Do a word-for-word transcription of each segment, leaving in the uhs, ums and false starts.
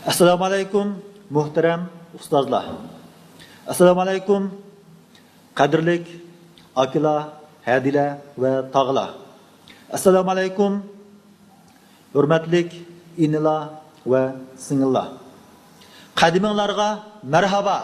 ئەسسالامۇ ئەلەيكۇم، مۇھتەرەم ئۇستازلار! ئەسسالامۇ ئەلەيكۇم، قەدىرلىك ئاكىلار، ھەدىلەر ۋە تاغىلار! ئەسسالامۇ ئەلەيكۇم، ھۆرمەتلىك ئىنىلار ۋە سىڭىللار! قەدىمىڭلارغا مەرھابا!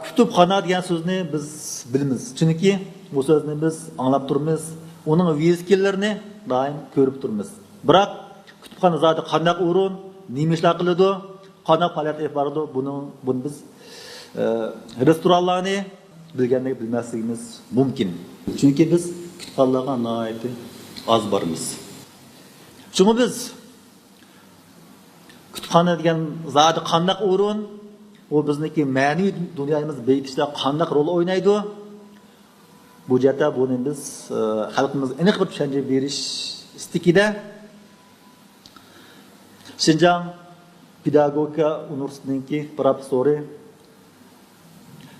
كۇتۇپخانا دېگەن سۆزنى بىز بىلىمىز، چۈنكى بۇ سۆزنى بىز ئاڭلاپ تۇرىمىز، ئۇنىڭ ۋىسكىلىرىنى دائىم كۆرۈپ تۇرىمىز. بىراق، كۇتۇپخانا زادى قانداق ئورۇن، نېمە ئىشلار قىلىدۇ، قانداق پائالىيەت ئېلىپ بارىدۇ، بۇنىڭ، بۇنى بىز، ئە، رېستورانلارنى بىلگەندەك بىلمەسلىكىمىز مۇمكىن. چۈنكى بىز كۇتۇپخانىلارغا ناھايىتى ئاز بارىمىز. شۇڭا بىز كۇتۇپخانا دېگەن زادى قانداق ئورۇن، ئۇ بىزنىڭكى مەنىۋى دۇنيايىمىزنى بېيىتىشتا قانداق رول ئوينايدۇ؟ بۇ جەھەتتە بۇنى بىز، ئە، خەلقىمىزگە ئېنىق بىر چۈشەنچە بېرىش ئىستىكىدە شىنجاڭ پېداگوگىكا ئۇنىۋېرسىتېتىنىڭكى پروفېسسورى،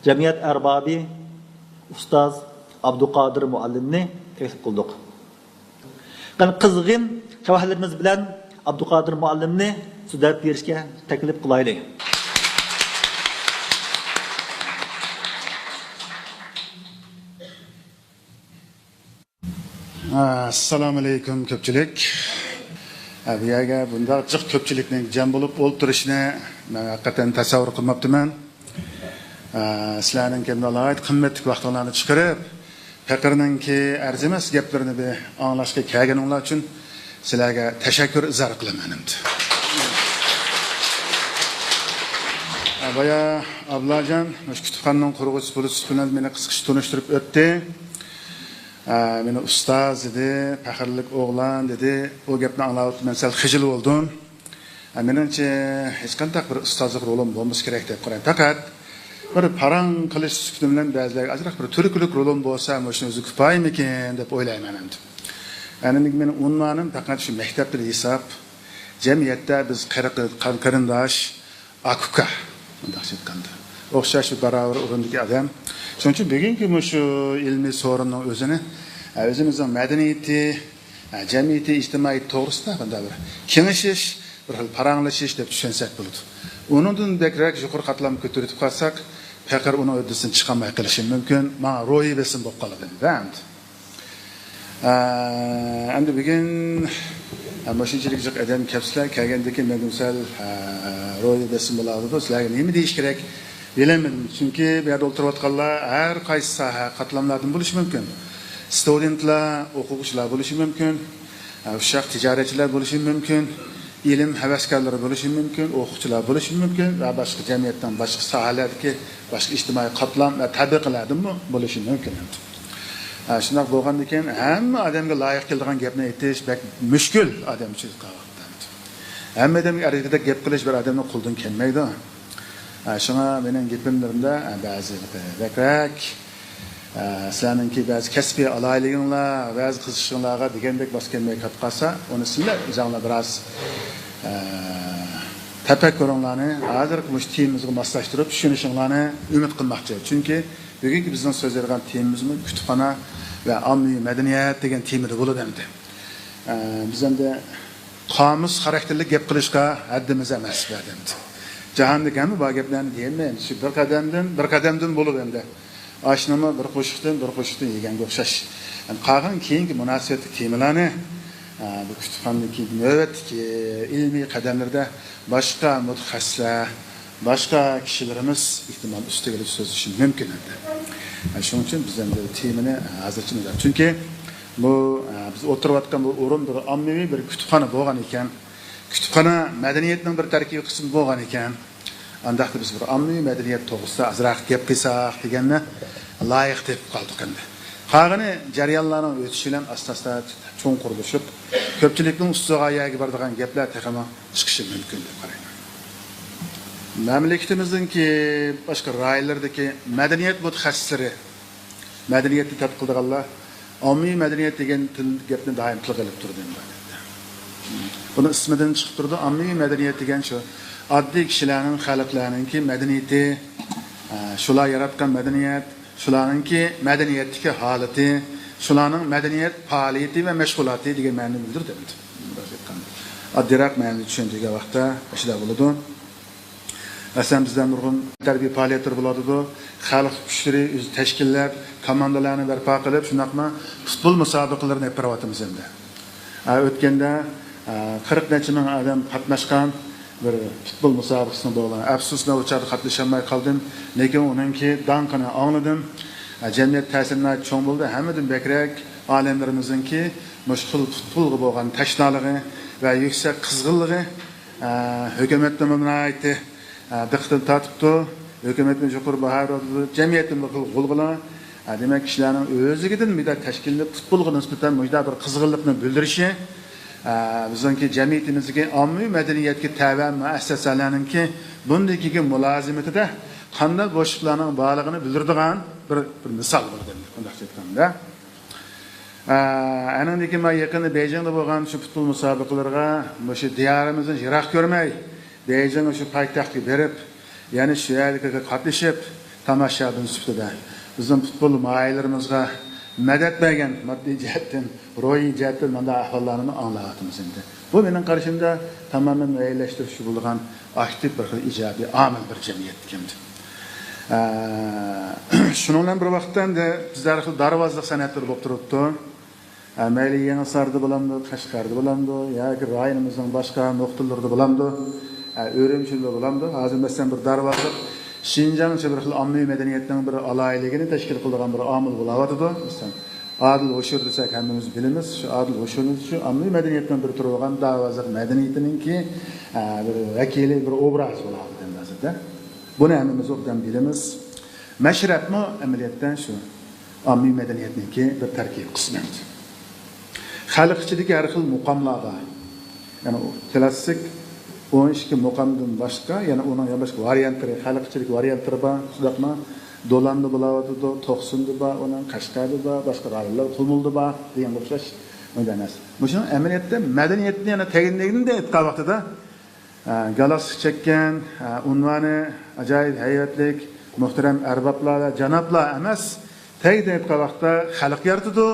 جەمئىيەت ئەربابى، ئۇستاز ئابدۇقادىر مۇئەللىمنى تەكلىپ قىلدۇق. قېنى، قىزغىن شەۋەلىرىمىز بىلەن ئابدۇقادىر مۇئەللىمنى سۆزلەپ بېرىشكە تەكلىپ قىلايلى. ئەسسالامۇئەلەيكۇم، كۆپچىلىك. ئە، بۇ يەرگە بۇنداق جىق كۆپچىلىكنىڭ جەم بولۇپ ئولتۇرۇشىنى مەن ھەقىقەتەن تەسەۋۋۇر قىلماپتىمەن. ئە، سىلەرنىڭ كەمدە ناھايىتى قىممەتلىك ۋاقتىڭلارنى چىقىرىپ، پېقىرنىڭكى ئەرزىمەس گەپلىرىنى بىر ئاڭلاشقا كەلگىنىڭلار ئۈچۈن سىلەرگە تەشەككۈر ئىزھار قىلىمەن ئەمدى. ئە، بايا ئابلاجان مۇشۇ كۇتۇپخانىنىڭ قۇرغۇچىسى بولۇش سۈپىتى بىلەن مېنى قىسقىچە تونۇشتۇرۇپ ئۆتتى. ئە، مېنى ئۇستاز دېدى، پەخىرلىك ئوغلان دېدى. ئۇ گەپنى ئاڭلاۋېتىپ مەن سەل خىجىل بولدۇم. ئە، مېنىڭچە، ھېچقانداق بىر ئۇستازلىق رولۇم بولمىسا كېرەك دەپ قارايمەن. پەقەت بىر پاراڭ قىلىش سۈپىتىم بىلەن بەزىلەرگە ئازراق بىر تۈرتكىلىك رولۇم بولسا، مۇشۇنىڭ ئۆزى كۇپايىمىكىن دەپ ئويلايمەن ئەمدى. ئەنە مېنىڭ ئۇنۋانىم پەقەت شۇ مەكتەپتىن ھېساب، جەمئىيەتتە بىز قېرى-، قېرىنداش، ئاكا-ئۇكا، مۇنداقچە ئېيتقاندا، ئوخشاش بىر باراۋەر ئورۇندىكى ئادەم. شۇنىڭ ئۈچۈن بۈگۈنكى مۇشۇ ئىلمىي سورۇننىڭ ئۆزىنى، ئە، ئۆزىمىزنىڭ مەدەنىيىتى، ئە، جەمئىيىتى، ئىجتىمائىيىتى توغرىسىدا بۇنداق بىر كېڭىشىش، بىر خىل پاراڭلىشىش دەپ چۈشەنسەك بولىدۇ. ئۇنىڭدىن بەكرەك يۇقىرى قاتلامغا كۆتۈرۈۋېتىپ قالساق، پېقىر ئۇنىڭ ھۆددىسىدىن چىقالماي قېلىشى مۇمكىن، ماڭا روھىي بېسىم بولۇپ قالىدۇ ئەمدى. ئە، ئەمدى بۈگۈن، ئە، مۇشۇنچىلىك جىق ئادەم كەپسىلەر، كەلگەندىكىن مەندىن سەل، ئە، روھىي بېسىم بولالىدۇ. سىلەرگە نېمە دېيىش كېرەك بىلەلمىدىم. چۈنكى بۇ يەردە ئولتۇرۇۋاتقانلار ھەر قايسى ساھە قاتلاملاردىن بولۇشى مۇمكىن. ستۇدېنتلار، ئوقۇغۇچىلار بولۇشى مۇمكىن. ئە، ئۇششاق تىجارەتچىلەر بولۇشى مۇمكىن. ئىلىم ھەۋەسكارلىرى بولۇشى مۇمكىن، ئوقۇغۇچىلار بولۇشى مۇمكىن ۋە باشقا جەمئىيەتنىڭ باشقا ساھەلەردىكى باشقا ئىجتىمائىي قاتلام ۋە تەبىقىلەردىنمۇ بولۇشى مۇمكىن. ھە، شۇنداق بولغاندىكىن ھەممە ئادەمگە لايىق كېلىدىغان گەپنى ئېيتىش بەك مۈشكۈل ئادەم ئۈچۈن قالغان. ھەممە ئادەمگە ئەركىدەك گەپ قىلىش بىر ئادەمنىڭ قولىدىن كەلمەيدۇ. ھە، شۇڭا مېنىڭ گېپىملىرىمدە، ھە، بەزى بەكرەك ئە، سىلەرنىڭكى بەزى كەسپىي ئالاھىدىلىكىڭلار، بەزى قىزىقىشىڭلارغا دېگەندەك باس كەلمەي كەپ قالسا، ئۇنى سىلەر ئۆزۈڭلار بىراز، ئە، تەپەككۇرۇڭلارنى ھازىرقى مۇشۇ تېمىمىزغا ماسلاشتۇرۇپ چۈشىنىشىڭلارنى ئۈمىد قىلماقچى. چۈنكى بۈگۈنكى بىزنىڭ سۆزلەيدىغان تېمىمىزمۇ كۇتۇپخانا ۋە ئاممىۋى مەدەنىيەت دېگەن تېمىدا بولىدۇ ئەمدى. ئە، بىز ئەمدى قامۇس خاراكتېرلىك گەپ قىلىشقا ھەددىمىز ئەمەس بۇ ئەمدى. جاھاندىكى ھەممە بار گەپلەرنى دېيەلمەيمىز. شۇ بىر قەدەمدىن، بىر قەدەمدىن بولىدۇ ئەمدى. ئاشنىمۇ بىر قوشۇقتىن، بىر قوشۇقتىن يېگەنگە ئوخشاش. يەنى قالغان كېيىنكى مۇناسىۋەتلىك تېمىلارنى، ئە، بۇ كۇتۇپخانىدىن كېيىنكى نۆۋەتتىكى ئىلمىي قەدەملىرىدە باشقا مۇتەخەسسىسلەر، باشقا كىشىلىرىمىز ئېھتىمال ئۈستىگە ئېلىپ سۆزلىشى مۇمكىن ئەمدى. ئە، شۇنىڭ ئۈچۈن بىز ئەمدى تېمىنى، ئە، ھازىرچە مۇنداق. چۈنكى بۇ، ئە، بىز ئولتۇرۇۋاتقان بۇ ئورۇن بىر ئاممىۋى بىر كۇتۇپخانا بولغان ئىكەن، كۇتۇپخانا مەدەنىيەتنىڭ بىر تەركىبىي قىسمى بولغان ئىكەن. ئانداقتا بىز بىر ئاممىۋى مەدەنىيەت توغرىسىدا ئازراق گەپ قىلساق دېگەننى لايىق تېپىپ قالدۇق ئەمدى. قالغىنى جەريانلارنىڭ ئۆتۈشى بىلەن ئاستا-ئاستا چوڭقۇرلىشىپ، كۆپچىلىكنىڭ ئۇستىغا يەرگە بارىدىغان گەپلەر تېخىمۇ چىقىشى مۇمكىن دەپ قارايمەن. مەملىكىتىمىزنىڭكى باشقا رايونلىرىدىكى مەدەنىيەت مۇتەخەسسىسلىرى، مەدەنىيەتنى تەتقىق قىلىدىغانلار ئاممىۋى مەدەنىيەت دېگەن تىل، گەپنى دائىم تىلغا ئېلىپ تۇرىدۇ ئەمدى. بۇنىڭ ئىسمىدىن چىقىپ تۇرىدۇ، ئاممىۋى مەدەنىيەت دېگەن شۇ ئاددىي كىشىلەرنىڭ، خەلقلەرنىڭكى مەدەنىيىتى، ئە، شۇلار ياراتقان مەدەنىيەت، شۇلارنىڭكى مەدەنىيەتتىكى ھالىتى، شۇلارنىڭ مەدەنىيەت پائالىيىتى ۋە مەشغۇلاتى دېگەن مەنىنى بىلدۈرىدۇ ئەمدى. ئاددىيراق مەنىنى چۈشەندۈرگەن ۋاقىتتا ئاشۇنداق بولىدۇ. مەسىلەن، بىزدە نۇرغۇن تەربىيە پائالىيەتلىرى بولۇۋاتىدۇ. خەلق كۈچلىرى ئۆزى تەشكىللەپ، كوماندىلارنى بەرپا قىلىپ، شۇنداقلا پۇتبول مۇسابىقىلىرىنى ئېلىپ بېرىۋاتىمىز ئەمدى. ئە، ئۆتكەندە، ئە، قىرىق نەچچە مىڭ ئادەم قاتناشقان بىر پۇتبول مۇسابىقىسىنىڭ بولغان. ئەپسۇسمەن، ئۇ چاغدا قاتنىشالماي قالدىم. لېكىن ئۇنىڭكى داڭقىنى ئاڭلىدىم. ئە، جەمئىيەت تەسىرى ناھايىتى چوڭ بولدى. ھەممىدىن بەكرەك ئالىملىرىمىزنىڭكى مۇشۇ خىل پۇتبولغا بولغان تەشنالىقى ۋە يۈكسەك قىزغىنلىقى، ئە، ھۆكۈمەتنىمۇ ناھايىتى، ئە، دىققىتىنى تارتىپتۇ. ھۆكۈمەتمۇ يۇقىرى باھا بېرىدۇ، جەمئىيەتتىمۇ بىر خىل غۇلغۇلا. ئە، دېمەك، كىشىلەرنىڭ ئۆزلۈكىدىن مۇنداق تەشكىللىنىپ، پۇتبولغا نىسبەتەن مۇنداق بىر قىزغىنلىقنى بىلدۈرۈشى، ئە، بىزنىڭكى جەمئىيىتىمىزدىكى ئاممىۋى مەدەنىيەتكە تەۋە مۇئەسسەسەلەرنىڭكى بۇندىن كېيىنكى مۇلازىمىتىدە قانداق بوشلۇقلارنىڭ بارلىقىنى بىلدۈرىدىغان بىر، بىر مىسال بولىدۇ، مۇنداق ئېيتقاندا. ئە، ئەنىڭدىن كېيىن مانا يېقىندا بېيجىڭدا بولغان شۇ پۇتبول مۇسابىقىلىرىغا مۇشۇ دىيارىمىزنى يىراق كۆرمەي، بېيجىڭ شۇ پايتەختكە بېرىپ، يەنە شۇ يەرلىكلەرگە قاتنىشىپ، تاماشىبىن سۈپىتىدە بىزنىڭ پۇتبول ماھىرلىرىمىزغا مەدەت بەرگەن، ماددىي جەھەتتىن، روھىي جەھەتتىن مانداق ئەھۋاللارنى ئاڭلاۋاتىمىز ئەمدى. بۇ مېنىڭ قارىشىمدا تامامەن مۇئەييەنلەشتۈرۈشكە بولىدىغان ئاكتىپ بىر خىل ئىجابىي ئامىل بىر جەمئىيەتتىكى ئەمدى. ئە، شۇنىڭ بىلەن بىر ۋاقىتتا ئەمدى بىزدە ھەر خىل دارۋازىلىق سەنئەتلىرى بولۇپ تۇرۇپتۇ. ئە، مەيلى يېڭىساردا بولامدۇ، قەشقەردە بولامدۇ ياكى رايونىمىزنىڭ باشقا نۇقتىلىرىدا بولامدۇ، ئە، ئۈرۈمچىدە بولامدۇ، ھازىر مەسىلەن بىر دارۋازىلىق شىنجاڭچە بىر خىل ئاممىۋى مەدەنىيەتنىڭ بىر ئالاھىدىلىكىنى تەشكىل قىلىدىغان بىر ئامىل بولاۋاتىدۇ. مەسىلەن، ئادىل ھوشۇر دېسەك ھەممىمىز بىلىمىز. شۇ ئادىل ھوشۇرنى شۇ ئاممىۋى مەدەنىيەتنىڭ بىر تۈرى بولغان دارۋازىلىق مەدەنىيىتىنىڭكى، ئە، بىر ۋەكىلى، بىر ئوبرازى بولاۋاتىدۇ ئەمدى ھازىردا. بۇنى ھەممىمىز ئوبدان بىلىمىز. مەشرەپمۇ ئەمەلىيەتتە شۇ ئاممىۋى مەدەنىيەتنىڭكى بىر تەركىبىي قىسمى. خەلق ئىچىدىكى ھەر خىل مۇقاملار بار. يەنى ئۇ كلاسسىك ئون ئىككى مۇقامدىن باشقا، يەنە ئۇنىڭ يەنە باشقا ۋارىيانتلىرى، خەلق ئىچىدىكى ۋارىيانتلىرى بار. شۇنداقمۇ دولاندا بولاۋاتىدۇ، توقسۇندا بار، ئۇنىڭ قەشقەردە بار، باشقا رايونلار، قۇمۇلدا بار دېگەنگە ئوخشاش مۇنداق نەرسە. مۇشۇنىڭ ئەمەلىيەتتە مەدەنىيەتنى يەنە تەگىن دېگىنىمدە ئېيتقان ۋاقتىدا، ئە، گالاكسىك چەككەن، ئە، ئۇنۋانى ئاجايىپ ھەيۋەتلىك، مۇھتەرەم ئەربابلار ۋە جانابلار ئەمەس، تەگدە ئېيتقان ۋاقىتتا خەلق يارىتىدۇ.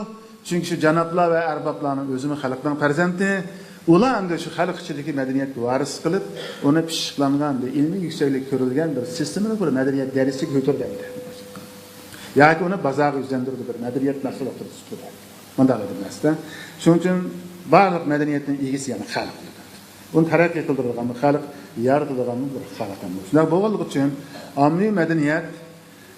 چۈنكى شۇ جانابلار ۋە ئەربابلارنىڭ ئۆزىمۇ خەلقنىڭ پەرزەنتى. ئۇلار ئەمدى شۇ خەلق ئىچىدىكى مەدەنىيەتكە ۋارىسلىق قىلىپ، ئۇنى پىششىقلانغان، بىر ئىلمىي يۈكسەكلىككە كۆرۈلگەن بىر سىستېمىلىق بىر مەدەنىيەت دەرىجىسىگە كۆتۈردى ئەمدى. ياكى ئۇنى بازارغا يۈزلەندۈردى، بىر مەدەنىيەت مەھسۇلاتلىرى تۈزۈپ بەردى. مۇنداق بىر نەرسە. شۇنىڭ ئۈچۈن بارلىق مەدەنىيەتنىڭ ئىگىسى يەنە خەلق. ئۇنى تەرەققىي قىلدۇرىدىغان بىر خەلق، يارىتىدىغان بىر خەلق. شۇنداق بولغانلىقى ئۈچۈن ئاممىۋى مەدەنىيەت،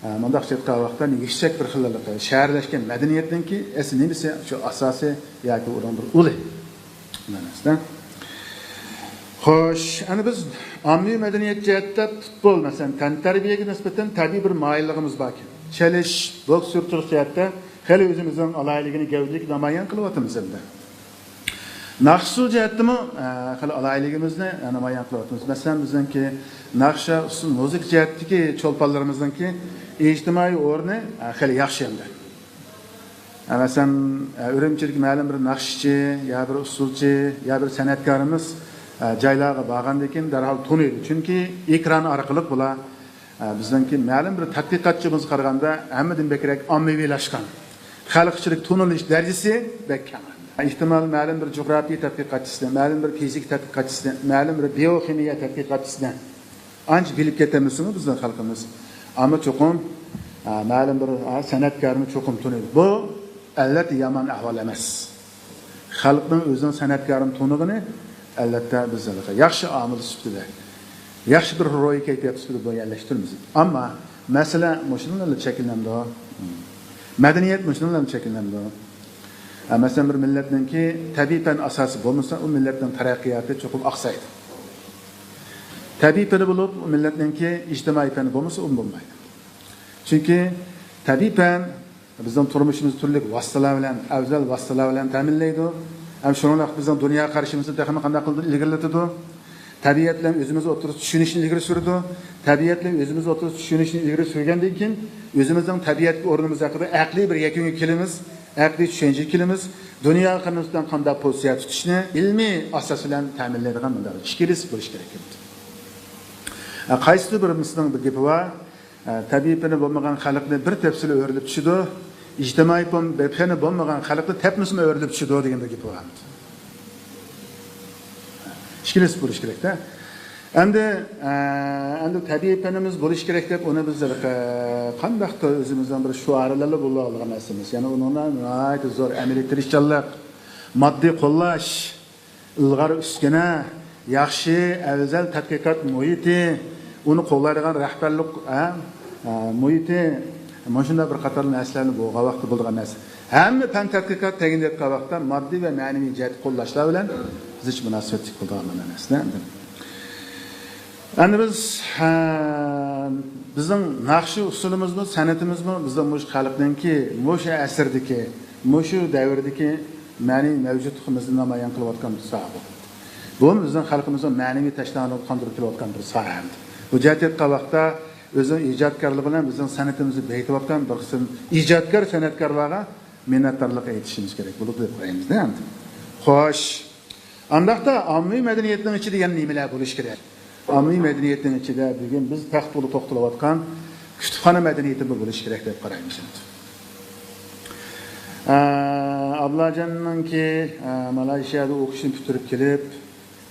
ئە، مۇنداقچە ئېيتقان ۋاقىتتا يۈكسەك بىر خىللىقى، شەھەرلەشكەن مەدەنىيەتنىڭكى ئەسلى نېمىسى؟ شۇ ئاساسى ياكى ئۇنىڭ بىر ئۇلى مەنىسىدە. خوش، ئەنە بىز ئاممىۋى مەدەنىيەت جەھەتتە پۇتبول، مەسىلەن، تەنتەربىيەگە نىسبەتەن تەبىئىي بىر مايىللىقىمىز باركەن. چېلىش، بوكس يۇرۇشتۇرۇش جەھەتتە خېلى ئۆزىمىزنىڭ ئالاھىدىلىكىنى گەۋدىلىك نامايان قىلىۋاتىمىز ئەمدى. ناخشا-ئۇسسۇل جەھەتتىمۇ، ئە، خېلى ئالاھىدىلىكىمىزنى، ئە، نامايان قىلىۋاتىمىز. مەسىلەن، بىزنىڭكى ناخشا-ئۇسسۇل مۇزىكا جەھەتتىكى چولپانلىرىمىزنىڭكى ئىجتىمائىي ئورنى، ئە، خېلى ياخشى ئەمدى. ئە، مەسىلەن، ئە، ئۈرۈمچىدىكى مەلۇم بىر ناخشىچى يا بىر ئۇسسۇلچى يا بىر سەنئەتكارىمىز، ئە، جايلارغا بارغاندىن كېيىن دەرھال تونۇيدۇ. چۈنكى ئېكران ئارقىلىق بۇلار ئە، بىزنىڭكى مەلۇم بىر تەتقىقاتچىمىزغا قارىغاندا ھەممىدىن بەكرەك ئاممىۋىلاشقان. خەلق ئىچىدىكى تونۇلۇش دەرىجىسى بەك كەڭ. ئېھتىمال، مەلۇم بىر جۇغراپىيە تەتقىقاتچىسىنى، مەلۇم بىر فىزىكا تەتقىقاتچىسىنى، مەلۇم بىر بىئوخىمىيە تەتقىقاتچىسىنى ئانچە بىلىپ كەتەلمىسىمۇ بىزنىڭ خەلقىمىز. ئەمما چوقۇم، ئە، مەلۇم بىر، ئە، سەنئەتكارنى چوقۇم تونۇيدۇ. بۇ ئەلۋەتتە يامان ئەھۋال ئەمەس. خەلقنىڭ ئۆزىنىڭ سەنئەتكارىنى تونۇغىنى، ئەلۋەتتە، بىز ياخشى ئامىل سۈپىتىدە، ياخشى بىر روھىي كەيپىيات سۈپىتىدە بۇنى يەرلەشتۈرىمىز. ئەمما مەسىلە مۇشۇنىڭ بىلەن شەكىللىنىدۇ. مەدەنىيەت مۇشۇنىڭ بىلەن شەكىللىنىدۇ. ھە، مەسىلەن، بىر مىللەتنىڭكى تەبىئىي پەن ئاساسى بولمىسا، ئۇ مىللەتنىڭ تەرەققىياتى چوقۇم ئاقسايدۇ. تەبىئىي پەنى بولۇپ، ئۇ مىللەتنىڭكى ئىجتىمائىي پەنى بولمىسا، ئۇمۇ بولمايدۇ. چۈنكى تەبىئىي پەن بىزنىڭ تۇرمۇشىمىزدا تۈرلۈك ۋاسىتىلەر بىلەن، ئەۋزەل ۋاسىتىلەر بىلەن تەمىنلەيدۇ. ھەم شۇنىڭ بىلەن بىزنىڭ دۇنيا قارىشىمىزنى تېخىمۇ قانداق قىلىدۇ؟ ئىلگىرىلىتىدۇ. تەبىئەت بىلەن ئۆزىمىز ئوتتۇرىسىدا چۈشىنىشنى ئىلگىرى سۈرىدۇ. تەبىئەت بىلەن ئۆزىمىز ئوتتۇرىسىدا چۈشىنىشنى ئىلگىرى سۈرگەندىن كېيىن، ئۆزىمىزنىڭ تەبىئەتكە ئورنىمىز ھەققىدە ئەقلىي بىر يەكۈنگە كېلىمىز، ئەقلىي چۈشەنچىگە كېلىمىز. دۇنياغا قارىمىزدىن قانداق پوزىتسىيە تۇتۇشنى ئىلمىي ئاساس بىلەن تەمىنلەيدىغان مۇنداق ئىككىلىسى بولۇشى كېرەك. قايسىدۇر بىرىمىزنىڭ بىر گېپى بار. ئە، تەبىئىي پېنى بولمىغان خەلقنى بىر تەپسىلا ئۆرۈلۈپ چۈشىدۇ، ئىجتىمائىي پەن-، پەنى بولمىغان خەلقنى تەپمىسىمۇ ئۆرۈلۈپ چۈشىدۇ دېگەندەك گېپى بار. ئىككىلىسى بولۇش كېرەكتە. ئەمدى، ئە، ئەمدى تەبىئىي پەنىمىز بولۇش كېرەك دەپ، ئۇنى بىز، ئە، قانداقتۇر ئۆزىمىزنىڭ بىر شوئارلىرىلا بولۇۋالغان نەرسىمىز. يەنى ئۇنىڭدا ناھايىتى زور ئەمەلىي تىرىشچانلىق، ماددىي قوللاش، ئىلغار ئۈسكۈنە، ياخشى، ئەۋزەل تەتقىقات مۇھىتى، ئۇنى قوللايدىغان رەھبەرلىك، ئە، ئە، مۇھىتى، مۇشۇنداق بىر قاتار نەرسىلەرنى بولغان ۋاقىتتا بولىدىغان نەرسە. ھەممە پەن تەتقىقات دېگەندەك ۋاقىتتا ماددىي ۋە مەنىۋى جەھەتتە قوللاشلار بىلەن زىچ مۇناسىۋەتلىك بولىدىغان بىر نەرسە. ئەمدى بىز، ھە، بىزنىڭ ناخشا ئۇسسۇلىمىزمۇ، سەنئىتىمىزمۇ بىزنىڭ مۇشۇ خەلقنىڭكى، مۇشۇ ئەسىردىكى، مۇشۇ دەۋردىكى مەنىۋى مەۋجۇتلۇقىمىزنى نامايان قىلىۋاتقان بىر ساھە بۇ. بۇمۇ بىزنىڭ خەلقىمىزنىڭ مەنىۋى تەشنالىقىنى قاندۇرۇپ كېلىۋاتقان بىر ساھە. بۇ جەھەتتە ئېيتقان ۋاقىتتا ئۆزىنىڭ ئىجادكارلىقى بىلەن بىزنىڭ سەنئىتىمىزنى بېيىتىۋاتقان بىر قىسىم ئىجادكار سەنئەتكارلارغا مىننەتدارلىق ئېيتىشىمىز كېرەك بولىدۇ دەپ قارايمىز ئەمدى. خوش. ئانداقتا ئاممىۋى مەدەنىيەتنىڭ ئىچىدە يەنە نېمىلەر بولۇشى كېرەك؟ ئاممىۋى مەدەنىيەتنىڭ ئىچىدە بۈگۈن بىز تەختىپۇلدا توختىلىۋاتقان كۇتۇپخانا مەدەنىيىتىمۇ بولۇشى كېرەك دەپ قارايمىز ئەمدى. ئە، ئابلاجاننىڭكى، ئە، مالايشىيادا ئوقۇشىنى پۈتتۈرۈپ كېلىپ،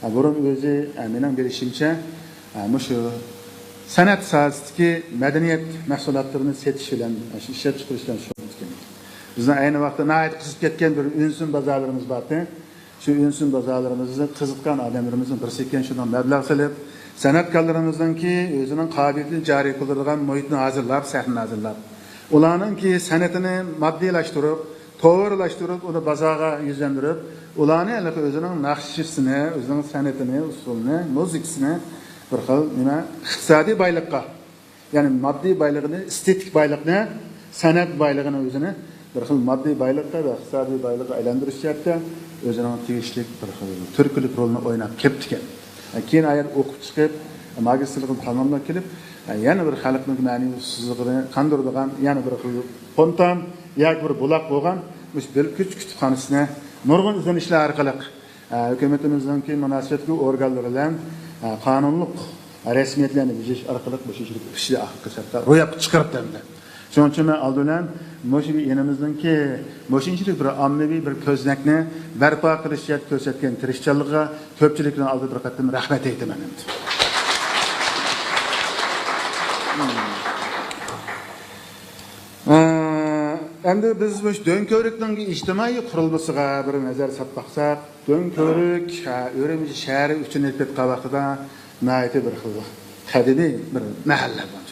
ئە، بۇرۇن ئۆزى، ئە، مېنىڭ بىلىشىمچە، ئە، مۇشۇ سەنئەت ساھەسىدىكى مەدەنىيەت مەھسۇلاتلىرىنى سېتىش بىلەن، ئە، شۇ ئىشلەپچىقىرىش بىلەن شۇغۇللىنىدىكەن. بىزنىڭ ئەينى ۋاقىتتا ناھايىتى قىزىپ كەتكەن بىر ئۈنسىن بازارلىرىمىز بار ئىكەن. شۇ ئۈنسىن بازارلىرىمىزنى قىزىققان ئادەملىرىمىزنىڭ بىرسى ئىكەن، شۇنىڭ مەبلەغ سېلىپ، سەنئەتكارلىرىمىزنىڭكى ئۆزىنىڭ قابىلىيىتىنى جارى قىلدۇرىدىغان مۇھىتنى ھازىرلاپ، سەھنىنى ھازىرلاپ، ئۇلارنىڭكى سەنئىتىنى ماددىيلاشتۇرۇپ، توۋارلاشتۇرۇپ، ئۇنى بازارغا يۈزلەندۈرۈپ، ئۇلارنى ھېلىقى ئۆزىنىڭ ناخشىسىنى، ئۆزىنىڭ سەنئىتىنى، ئۇسسۇلىنى، مۇزىكىسىنى بىر خىل نېمە، ئىقتىسادىي بايلىققا، يەنى ماددىي بايلىقىنى، ئېستېتىك بايلىقنى، سەنئەت بايلىقىنى ئۆزىنى بىر خىل ماددىي بايلىققا ۋە ئىقتىسادىي بايلىققا ئايلاندۇرۇش جەھەتتە ئۆزىنىڭ تېگىشلىك بىر خىل تۈرتكىلىك رولىنى ئويناپ كەپتىكەن. كېيىن ئايەت ئوقۇپ چىقىپ، ماگىستىرلىقىنى تاماملاپ كېلىپ، يەنە بىر خەلقنىڭ مەنىۋى ئۇسسۇزلۇقىنى قاندۇرىدىغان يەنە بىر خىل فونتان ياكى بىر بۇلاق بولغان مۇشۇ بىلكۈچ كۇتۇپخانىسىنى نۇرغۇن ئىزدىنىشلەر ئارقىلىق، ئە، ھۆكۈمىتىمىزنىڭكى مۇناسىۋەتلىك ئورگانلىرى بىلەن، ئە، قانۇنلۇق رەسمىيەتلەرنى بېجىرىش ئارقىلىق مۇشۇ ئىشنى ئىشنى ئاخىرقى سەپتە روياپقا چىقىرىپ بەردى. شۇنىڭ ئۈچۈن مەن ئالدى بىلەن مۇشۇ يېنىمىزنىڭكى مۇشۇنچىلىك بىر ئاممىۋى بىر كۆزنەكنى بەرپا قىلىش جەھەتتە كۆرسەتكەن تىرىشچانلىقىغا كۆپچىلىكنىڭ ئالدىدا بىر قېتىم رەھمەت ئېيتىمەن ئەمدى. ئە، ئەمدى بىز مۇشۇ دۆڭكۆۋرۈكنىڭ ئىجتىمائىي قۇرۇلمىسىغا بىر نەزەر ساپ باقساق، دۆڭكۆۋرۈك، ھە، ئۈرۈمچى شەھىرى ئۈچۈن ئېلىپ كەتكەن ۋاقتىدا ناھايىتى بىر خىل قەدىمىي بىر مەھەللە بولغان.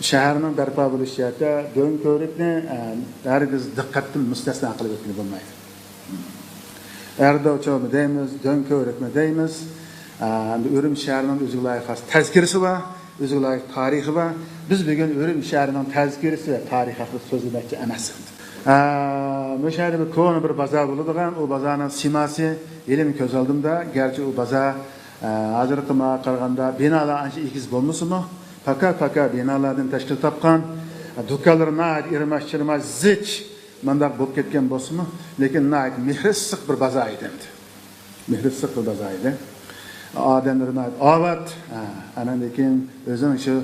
شەھەرنىڭ بەرپا بولۇش جەھەتتە دۆڭكۆۋرۈكنى، ھە، ھەرگىز دىققەتتىن مۇستەسنا قىلىپ ئۆتكىلى بولمايدۇ. ئەردوچۇمۇ دەيمىز، دۆڭكۆۋرۈكمۇ دەيمىز. ئە، ئەمدى ئۈرۈمچى شەھىرىنىڭ ئۆزىگە لايىق خاس تەزكىرىسى بار، ئۆزىگە لايىق تارىخى بار. بىز بۈگۈن ئۈرۈمچى شەھىرىنىڭ تەزكىرىسى ۋە تارىخى ھەققىدە سۆزلىمەكچى ئەمەس. ئە، بۇ شەھەردە بىر كونا بىر بازار بولىدىغان، ئۇ بازارنىڭ سىيماسى ھېلىمۇ كۆز ئالدىمدا. گەرچە ئۇ بازار، ئە، ھازىرقى ماڭا قارىغاندا بىنالار ئانچە ئېگىز بولمىسىمۇ، پاكا-پاكا بىنالاردىن تەشكىل تاپقان، دۇكانلىرى ناھايىتى ئىرماش-چىرماش، زىچ، مانداق بولۇپ كەتكەن بولسىمۇ، لېكىن ناھايىتى مېھرى ئىسسىق بىر بازار ئىدى ئەمدى. مېھرى ئىسسىق بىر بازار ئىدى. ئادەملىرى ناھايىتى ئاۋات. ھە، ئاناندىن كېيىن ئۆزىنىڭ شۇ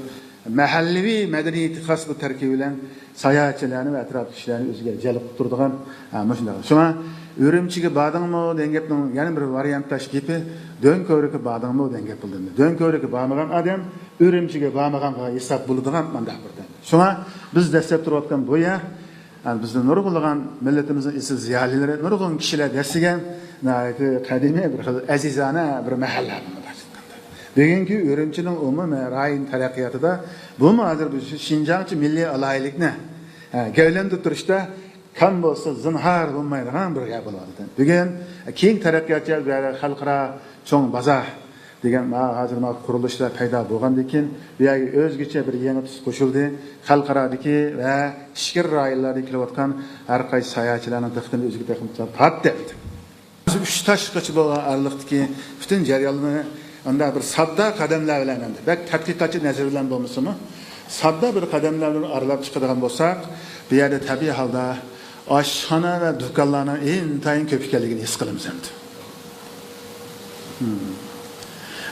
مەھەللىۋى مەدەنىيىتى خاس بىر تەركىبى بىلەن ساياھەتچىلەرنى ۋە ئەتراپتىكى كىشىلەرنى ئۆزىگە جەلپ قىلىپ تۇرىدىغان، ھە، مۇشۇنداق. شۇڭا ئۈرۈمچىگە باردىڭمۇ دېگەن گەپنىڭ يەنە بىر ۋارىيانتلاش گېپى، دۆڭكۆۋرۈككە باردىڭمۇ دېگەن گەپ بولدى. دۆڭكۆۋرۈككە بارمىغان ئادەم ئۈرۈمچىگە بارمىغانغا ھېساب بولىدىغان مانداق بىر دەم. شۇڭا بىز دەسسەپ تۇرۇۋاتقان بۇ يەر، يەنى بىزدە نۇرغۇنلىغان مىللىتىمىزنىڭ ئېسىل زىيالىيلىرى، نۇرغۇن كىشىلەر دەسسىگەن ناھايىتى قەدىمىي بىر خىل ئەزىزانە بىر مەھەللە. بۈگۈنكى ئۈرۈمچىنىڭ ئومۇمىي رايون تەرەققىياتىدا بۇمۇ ھازىر بىز شىنجاڭچە مىللىي ئالاھىدىلىكنى، ھە، گەۋدىلەندۈرۈپ تۇرۇشتا كەم بولسا زىنھار بولمايدىغان بىر گەپ بولۇۋاتىدۇ. بۈگۈن كېيىن تەرەققىيات جەھەتتە خەلقئارا چوڭ بازار دېگەن ما-، ھازىر ما قۇرۇلۇشلار پەيدا بولغاندىن كېيىن، بۇ يەرگە ئۆزگىچە بىر يېڭى تۈس قوشۇلدى. خەلقئارادىكى ۋە ئىچكىرى رايونلاردىن كېلىۋاتقان ھەر قايسى ساياھەتچىلەرنىڭ دىققىتىنى ئۆزىگە تارتتى. ئۈچ تاشقىچە بولغان ئارىلىقتىكى پۈتۈن جەريانلىرىنى ئانداق بىر ساددا قەدەملەر بىلەن ئەمدى بەك تەتقىقاتچى نەزىرى بىلەن بولمىسىمۇ، ساددا بىر قەدەملەر بىلەن ئارىلاپ چىقىدىغان بولساق، بۇ يەردە تەبىئىي ھالدا ئاشخانا ۋە دۇكانلارنىڭ ئىنتايىن كۆپ ئىكەنلىكىنى ھېس قىلىمىز ئەمدى.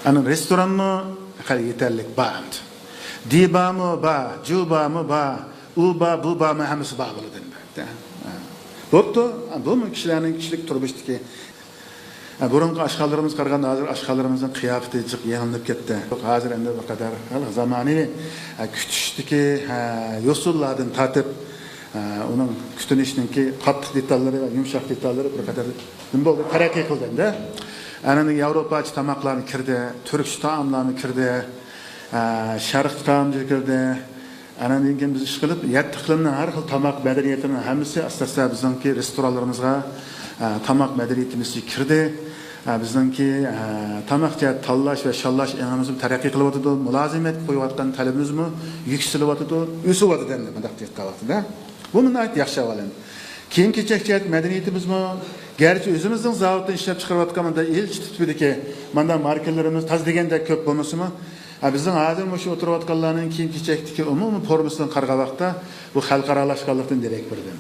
ئانا رېستورانمۇ يېتەرلىك بار ئەمدى. دىبامۇ بار، جۇبامۇ بار، ئۇ بار، بۇ بارمۇ، ھەممىسى بار بولىدۇ ئەمدى. بوپتۇ، بۇمۇ كىشىلەرنىڭ كىشىلىك تۇرمۇشتىكى، بۇرۇنقى ئاشخانىلىرىمىزغا قارىغاندا ھازىر ئاشخانىلىرىمىزنىڭ قىياپىتى جىق يېڭىلىنىپ كەتتى. ھازىر ئەمدى بىر قەدەر زامانىۋى كۈتۈشتىكى يوسۇنلاردىن تارتىپ، ئۇنىڭ كۈتۈنۈشنىڭكى قاتتىق دېتاللىرى ۋە يۇمشاق دېتاللىرى بىر قەدەر نېمە بولدى، تەرەققىي قىلدى ئەمدى. ئەنە ياۋروپاچە تاماقلارمۇ كىردى، تۈركچە تائاملارمۇ كىردى، شەرقىي تائامچىلىق كىردى. ئاناندىن كېيىن بىز ئىشقىلىپ يەتتە ئىقلىمنىڭ ھەر خىل تاماق مەدەنىيىتىنىڭ ھەممىسى ئاستا-ئاستا بىزنىڭكى رېستورانلىرىمىزغا، ئە، تاماق مەدەنىيىتىمىزگە كىردى. ئە، بىزنىڭكى، ئە، تاماق جەھەت تاللاش ۋە شاللاش ئېڭىمىزمۇ تەرەققىي قىلىۋاتىدۇ. مۇلازىمەتكە قويۇۋاتقان تەلىپىمىزمۇ يۈكسىلىۋاتىدۇ، ئۆسۈۋاتىدۇ ئەمدى مۇنداق دېيىشقان ۋاقتىدا. بۇ ناھايىتى ياخشى ئەھۋال ئەمدى. كىيىم-كېچەك جەھەت مەدەنىيىتىمىزمۇ، گەرچە ئۆزىمىزنىڭ زاۋۇتتىن ئىشلەپ چىقىرىۋاتقان مۇنداق ئىلچىتۇتۇپىدىكى مانا ماركىلىرىمىز تاز دېگەندەك كۆپ بولمىسىمۇ، ھە، بىزنىڭ ھازىر مۇشۇ ئولتۇرۇۋاتقانلارنىڭ كىيىم-كېچەكتىكى ئومۇمىي فورمىسىدىن قارىغان ۋاقىتتا، بۇ خەلقئارالاشقانلىقتىن دېرەك بېرىدۇ.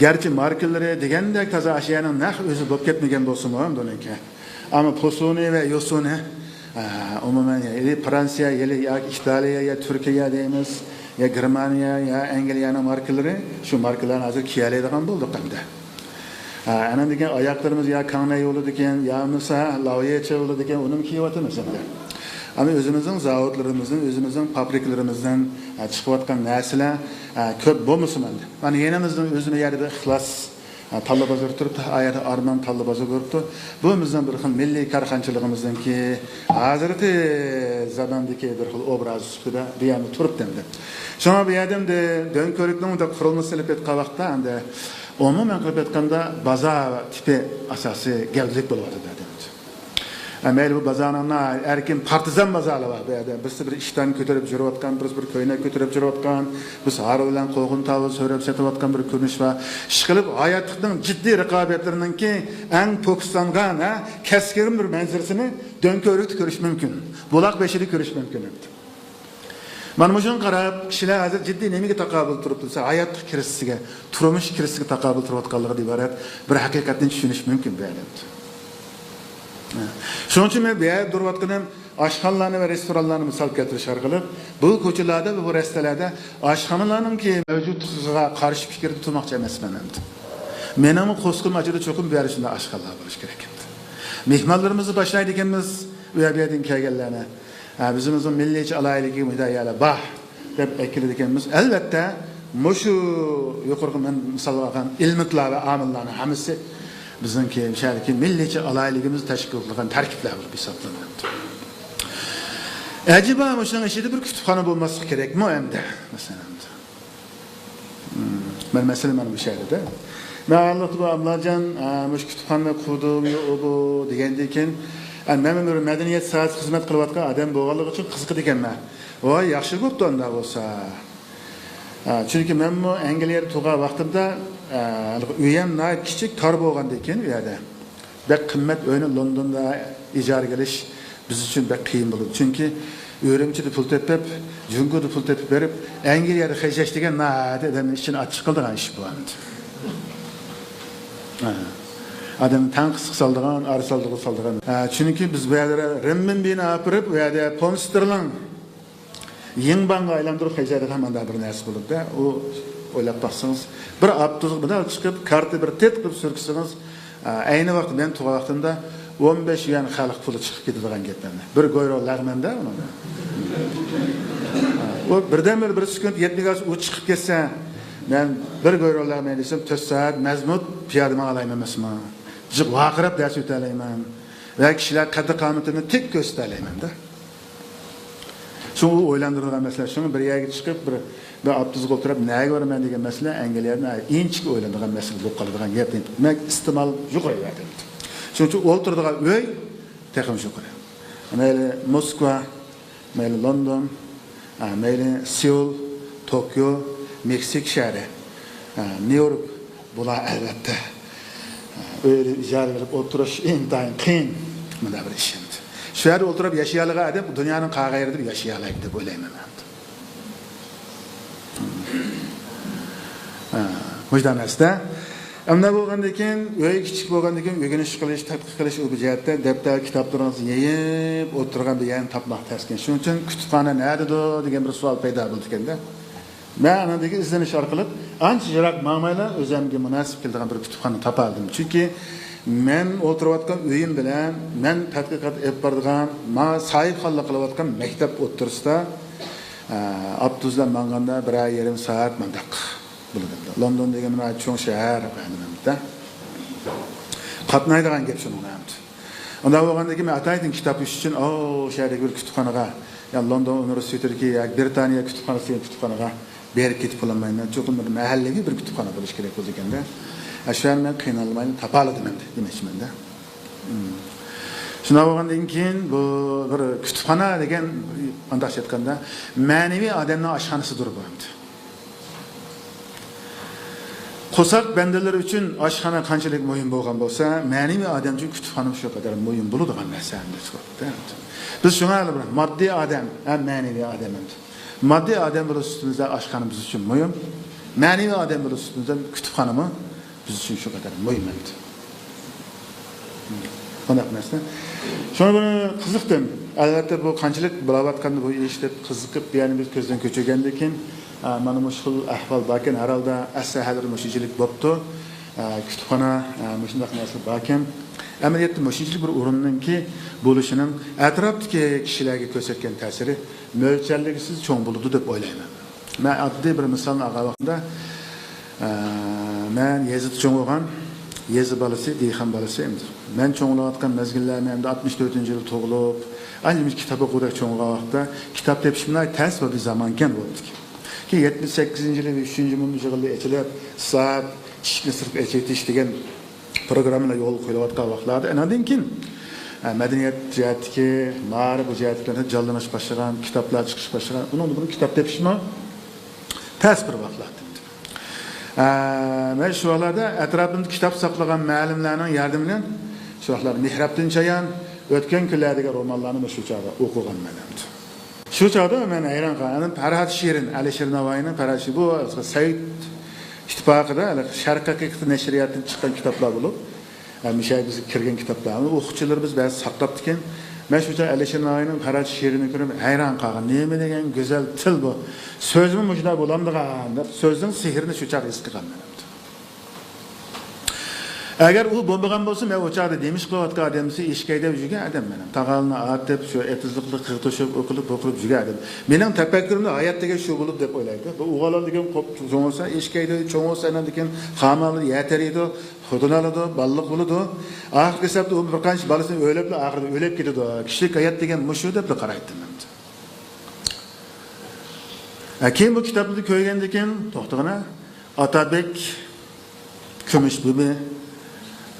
گەرچە ماركىلىرى دېگەندەك تازا ئاشۇ يەرنىڭ نەق ئۆزى بولۇپ كەتمىگەن بولسىمۇ، ئەمدى ئۇنىڭكى. ئەمما پوسۇنى ۋە يوسۇنى، ئە، ئومۇمەن، يەنى فرانسىيە، يەنى ياكى ئىتالىيە، يا تۈركىيە دەيمىز، يا گېرمانىيە، يا ئەنگلىيەنىڭ ماركىلىرى، شۇ ماركىلارنى ھازىر كىيەلەيدىغان بولدۇق ئەمدى. ئە، ئەنە دېگەن ئاياقلىرىمىز يا كاڭنەي بولىدىكەن، يا بولمىسا لاۋيېچە بولىدىكەن، ئۇنىمۇ كىيىۋاتىمىز ئەمدى. ئەمما ئۆزىمىزنىڭ زاۋۇتلىرىمىزدىن، ئۆزىمىزنىڭ فابرىكىلىرىمىزدىن، ئە، چىقىۋاتقان نەرسىلەر، ئە، كۆپ بولمىسىمۇ ئەمدى. مانا يېنىمىزدىن ئۆزىمىز يەردە بىر ئىخلاس، ئە، تاللا بازىرى تۇرۇپتۇ، ئا يەردە ئارمان تاللا بازىرى تۇرۇپتۇ. بۇ بىزنىڭ بىر خىل مىللىي كارخانىچىلىقىمىزنىڭكى ھازىرقى زاماندىكى بىر خىل ئوبرازى سۈپىتىدە بۇ يەردە تۇرۇپتۇ ئەمدى. شۇڭا بۇ يەردە ئەمدى دۆڭكۆۋرۈكنىڭ بۇنداق قۇرۇلمىسى سېلىپ ئېيتقان ۋاقىتتا ئەمدى ئومۇمەن قىلىپ ئېيتقاندا، بازار تىپى ئاساسىي گەۋدىلىك بولۇۋاتىدۇ دەيمىز. ھە، مەيلى بۇ بازارنىڭ ئەركىن پارتىزان بازارلىرى بار بۇ يەردە. بىرسى بىر ئىشتان كۆتۈرۈپ يۈرۈۋاتقان، بىرسى بىر كۆينەك كۆتۈرۈپ يۈرۈۋاتقان، بىرسى ھارۋا بىلەن قوغۇن تاۋۇز سۆرەپ سېتىۋاتقان بىر كۆرۈنۈش بار. ئىشقىلىپ، ھاياتلىقنىڭ جىددىي رىقابەتلىرىنىڭكى ئەڭ پوكۇسلانغان، ھە، كەسكىن بىر مەنزىرىسىنى دۆڭكۆۋرۈكتە كۆرۈش مۇمكىن. بۇلاق بېشىدا كۆرۈش مۇمكىن. مانا مۇشۇنىڭغا قاراپ، كىشىلەر ھازىر جىددىي نېمىگە تاقابىل تۇرۇپتۇ دېسە، ھاياتلىق كىرىزىسىگە، تۇرمۇش كىرىزىسىگە تاقابىل تۇرۇۋاتقانلىقىدىن ئىبارەت بىر ھەقىقەتنى چۈشىنىش مۇمكىن بۇ يەردە. شۇنىڭ ئۈچۈن مەن بۇ يەردە تۇرۇۋاتقىنىم ئاشخانىلارنى ۋە رېستورانلارنى مىسال كەلتۈرۈش ئارقىلىق، بۇ كوچىلاردا ۋە بۇ رەستىلەردە ئاشخانىلارنىڭكى مەۋجۇتلۇقىغا قارشى پىكىردە تۇرماقچى ئەمەسمەن ئەمدى. مېنىڭمۇ قورسىقىم ئاچىدۇ، چوقۇم بۇ يەردە شۇنداق ئاشخانىلار بولۇشى كېرەك ئەمدى. مېھمانلىرىمىزنى باشلايدىكەنمىز، ئۇ يەر بۇ يەردىن كەلگەنلەرنى. ھە، بىزىمىزنىڭ مىللىيچە ئالاھىدىلىكى مۇنداق يەرلەر بار دەپ ئەكېلىدىكەنمىز. ئەلۋەتتە، مۇشۇ يۇقىرىقى مەن مىسال ئالغان ئېلېمېنتلار ۋە ئامىللارنىڭ ھەممىسى بىزنىڭكى شەھەردىكى مىللىيچە ئالاھىدىلىكىمىزنى تەشكىل قىلغان تەركىبلەر بولۇپ ھېسابلىنىدۇ. ئەجەبا، مۇشۇنىڭ ئىچىدە بىر كۇتۇپخانا بولماسلىقى كېرەكمۇ ئەمدى؟ مەسىلەن. مم. مانا مەسىلە مانا مۇشۇ يەردە. مەن ئارىلىقتا بۇ ئابلاجان، ئە، مۇشۇ كۇتۇپخانىنى قۇردۇم، يو، ئۇ، بۇ دېگەندىن كېيىن، ئە، مەن بىر مەدەنىيەت ساھەسىدە خىزمەت قىلىۋاتقان ئادەم بولغانلىقى ئۈچۈن قىزىقىدىكەنمەن. ۋاي، ياخشى بوپتۇ ئۇنداق بولسا. ئە، چۈنكى مەنمۇ ئەنگلىيەدە تۇرغان ۋاقتىمدا، ئە، ئۆيەم ناھايىتى كىچىك، تار بولغاندىن كېيىن ئۇ يەردە بەك قىممەت ئۆينى لوندوندا ئىجارىگە ئېلىش بىز ئۈچۈن بەك قىيىن بولىدۇ. چۈنكى ئۈرۈمچىدە پۇل تېپىپ، جۇڭگودا پۇل تېپىپ بېرىپ، ئەنگلىيەدە خەجلەش دېگەن ناھايىتى ئادەمنىڭ ئىچىنى ئاچچىق قىلىدىغان ئىش بۇ ئەمدى. ھە. ئادەمنى تەڭ قىسقا سالىدىغان، ئارىسالدىغا سالىدىغان. ھە، چۈنكى بىز بۇ يەردە رېنمىنبىنى ئاپىرىپ، ئۇ يەردە پونستېرلىڭ يىڭباڭغا ئايلاندۇرۇپ خەجلەيدىغان مانداق بىر نەرسە بولىدۇ-دە. ئۇ ئويلاپ باقسىڭىز، بىر ئاپتوبۇسقا مۇنداق چىقىپ، كارتا بىر تىت قىلىپ سۈركىسىڭىز، ئە، ئەينى ۋاقىتتا مەن تۇرغان ۋاقتىمدا ئون بەش يۈەن خەلق پۇلى چىقىپ كېتىدىغان گەپ ئەمدى. بىر گويرو لەغمەندە ئۇنىڭ. ئۇ بىردەنبىر بىر سېكۇنت يەتمىگەچ ئۇ چىقىپ كەتسە، مەن بىر گويرو لەغمەن دېسەم، تۆت سائەت مەزمۇت پىيادە ماڭالايمەن ئەمەسمۇ. جىق ۋارقىراپ دەرس ئۆتەلەيمەن. ۋە كىشىلەر قەددى-قامىتىمنى تىك كۆرسىتەلەيمەن-دە. شۇڭا ئۇ ئويلاندۇرىدىغان مەسىلە. شۇڭا بىر يەرگە چىقىپ، بىر، بىر ئاپتوبۇسقا ئولتۇرۇپ، نەگە بارىمەن دېگەن مەسىلە ئەنگلىيەدە ئىنچىكە ئويلىنىدىغان مەسىلە بولۇپ قالىدىغان گەپ. دېمەك، ئىستېمال يۇقىرى بەردى. شۇنىڭ ئۈچۈن ئولتۇرىدىغان ئۆي تېخىمۇ يۇقىرى. مەيلى موسكۋا، مەيلى لوندون، ئا، مەيلى سېئۇل، توكيو، مېكسىكا شەھىرى، ئا، نيۇ يورك، بۇلار ئەلۋەتتە، ئا، ئۆينى ئىجارە بېرىپ ئولتۇرۇش ئىنتايىن قىيىن. مۇنداق بىر ئىش ئەمدى. شۇ يەردە ئولتۇرۇپ ياشىيالايدىغان ئادەم دۇنيانىڭ قالغان يېرىدە ياشىيالايدۇ دەپ ئويلايمەن مەن. ھە، مۇشۇنداق نەرسىدە. ئەمدى بولغاندىن كېيىن، ئۆي كىچىك بولغاندىن كېيىن ئۆگىنىش قىلىش، تەتقىق قىلىش، ئۇ بۇ جەھەتتە دەپتەر كىتابلىرىڭىزنى يېيىپ ئولتۇرغان بىر يەرنى تاپماق تەسكەن. شۇنىڭ ئۈچۈن كۇتۇپخانا نەدىدۇ دېگەن بىر سوئال پەيدا بولىدىكەن-دە. مەن ئانىڭدىن كېيىن ئىزدىنىش ئارقىلىق ئانچە يىراق ماڭمايلا ئۆزۈمگە مۇناسىپ كېلىدىغان بىر كۇتۇپخانا تاپالىدىم. چۈنكى مەن ئولتۇرۇۋاتقان ئۆيۈم بىلەن مەن تەتقىقات ئېلىپ بارىدىغان، ماڭا ساھىبخانلىق قىلىۋاتقان مەكتەپ ئوتتۇرىسىدا، ئە، ئاپتوبۇس بىلەن ماڭغاندا بىرەر يېرىم سائەت مانداق بولىدۇ. لوندون دېگەن مانا چوڭ شەھەر، ئەمدى قاتنايدىغان گەپ شۇنىڭ ئەمدى. ئۇنداق بولغاندىن كېيىن مەن ئاتايىن كىتاب ئوقۇش ئۈچۈن ئۇ شەھەردىكى بىر كۇتۇپخانىغا، يا لوندون ئۇنىۋېرسىتېتىدىكى ياكى بىرىتانىيە كۇتۇپخانىسى دېگەن كۇتۇپخانىغا بېرىپ كېتىپ بولالمايمەن. چوقۇم بىر مەھەللىۋى بىر كۇتۇپخانا بولۇشى كېرەك بولىدىكەن-دە. ئە، شۇ يەرنى مەن قىينالمايلا تاپالىدىم ئەمدى دېمەكچىمەن-دە. مم. شۇنداق بولغاندىن كېيىن بۇ بىر كۇتۇپخانا دېگەن ئانداقچە ئېيتقاندا مەنىۋى ئادەمنىڭ ئاشخانىسىدۇر بۇ ئەمدى. قورساق بەندىلىرى ئۈچۈن ئاشخانا قانچىلىك مۇھىم بولغان بولسا، مەنىۋى ئادەم ئۈچۈن كۇتۇپخانىمۇ شۇ قەدەر مۇھىم بولىدىغان نەرسە ئەمدى. بىز شۇڭا ھېلى بىر ماددىي ئادەم ھەم مەنىۋى ئادەم ئەمدى. ماددىي ئادەم بولۇش سۈپىتىمىزدە ئاشخانا بىز ئۈچۈن مۇھىم. مەنىۋى ئادەم بولۇش سۈپىتىمىزدە كۇتۇپخانىمۇ بىز ئۈچۈن شۇ قەدەر مۇھىم ئەمدى. قانداق نەرسە؟ شۇڭا بۇنى قىزىقتىم. ئەلۋەتتە، بۇ قانچىلىك بولاۋاتقاندا بۇ ئىش دەپ قىزىقىپ، يەنە بىز كۆزدىن كەچۈرگەندىن كېيىن، ئە، مانا مۇشۇ خىل ئەھۋال باركەن، ھەر ھالدا ئەسلى ھەللىرى مۇشۇنچىلىك بوپتۇ. ئە، كۇتۇپخانا، ئە، مۇشۇنداق نەرسە باركەن. ئەمەلىيەتتە مۇشۇنچىلىك بىر ئورۇننىڭكى بولۇشىنىڭ ئەتراپتىكى كىشىلەرگە كۆرسەتكەن تەسىرى مۆلچەرلىگۈسىز چوڭ بولىدۇ دەپ ئويلايمەن. مەن ئاددىي بىر مىسالنى ئالغان ۋاقتىمدا، ئە، مەن يېزىدا چوڭ بولغان، يېزا بالىسى، دېھقان بالىسى ئەمدى. مەن چوڭ بولۇۋاتقان مەزگىللەرنى ئەمدى ئاتمىش تۆتىنچى يىلى تۇغۇلۇپ، ئانچە-مۇنچە كىتاب ئوقۇغۇدەك چوڭ بولغان ۋاقىتتا كىتاب تېپىش ناھايىتى تەس بىر زامانكەن بولدى. كېيىن يەتمىش سەككىزىنچى يىلى ۋە ئۈچىنچى مۇندىن يىغىلدى ئېچىلىپ، سائەت ئىشىكنى سىرتقا ئېچىۋېتىش دېگەن پروگراممىلار يولغا قويۇلۇۋاتقان ۋاقىتلاردا، ئاندىن كېيىن، ئە، مەدەنىيەت جەھەتتىكى، مائارىپ بۇ جەھەتتىكى جانلىنىش باشلىغان، كىتابلار چىقىش باشلىغان، ئۇنىڭدىن بۇرۇن كىتاب تېپىشمۇ تەس بىر ۋاقىتلار. ئە، مەن شۇ ۋاقىتلاردا ئەتراپىمدا كىتاب ساقلىغان مۇئەللىملەرنىڭ ياردىمى بىلەن شۇ ۋاقىتلار مېھرابتىن چايان، ئۆتكەن كۈنلەر دېگەن رومانلارنى مەن شۇ چاغدا ئوقۇغانمەن ئەمدى. شۇ چاغدا مەن ھەيران قالغان. پەرھات شېرىن، ئەلىشىر ناۋايىنىڭ پەرھات شېرىن، بۇ سوۋېت ئىتتىپاقىدا ھېلىقى شەرق ھەقىقىتى نەشرىياتىدىن چىققان كىتابلار بولۇپ، ھە، مۇشۇ يەرگە بىزگە كىرگەن كىتابلار. ئۇنى ئوقۇغۇچىلىرىمىز بەزى ساقلاپتىكەن. مەن شۇ چاغ ئەلىشىر ناۋايىنىڭ پەرھات شېرىنىنى كۆرۈپ ھەيران قالغان. نېمە دېگەن گۈزەل تىل بۇ. سۆزمۇ مۇشۇنداق بولامدىغان دەپ سۆزنىڭ سېھرىنى شۇ چاغ ھېس قىلغان مەن. ئەگەر ئۇ بولمىغان بولسا، مەن ئۇ چاغدا نېمە ئىش قىلىۋاتقان ئادەم دېسە، ئېشەك ھەيدەپ يۈرگەن ئادەم مەن. تاغارنى ئارتىپ، شۇ ئېتىزلىقتا قىغ توشۇپ، ئوقۇلۇپ، ئوقۇلۇپ يۈرگەن ئادەم. مېنىڭ تەپەككۇرۇمدا ھايات دېگەن شۇ بولىدۇ دەپ ئويلايدۇ. بۇ ئۇۋالار دېگەن قوپ چوڭ بولسا، ئېشەك ھەيدەيدۇ، چوڭ بولسا، ئاندىن كېيىن خامالىدا يەر تېرىيدۇ، خوتۇن ئالىدۇ، بالىلىق بولىدۇ. ئاخىرقى ھېسابتا ئۇ بىر قانچە بالىسىنى ئۆيلەپلا ئاخىرىدا ئۆلۈپ كېتىدۇ. كىشىلىك ھايات دېگەن مۇشۇ دەپلا قارايتتىم مەن. ھە، كېيىن بۇ كىتابنى كۆرگەندىن كېيىن، توختىغىنا، ئاتابېك، كۈمۈش بىبى،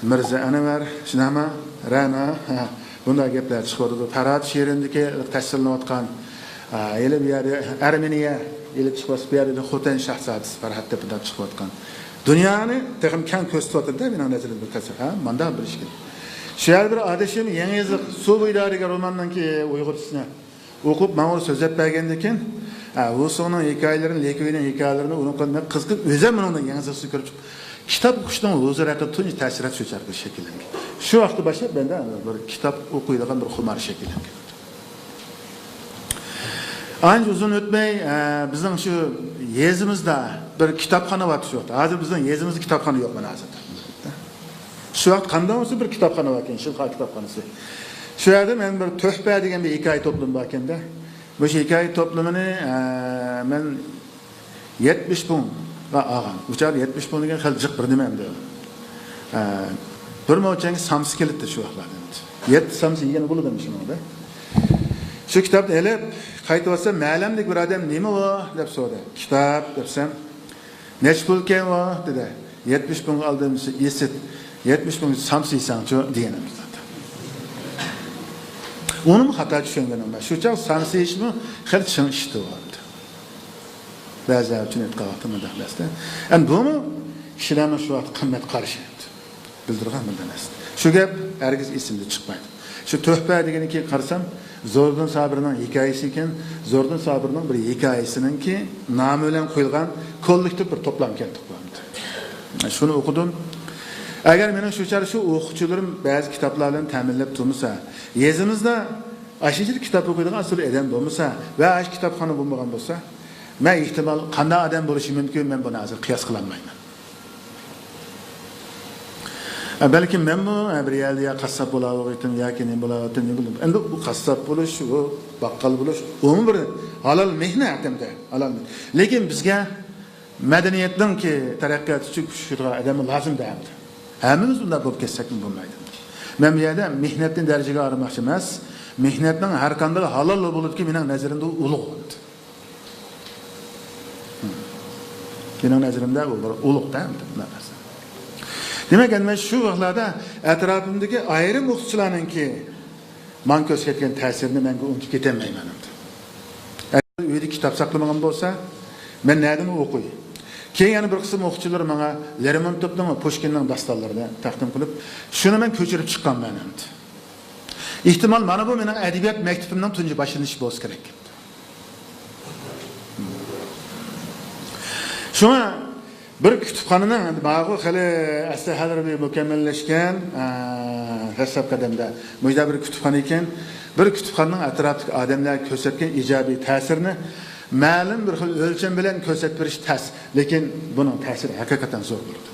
مىرزا ئەنۋەر، شۇنداقمۇ؟ رەنا، ھە، بۇنداق گەپلەر چىقىۋاتىدۇ. پەرھات شېرىندىكى تەسۋىرلىنىۋاتقان، ھە، ھېلى بۇ يەردە ئەرمېنىيە ئېلىپ چىقىۋاتىدۇ، بۇ يەردە خوتەن شاھزادىسى پەرھات دەپ بۇنداق چىقىۋاتقان. دۇنيانى تېخىمۇ كەڭ كۆرسىتىۋاتىدۇ-دە، مېنىڭ نەزىرىمدە بىر تەسۋىر. ھە، مانداق بىر ئىش ئىكەن. شۇ يەردە بىر ئادىشىم يېڭى يېزىق، سۇ بويىدا دېگەن روماننىڭكى ئۇيغۇرچىسىنى ئوقۇپ، ماڭا سۆزلەپ بەرگەندىن كېيىن، ھە، ۋۇسۇڭنىڭ ھېكايىلىرىنى، لېكۈينىڭ ھېكايىلىرىنى ئۇنىڭ قولىدا قىزىقىپ، ئۆزۈم ئۇنىڭدىن يېڭى زاتنى كۆرۈپ چىقىپ، كىتاب ئوقۇشنىڭ ھۇزۇرى ھەققىدە تۇنجى تەسىرات شۇ چاغدا شەكىللەنگەن. شۇ ۋاقىتتا باشلاپ مەندە بىر كىتاب ئوقۇيدىغان بىر خۇمار شەكىللەنگەن. ئانچە ئۇزۇن ئۆتمەي، ئە، بىزنىڭ شۇ يېزىمىزدا بىر كىتابخانا بار شۇ ۋاقىتتا. ھازىر بىزنىڭ يېزىمىزدا كىتابخانا يوق مانا ھازىردا. شۇ ۋاقىت قانداق بولسا بىر كىتابخانا باركەن، شىنخۇا كىتابخانىسى. شۇ يەردە مەن بىر تۆھپە دېگەن بىر ھېكايە توپلىمى باركەن-دە. مۇشۇ ھېكايە توپلىمىنى، ئە، مەن يەتمىش پۇڭغا ئالغان. ئۇ چاغدا يەتمىش پۇڭ دېگەن خېلى جىق بىر نېمە ئەمدى. ئە، بىر موچەنگە سامسا كېلەتتى شۇ ۋاقىتلاردا. يەتتە سامسا يېگەن بولىدۇ شۇنىڭدا. شۇ كىتابنى ئېلىپ قايتىۋاتسام، مەھەللەمدىكى بىر ئادەم، «نېمە ئۇ؟» دەپ سورىدى. «كىتاب» دەپسەم، «نەچچە پۇل ئىكەن ئۇ؟» دېدى. «يەتمىش پۇڭغا ئالدىم» دېسە، «ئېسىت، يەتمىش پۇڭ سامسا يېسەڭچۇ» دېگەن ئەمدى زادى. ئۇنىمۇ خاتا چۈشەنگەنمەن. شۇ چاغ سامسا يېيىشمۇ خېلى چىڭ ئىشتۇ ئەمدى. بەزىلەر ئۈچۈن ئېيتقان ۋاقتىم مۇنداق نەرسە. ئەمدى بۇمۇ كىشىلەرنىڭ شۇ ۋاقىت قىممەت قارىشى ئەمدى. بىلدۈرگەن بىر نەرسە. شۇ گەپ ھەرگىز ئېسىمدىن چىقمايدۇ. شۇ تۆھپە دېگىنى كېيىن قارىسام، زوردۇن سابىرنىڭ ھېكايىسى ئىكەن. زوردۇن سابىرنىڭ بىر ھېكايىسىنىڭكى نامى بىلەن قويۇلغان كوللېكتىپ بىر توپلام ئىكەن، توپلامدى. شۇنى ئوقۇدۇم. ئەگەر مېنىڭ شۇ چاغدا شۇ ئوقۇغۇچىلىرىم بەزى كىتابلار بىلەن تەمىنلەپ تۇرمىسا، يېزىمىزدا ئاشۇنچىلىك كىتاب ئوقۇيدىغان ئاساسىي ئادەم بولمىسا ۋە ئاشۇ كىتابخانا بولمىغان بولسا، مەن ئېھتىمال قانداق ئادەم بولۇشى مۇمكىن، مەن بۇنى ھازىر قىياس قىلالمايمەن. ئە، بەلكىم مەنمۇ، ئە، بىر يەردە يا قاسساپ بولاۋاتىمەن ياكى نېمە بولاۋاتىمەن، نېمە بولۇپ، ئەمدى ئۇ قاسساپ بولۇش، ئۇ باققال بولۇش، ئۇمۇ بىر ھالال مېھنەت ھەمدە ھالال مېھنەت. لېكىن بىزگە مەدەنىيەتنىڭكى تەرەققىياتى ئۈچۈن كۈچ قوشىدىغان ئادەم لازىم دەمدى. ھەممىمىز بۇنداق بولۇپ كەتسەكمۇ بولمايدۇ. مەن بۇ يەردە مېھنەتنى دەرىجىگە ئايرىماقچى ئەمەس. مېھنەتنىڭ ھەر قانداق ھالال بولىدىكى، مېنىڭ نەزىرىمدە ئۇ ئۇلۇغ. مېنىڭ نەزىرىمدە ئۇ بىر ئۇلۇغ دەمدى. دېمەك، ئەمدى مەن شۇ ۋاقىتلاردا ئەتراپىمدىكى ئايرىم ئوقۇتقۇچىلارنىڭكى ماڭا كۆرسەتكەن تەسىرىنى مەڭگۈ ئۇنتۇپ كەتەلمەيمەن ئەمدى. ئەگەر ئۆيدە كىتاب ساقلىمىغان بولسا، مەن نەدىن ئوقۇي؟ كېيىن يەنە بىر قىسىم ئوقۇتقۇچىلىرى ماڭا لېرمونتوفنىڭ ۋە پۇشكىننىڭ داستانلىرىنى تەقدىم قىلىپ، شۇنى مەن كۆچۈرۈپ چىققانمەن ئەمدى. ئېھتىمال، مانا بۇ مېنىڭ ئەدەبىيات مەكتىپىمنىڭ تۇنجى باشلىنىشى بولسا كېرەك. شۇڭا بىر كۇتۇپخانىنىڭ، ئەمدى ماۋۇ خېلى ئەسلىھەلىرى مۇكەممەللەشكەن، ئە، دەسلەپكى قەدەمدە مۇشۇنداق بىر كۇتۇپخانا ئىكەن، بىر كۇتۇپخانىنىڭ ئەتراپتىكى ئادەملەرگە كۆرسەتكەن ئىجابىي تەسىرىنى مەلۇم بىر خىل ئۆلچەم بىلەن كۆرسەتىپ بېرىش تەس، لېكىن بۇنىڭ تەسىرى ھەقىقەتەن زور بولىدۇ.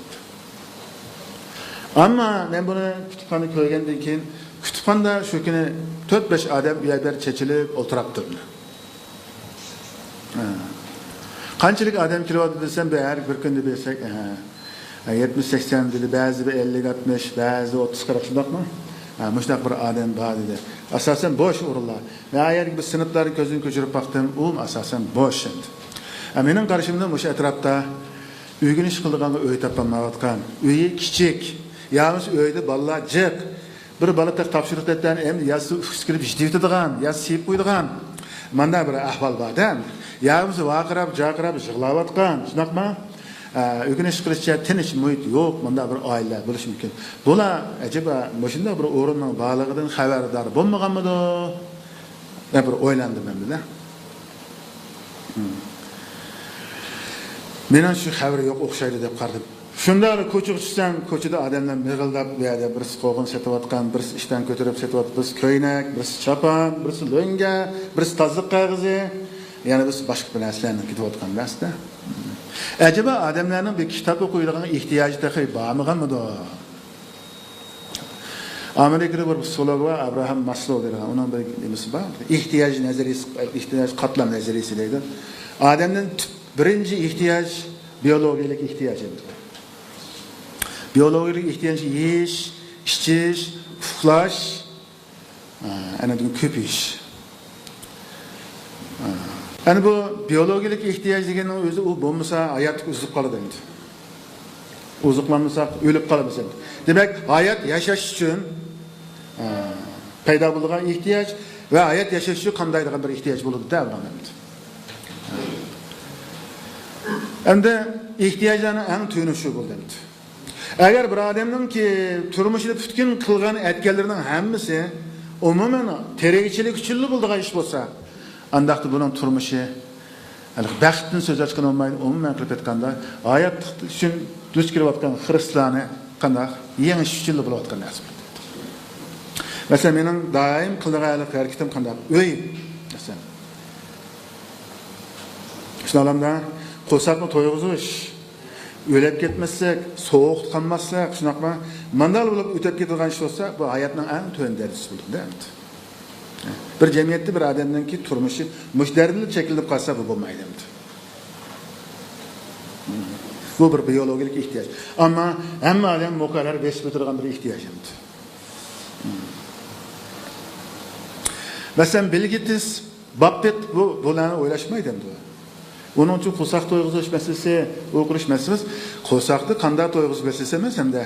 ئەمما مەن بۇنى كۇتۇپخانىدا كۆرگەندىن كېيىن، كۇتۇپخانىدا شۇ كۈنى تۆت-بەش ئادەم ئۇ يەر بۇ يەر چېچىلىپ ئولتۇراپتۇ. ھە. قانچىلىك ئادەم كېلىۋاتىدۇ دېسەم، بۇ ھەر بىر كۈندە بىلسەك، ھە، يەتمىش سەكسەن دېدى، بەزى بىر ئەللىك ئاتمىش، بەزى ئوتتۇز قىرىق، شۇنداقمۇ؟ ھە، مۇشۇنداق بىر ئادەم بار دېدى. ئاساسەن بوش ئورۇنلار. مەن ئا يەردىكى بىر سىنىپلارنى كۆزدىن كۆچۈرۈپ باقتىم، ئۇمۇ ئاساسەن بوش ئىدى. ھە، مېنىڭ قارىشىمدا مۇشۇ ئەتراپتا ئۆگىنىش قىلىدىغانغا ئۆي تاپالمايۋاتقان، ئۆيى كىچىك، يا بولمىسا ئۆيدە بالىلار جىق، بىر بالا تېخى تاپشۇرۇق دەپتەرنى ئەمدى يازسا ئۇكىسى كىرىپ يېتىۋېتىدىغان، يازسا سىيىپ قويىدىغان، مانداق بىر ئەھۋال بار-دە. يا بولمىسا ۋارقىراپ-جارقىراپ يىغلاۋاتقان، شۇنداقمۇ؟ ئە، ئۆگىنىش قىلىشچە تىنچ مۇھىت يوق، مۇنداق بىر ئائىلىلەر بولۇشى مۇمكىن. بۇلار ئەجەبا مۇشۇنداق بىر ئورۇننىڭ بارلىقىدىن خەۋەردار بولمىغانمىدۇ؟ دەپ بىر ئويلاندىم مەن بىلە. مېنىڭ شۇ خەۋىرى يوق ئوخشايدۇ دەپ قارىدىم. شۇنداق كوچىغا چىقسام، كوچىدا ئادەملەر مىغىلداپ، بۇ يەردە بىرسى قوغۇن سېتىۋاتقان، بىرسى ئىشتان كۆتۈرۈپ سېتىۋاتقان، بىرسى كۆينەك، بىرسى چاپان، بىرسى لۆڭگە، بىرسى تازىلىق قەغىزى، يەنە بىرسى باشقا بىر نەرسىلەرنى كېتىۋاتقان نەرسىدە. ئەجەبا ئادەملەرنىڭ بىر كىتاب ئوقۇيدىغان ئېھتىياجى تېخى بارمىغانمىدۇ؟ ئامېرىكىدا بىر پسىخولوگ بار، ئابراھام ماسلو دەيدىغان، ئۇنىڭ بىر نېمىسى بار. ئېھتىياج نەزەرىيىسى، ئېھتىياج قاتلام نەزەرىيىسى دەيدۇ. ئادەمنىڭ تۈپ بىرىنچى ئېھتىياج بىيولوگىيەلىك ئېھتىياج. بىيولوگىيەلىك ئېھتىياج يېيىش، ئىچىش، ئۇخلاش، ئەنە كۆپىيىش. ئەنە بۇ بىيولوگىيەلىك ئېھتىياج دېگەننىڭ ئۆزى، ئۇ بولمىسا ھاياتلىق ئۈزۈلۈپ قالىدۇ ئەمدى. ئوزۇقلانمىساق ئۆلۈپ قالىمىز ئەمدى. دېمەك، ھايات ياشاش ئۈچۈن، ئە، پەيدا بولىدىغان ئېھتىياج ۋە ھايات ياشاش ئۈچۈن قامدايدىغان بىر ئېھتىياج بولىدۇ-دە، ئەمدى. ئەمدى ئېھتىياجلارنىڭ ئەڭ تۆۋىنى شۇ بولدى ئەمدى. ئەگەر بىر ئادەمنىڭكى تۇرمۇشىدا پۈتكۈل قىلغان ئەتكەنلىرىنىڭ ھەممىسى ئومۇمەن تىرىكچىلىك ئۈچۈنلا بولىدىغان ئىش بولسا، ئانداقتا بۇنىڭ تۇرمۇشى ھېلىقى بەختتىن سۆز ئاچقىلى بولمايدۇ. ئومۇمەن قىلىپ ئېيتقاندا، ھاياتلىق ئۈچۈن دۇچ كېلىۋاتقان خىرىسلارنى قانداق يېڭىش ئۈچۈنلا بولۇۋاتقان نەرسە. مەسىلەن، مېنىڭ دائىم قىلىدىغان ھەرىكىتىم قانداق؟ ئۆي، مەسىلەن. شۇنداقلامدا قورساقنى تويغۇزۇش، ئۆلۈپ كەتمەسلىك، سوغۇقتا قالماسلىق، شۇنداقمۇ؟ مانداق بولۇپ ئۆتۈپ كېتىدىغان ئىش بولسا، بۇ ھاياتنىڭ ئەڭ تۆۋەن دەرىجىسى بولىدۇ ئەمدى. بىر جەمئىيەتتە بىر ئادەمنىڭكى تۇرمۇشى مۇشۇ دەرىجىدە چەكلىنىپ قالسا، بۇ بولمايدۇ ئەمدى. بۇ بىر بىيولوگىيەلىك ئېھتىياج. ئەمما ھەممە ئادەم مۇقەررەر بېسىپ ئۆتىدىغان بىر ئېھتىياج ئەمدى. مەسىلەن، بىل گېتس، باففېت بۇ، بۇلارنى ئويلاشمايدۇ ئەمدى. ئۇنىڭ ئۈچۈن قورساق تويغۇزۇش مەسىلىسى، ئۇ قۇرۇش مەسىلىسى، قورساقنى قانداق تويغۇزۇش مەسىلىسى ئەمەس ھەمدە.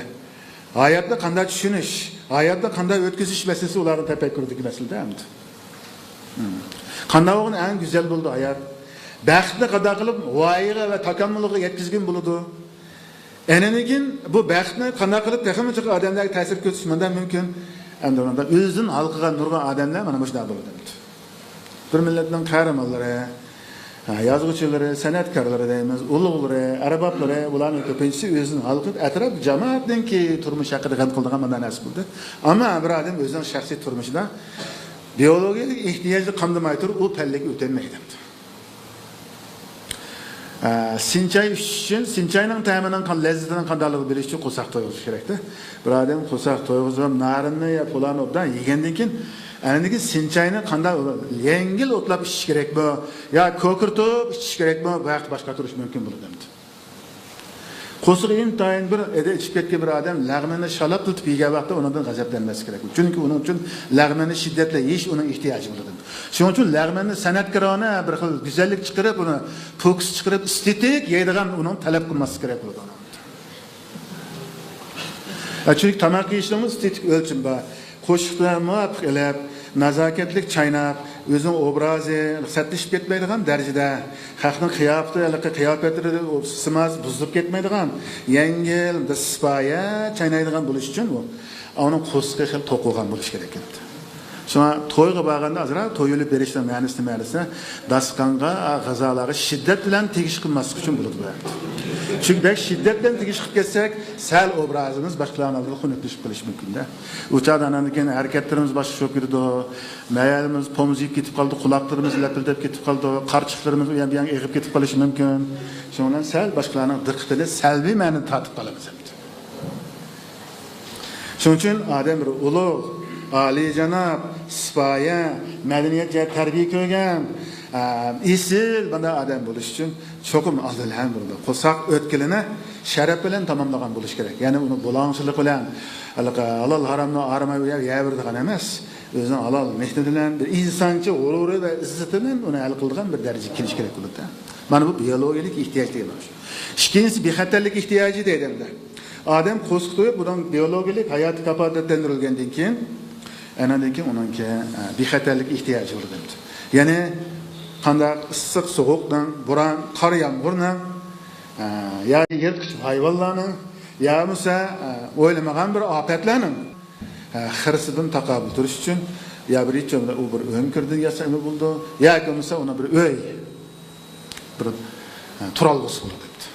ھاياتنى قانداق چۈشىنىش، ھاياتنى قانداق ئۆتكۈزۈش مەسىلىسى ئۇلارنىڭ تەپەككۇرىدىكى مەسىلە ئەمدى. قانداق بولغىنى ئەڭ گۈزەل بولىدۇ ھايات. بەختنى قانداق قىلىپ غايىگە ۋە تاكامۇلغا يەتكۈزگىلى بولىدۇ. ئەنەندىن كېيىن بۇ بەختنى قانداق قىلىپ تېخىمۇ جىق ئادەملەرگە تەسىر كۆرسىتىش مۇنداق مۇمكىن؟ ئەمدى مۇنداق ئۆزىدىن ھالقىغان نۇرغۇن ئادەملەر مانا مۇشۇنداق بولىدۇ. بىر مىللەتنىڭ قەھرىمانلىرى، ھە، يازغۇچىلىرى، سەنئەتكارلىرى دەيمىز، ئۇلۇغلىرى، ئەربابلىرى، بۇلارنىڭ كۆپىنچىسى ئۆزىدىن ھالقىپ، ئەتراپ جامائەتنىڭكى تۇرمۇشى ھەققىدە غەم قىلىدىغان مانا نەرسە بولدى. ئەمما بىر ئادەم ئۆزىنىڭ شەخسىي تۇرمۇشىدا بىيولوگىيەلىك ئېھتىياجنى قامدىماي تۇرۇپ، ئۇ پەللىگە ئۆتەلمەيدۇ. ئە، سىنچاي ئۈچۈش ئۈچۈن، سىنچاينىڭ تەمىنىڭ قان-، لەززىتىنىڭ قانداقلىقىنى بىلىش ئۈچۈن قورساق تويغۇزۇش كېرەكتە. بىر ئادەم قورساق تويغۇزۇپ، نارىننى يا پۇلاننى ئوبدان يېگەندىن كېيىن، ئاندىن كېيىن سىنچاينى قانداق يەڭگىل ئوتلاپ ئىچىش كېرەكمۇ يا كوكۇرتۇپ ئىچىش كېرەكمۇ، بۇ ھەقتە باش قاتۇرۇش مۇمكىن بولىدۇ ئەمدى. قورسىقى ئىنتايىن بىر ئىدى ئىچىپ كەتكەن بىر ئادەم لەغمەننى شالاپلىتىپ يېگەن ۋاقىتتا ئۇنىڭدىن غەزەپلەنمەسلىك كېرەك. چۈنكى ئۇنىڭ ئۈچۈن لەغمەننى شىددەتلىك يېيىش ئۇنىڭ ئېھتىياجى بولىدۇ. شۇنىڭ ئۈچۈن لەغمەننى سەنئەتكارانە بىر خىل گۈزەللىك چىقىرىپ، ئۇنى پوكۇس چىقىرىپ، ئېستېتىك يەيدىغان ئۇنىڭ تەلەپ قىلماسلىق كېرەك بولىدۇ. ھە، چۈنكى تاماق يېيىشنىڭمۇ ئېستېتىك ئۆلچىمى بار. قوشۇقلار مۇۋاپىق ئېلىپ، نازاكەتلىك چايناپ، ئۆزىنىڭ ئوبرازى سەتلىشىپ كەتمەيدىغان دەرىجىدە، خەقنىڭ قىياپىتى، ھېلىقى قىياپەتلىرى سىماسى بۇزۇلۇپ كەتمەيدىغان، يەڭگىل، سىپايە چاينايدىغان بولۇش ئۈچۈن ئۇ، ئۇنىڭ قورسىقى خېلى توق بولغان بولۇشى كېرەك ئەمدى. شۇڭا تويغا بارغاندا ئازراق توي ئېلىپ بېرىشنىڭ مەنىسى نېمە دېسە، داستىخانغا، غىزالارغا شىددەت بىلەن تېگىش قىلماسلىق ئۈچۈن بولىدۇ بۇ ھەقتە. چۈنكى بەك شىددەت بىلەن تېگىش قىلىپ كەتسەك، سەل ئوبرازىمىز باشقىلارنىڭ ئالدىدا خۇنۈكلىشىپ قېلىشى مۇمكىن-دە. ئۇ چاغدا ئاندىن كېيىن ھەرىكەتلىرىمىز باشقىچە بولۇپ كېتىدۇ. مەيەلىمىز پومزىيىپ كېتىپ قالىدۇ، قۇلاقلىرىمىز لەپىلدەپ كېتىپ قالىدۇ، قارچىقلىرىمىز ئۇ يان بۇ يانغا ئېغىپ كېتىپ قېلىشى مۇمكىن. شۇنىڭ بىلەن سەل باشقىلارنىڭ دىققىتىنى سەلبىي مەنىدە تارتىپ قالىمىز. شۇنىڭ ئۈچۈن ئادەم بىر ئۇلۇغ، ئالىيجاناب، سىپايە، مەدەنىيەت جەھەتتە تەربىيە كۆرگەن، ئە، ئېسىل بۇنداق ئادەم بولۇش ئۈچۈن چوقۇم ئالدىن ھەم بىر قورساق ئۆتكىلىنى شەرەپ بىلەن تاماملىغان بولۇش كېرەك. يەنى ئۇنى بۇلاڭچىلىق بىلەن، ھېلىقى ھالال ھارامنى ئارىماي يەۋېرىدىغان ئەمەس. ئۆزىنىڭ ھالال مېھنىتى بىلەن، بىر ئىنسانچە غۇرۇرى ۋە ئىززىتى بىلەن ئۇنى ھەل قىلىدىغان بىر دەرىجىگە كېلىش كېرەك بولىدۇ. مانا بۇ بىيولوگىيەلىك ئېھتىياج دېگەن شۇ. ئىككىنچىسى، بىخەتەرلىك ئېھتىياجى دەيدۇ ئەمدى. ئادەم قورسىقى تويۇپ، بۇنىڭ بىيولوگىيەلىك ھاياتى كاپالەتلەندۈرۈلگەندىن كېيىن، ئاندىن كېيىن ئۇنىڭكى، ئە، بىخەتەرلىك ئېھتىياجى بولىدۇ. يەنى قانداق ئىسسىق سوغۇقنىڭ، بوران، قار يامغۇرنىڭ، ئە، يا يىرتقۇچ ھايۋانلارنىڭ، يا بولمىسا، ئە، ئويلىمىغان بىر ئاپەتلەرنىڭ، ئە، خىرىسىدىن تاقابىل تۇرۇش ئۈچۈن يا بىر ھېچ بولمىغاندا ئۇ بىر ئۆڭكۈردىن ياسىغىلى بولىدۇ، ياكى بولمىسا ئۇنىڭ بىر ئۆي، بىر، ئە، تۇرالغۇسى بولىدۇ دەپتۇ.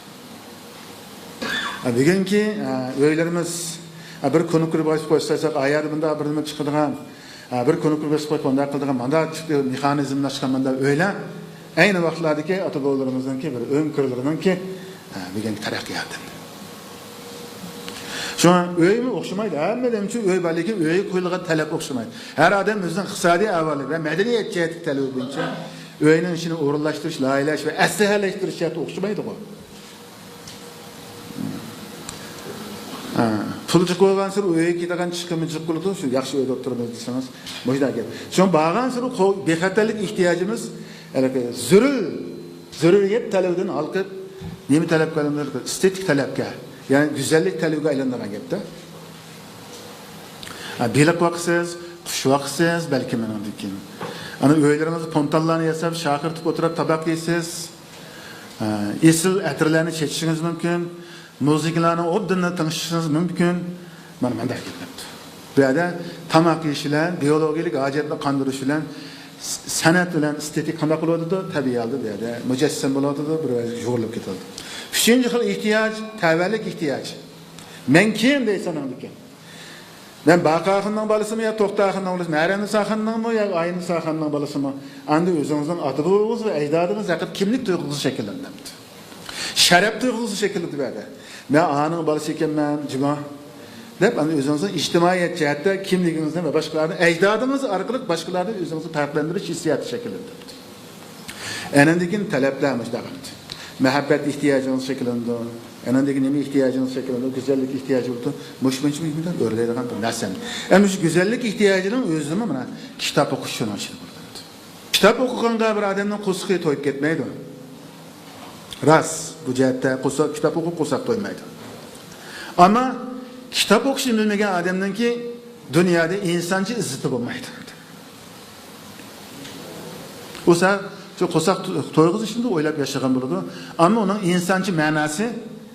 ئە، بۈگۈنكى، ئە، ئۆيلىرىمىز، ئە، بىر كۇنۇككىر بېسىپ قويساق، ئايەردە مۇنداق بىر نېمە چىقىدىغان، ئە، بىر كۇنۇككىر بېسىپ قويۇپ مۇنداق قىلىدىغان، مۇنداق چىقتى، مېخانىزملاشقان مۇنداق ئۆيلەر ئەينى ۋاقىتلاردىكى ئاتا-بوۋىلىرىمىزنىڭكى بىر ئۆڭكۈرلىرىنىڭكى، ئە، بۈگۈنكى تەرەققىياتى. شۇڭا ئۆيمۇ ئوخشىمايدۇ. ھەممە ئادەم ئۈچۈن ئۆي بار، لېكىن ئۆيگە قويۇلغان تەلەپ ئوخشىمايدۇ. ھەر ئادەم ئۆزىنىڭ ئىقتىسادىي ئەھۋالى ۋە مەدەنىيەت جەھەتتىكى تەلىپى بويىچە ئۆينىڭ ئىچىنى ئورۇنلاشتۇرۇش، لايىھەلەش ۋە ئەسلىھەلەشتۈرۈش جەھەتتە ئوخشىمايدىغۇ. ھە، پۇلى جىق بولغانسېرى ئۆيگە كېتىدىغان چىقىمى جىق بولىدۇ. شۇ ياخشى ئۆيدە ئولتۇرىمىز دېسىڭىز، مۇشۇنداق گەپ. شۇڭا بارغانسېرى قو-، بىخەتەرلىك ئېھتىياجىمىز ھېلىقى زۆرۈر، زۆرۈرىيەت تەلىپىدىن ھالقىپ، نېمە تەلەپكە ئايلاندى؟ ئېستېتىك تەلەپكە، يەنى گۈزەللىك تەلىپىگە ئايلانغان گەپتە. ھە، بېلىق باقىسىز، قۇش باقىسىز، بەلكىم ئاندىن كېيىن. ئانا ئۆيلىرىڭىزدە فونتانلارنى ياساپ، شاخىرىتىپ ئولتۇرۇپ تاماق يەيسىز. ئە، ئېسىل ئەتىرلەرنى چېچىشىڭىز مۇمكىن. مۇزىكىلارنىڭ ئوبدىنىنى تىڭشىشىڭىز مۇمكىن. مانا مۇنداق گەپ. بۇ يەردە تاماق يېيىش بىلەن، بىيولوگىيەلىك ھاجەتنى قاندۇرۇش بىلەن، س-، سەنئەت بىلەن ئېستېتىك قانداق بولۇۋاتىدۇ؟ تەبىئىي ھالدا بۇ يەردە مۇجەسسەم بولۇۋاتىدۇ، بىر يۇغۇرۇلۇپ كېتىۋاتىدۇ. ئۈچىنچى خىل ئېھتىياج، تەۋەلىك ئېھتىياج. مەن كىم دەيسەن ئاندىكىن. مەن باقا خاننىڭ بالىسىمۇ يا توختى خاننىڭ بالىسىمۇ، ھەرەمنىسا خاننىڭمۇ يا ئاينىسا خاننىڭ بالىسىمۇ؟ ئەمدى ئۆزىڭىزنىڭ ئاتا-بوۋىڭىز ۋە ئەجدادىڭىز ھەققىدە كىملىك تۇيغۇسى شەكىللەندى. شەرەپ تۇيغۇسى شەكىللەندى بۇ يەردە. مەن ئانىڭ بالىسى ئىكەنمەن، جۇما، دەپ، ئەمدى ئۆزىڭىزنىڭ ئىجتىمائىيەت جەھەتتە كىملىكىڭىزنى ۋە باشقىلارنى، ئەجدادىڭىز ئارقىلىق باشقىلارنى ئۆزىڭىزنى پەرقلەندۈرۈش ھېسسىياتى شەكىللەندى. ئەنەندىن كېيىن تەلەپلەر مۇشۇنداق ئەمدى. مەھەببەت ئېھتىياجىڭىز شەكىللىنىدۇ. ئەنەندىن كېيىن نېمە ئېھتىياجىڭىز شەكىللىنىدۇ؟ گۈزەللىك ئېھتىياجى بولىدۇ. مۇشۇ بويىچە مۇشۇ ئۆرلەيدىغان بىر نەرسە. ئەمدى شۇ گۈزەللىك ئېھتىياجىنىڭ ئۆزىمۇ مانا كىتاب ئوقۇش شۇنىڭ ئىچىدە بولىدۇ. كىتاب ئوقۇغاندا بىر ئادەمنىڭ قورسىقى تويۇپ كەتمەيدۇ. راست، بۇ جەھەتتە قورساق، كىتاب ئوقۇپ قورساق تويمايدۇ. ئەمما كىتاب ئوقۇشنى بىلمىگەن ئادەمنىڭكى دۇنيادا ئىنسانچە ئىززىتى بولمايدۇ. بولسا شۇ قورساق تو-، تويغۇزۇشنى ئويلاپ ياشىغان بولىدۇ. ئەمما ئۇنىڭ ئىنسانچە مەناسى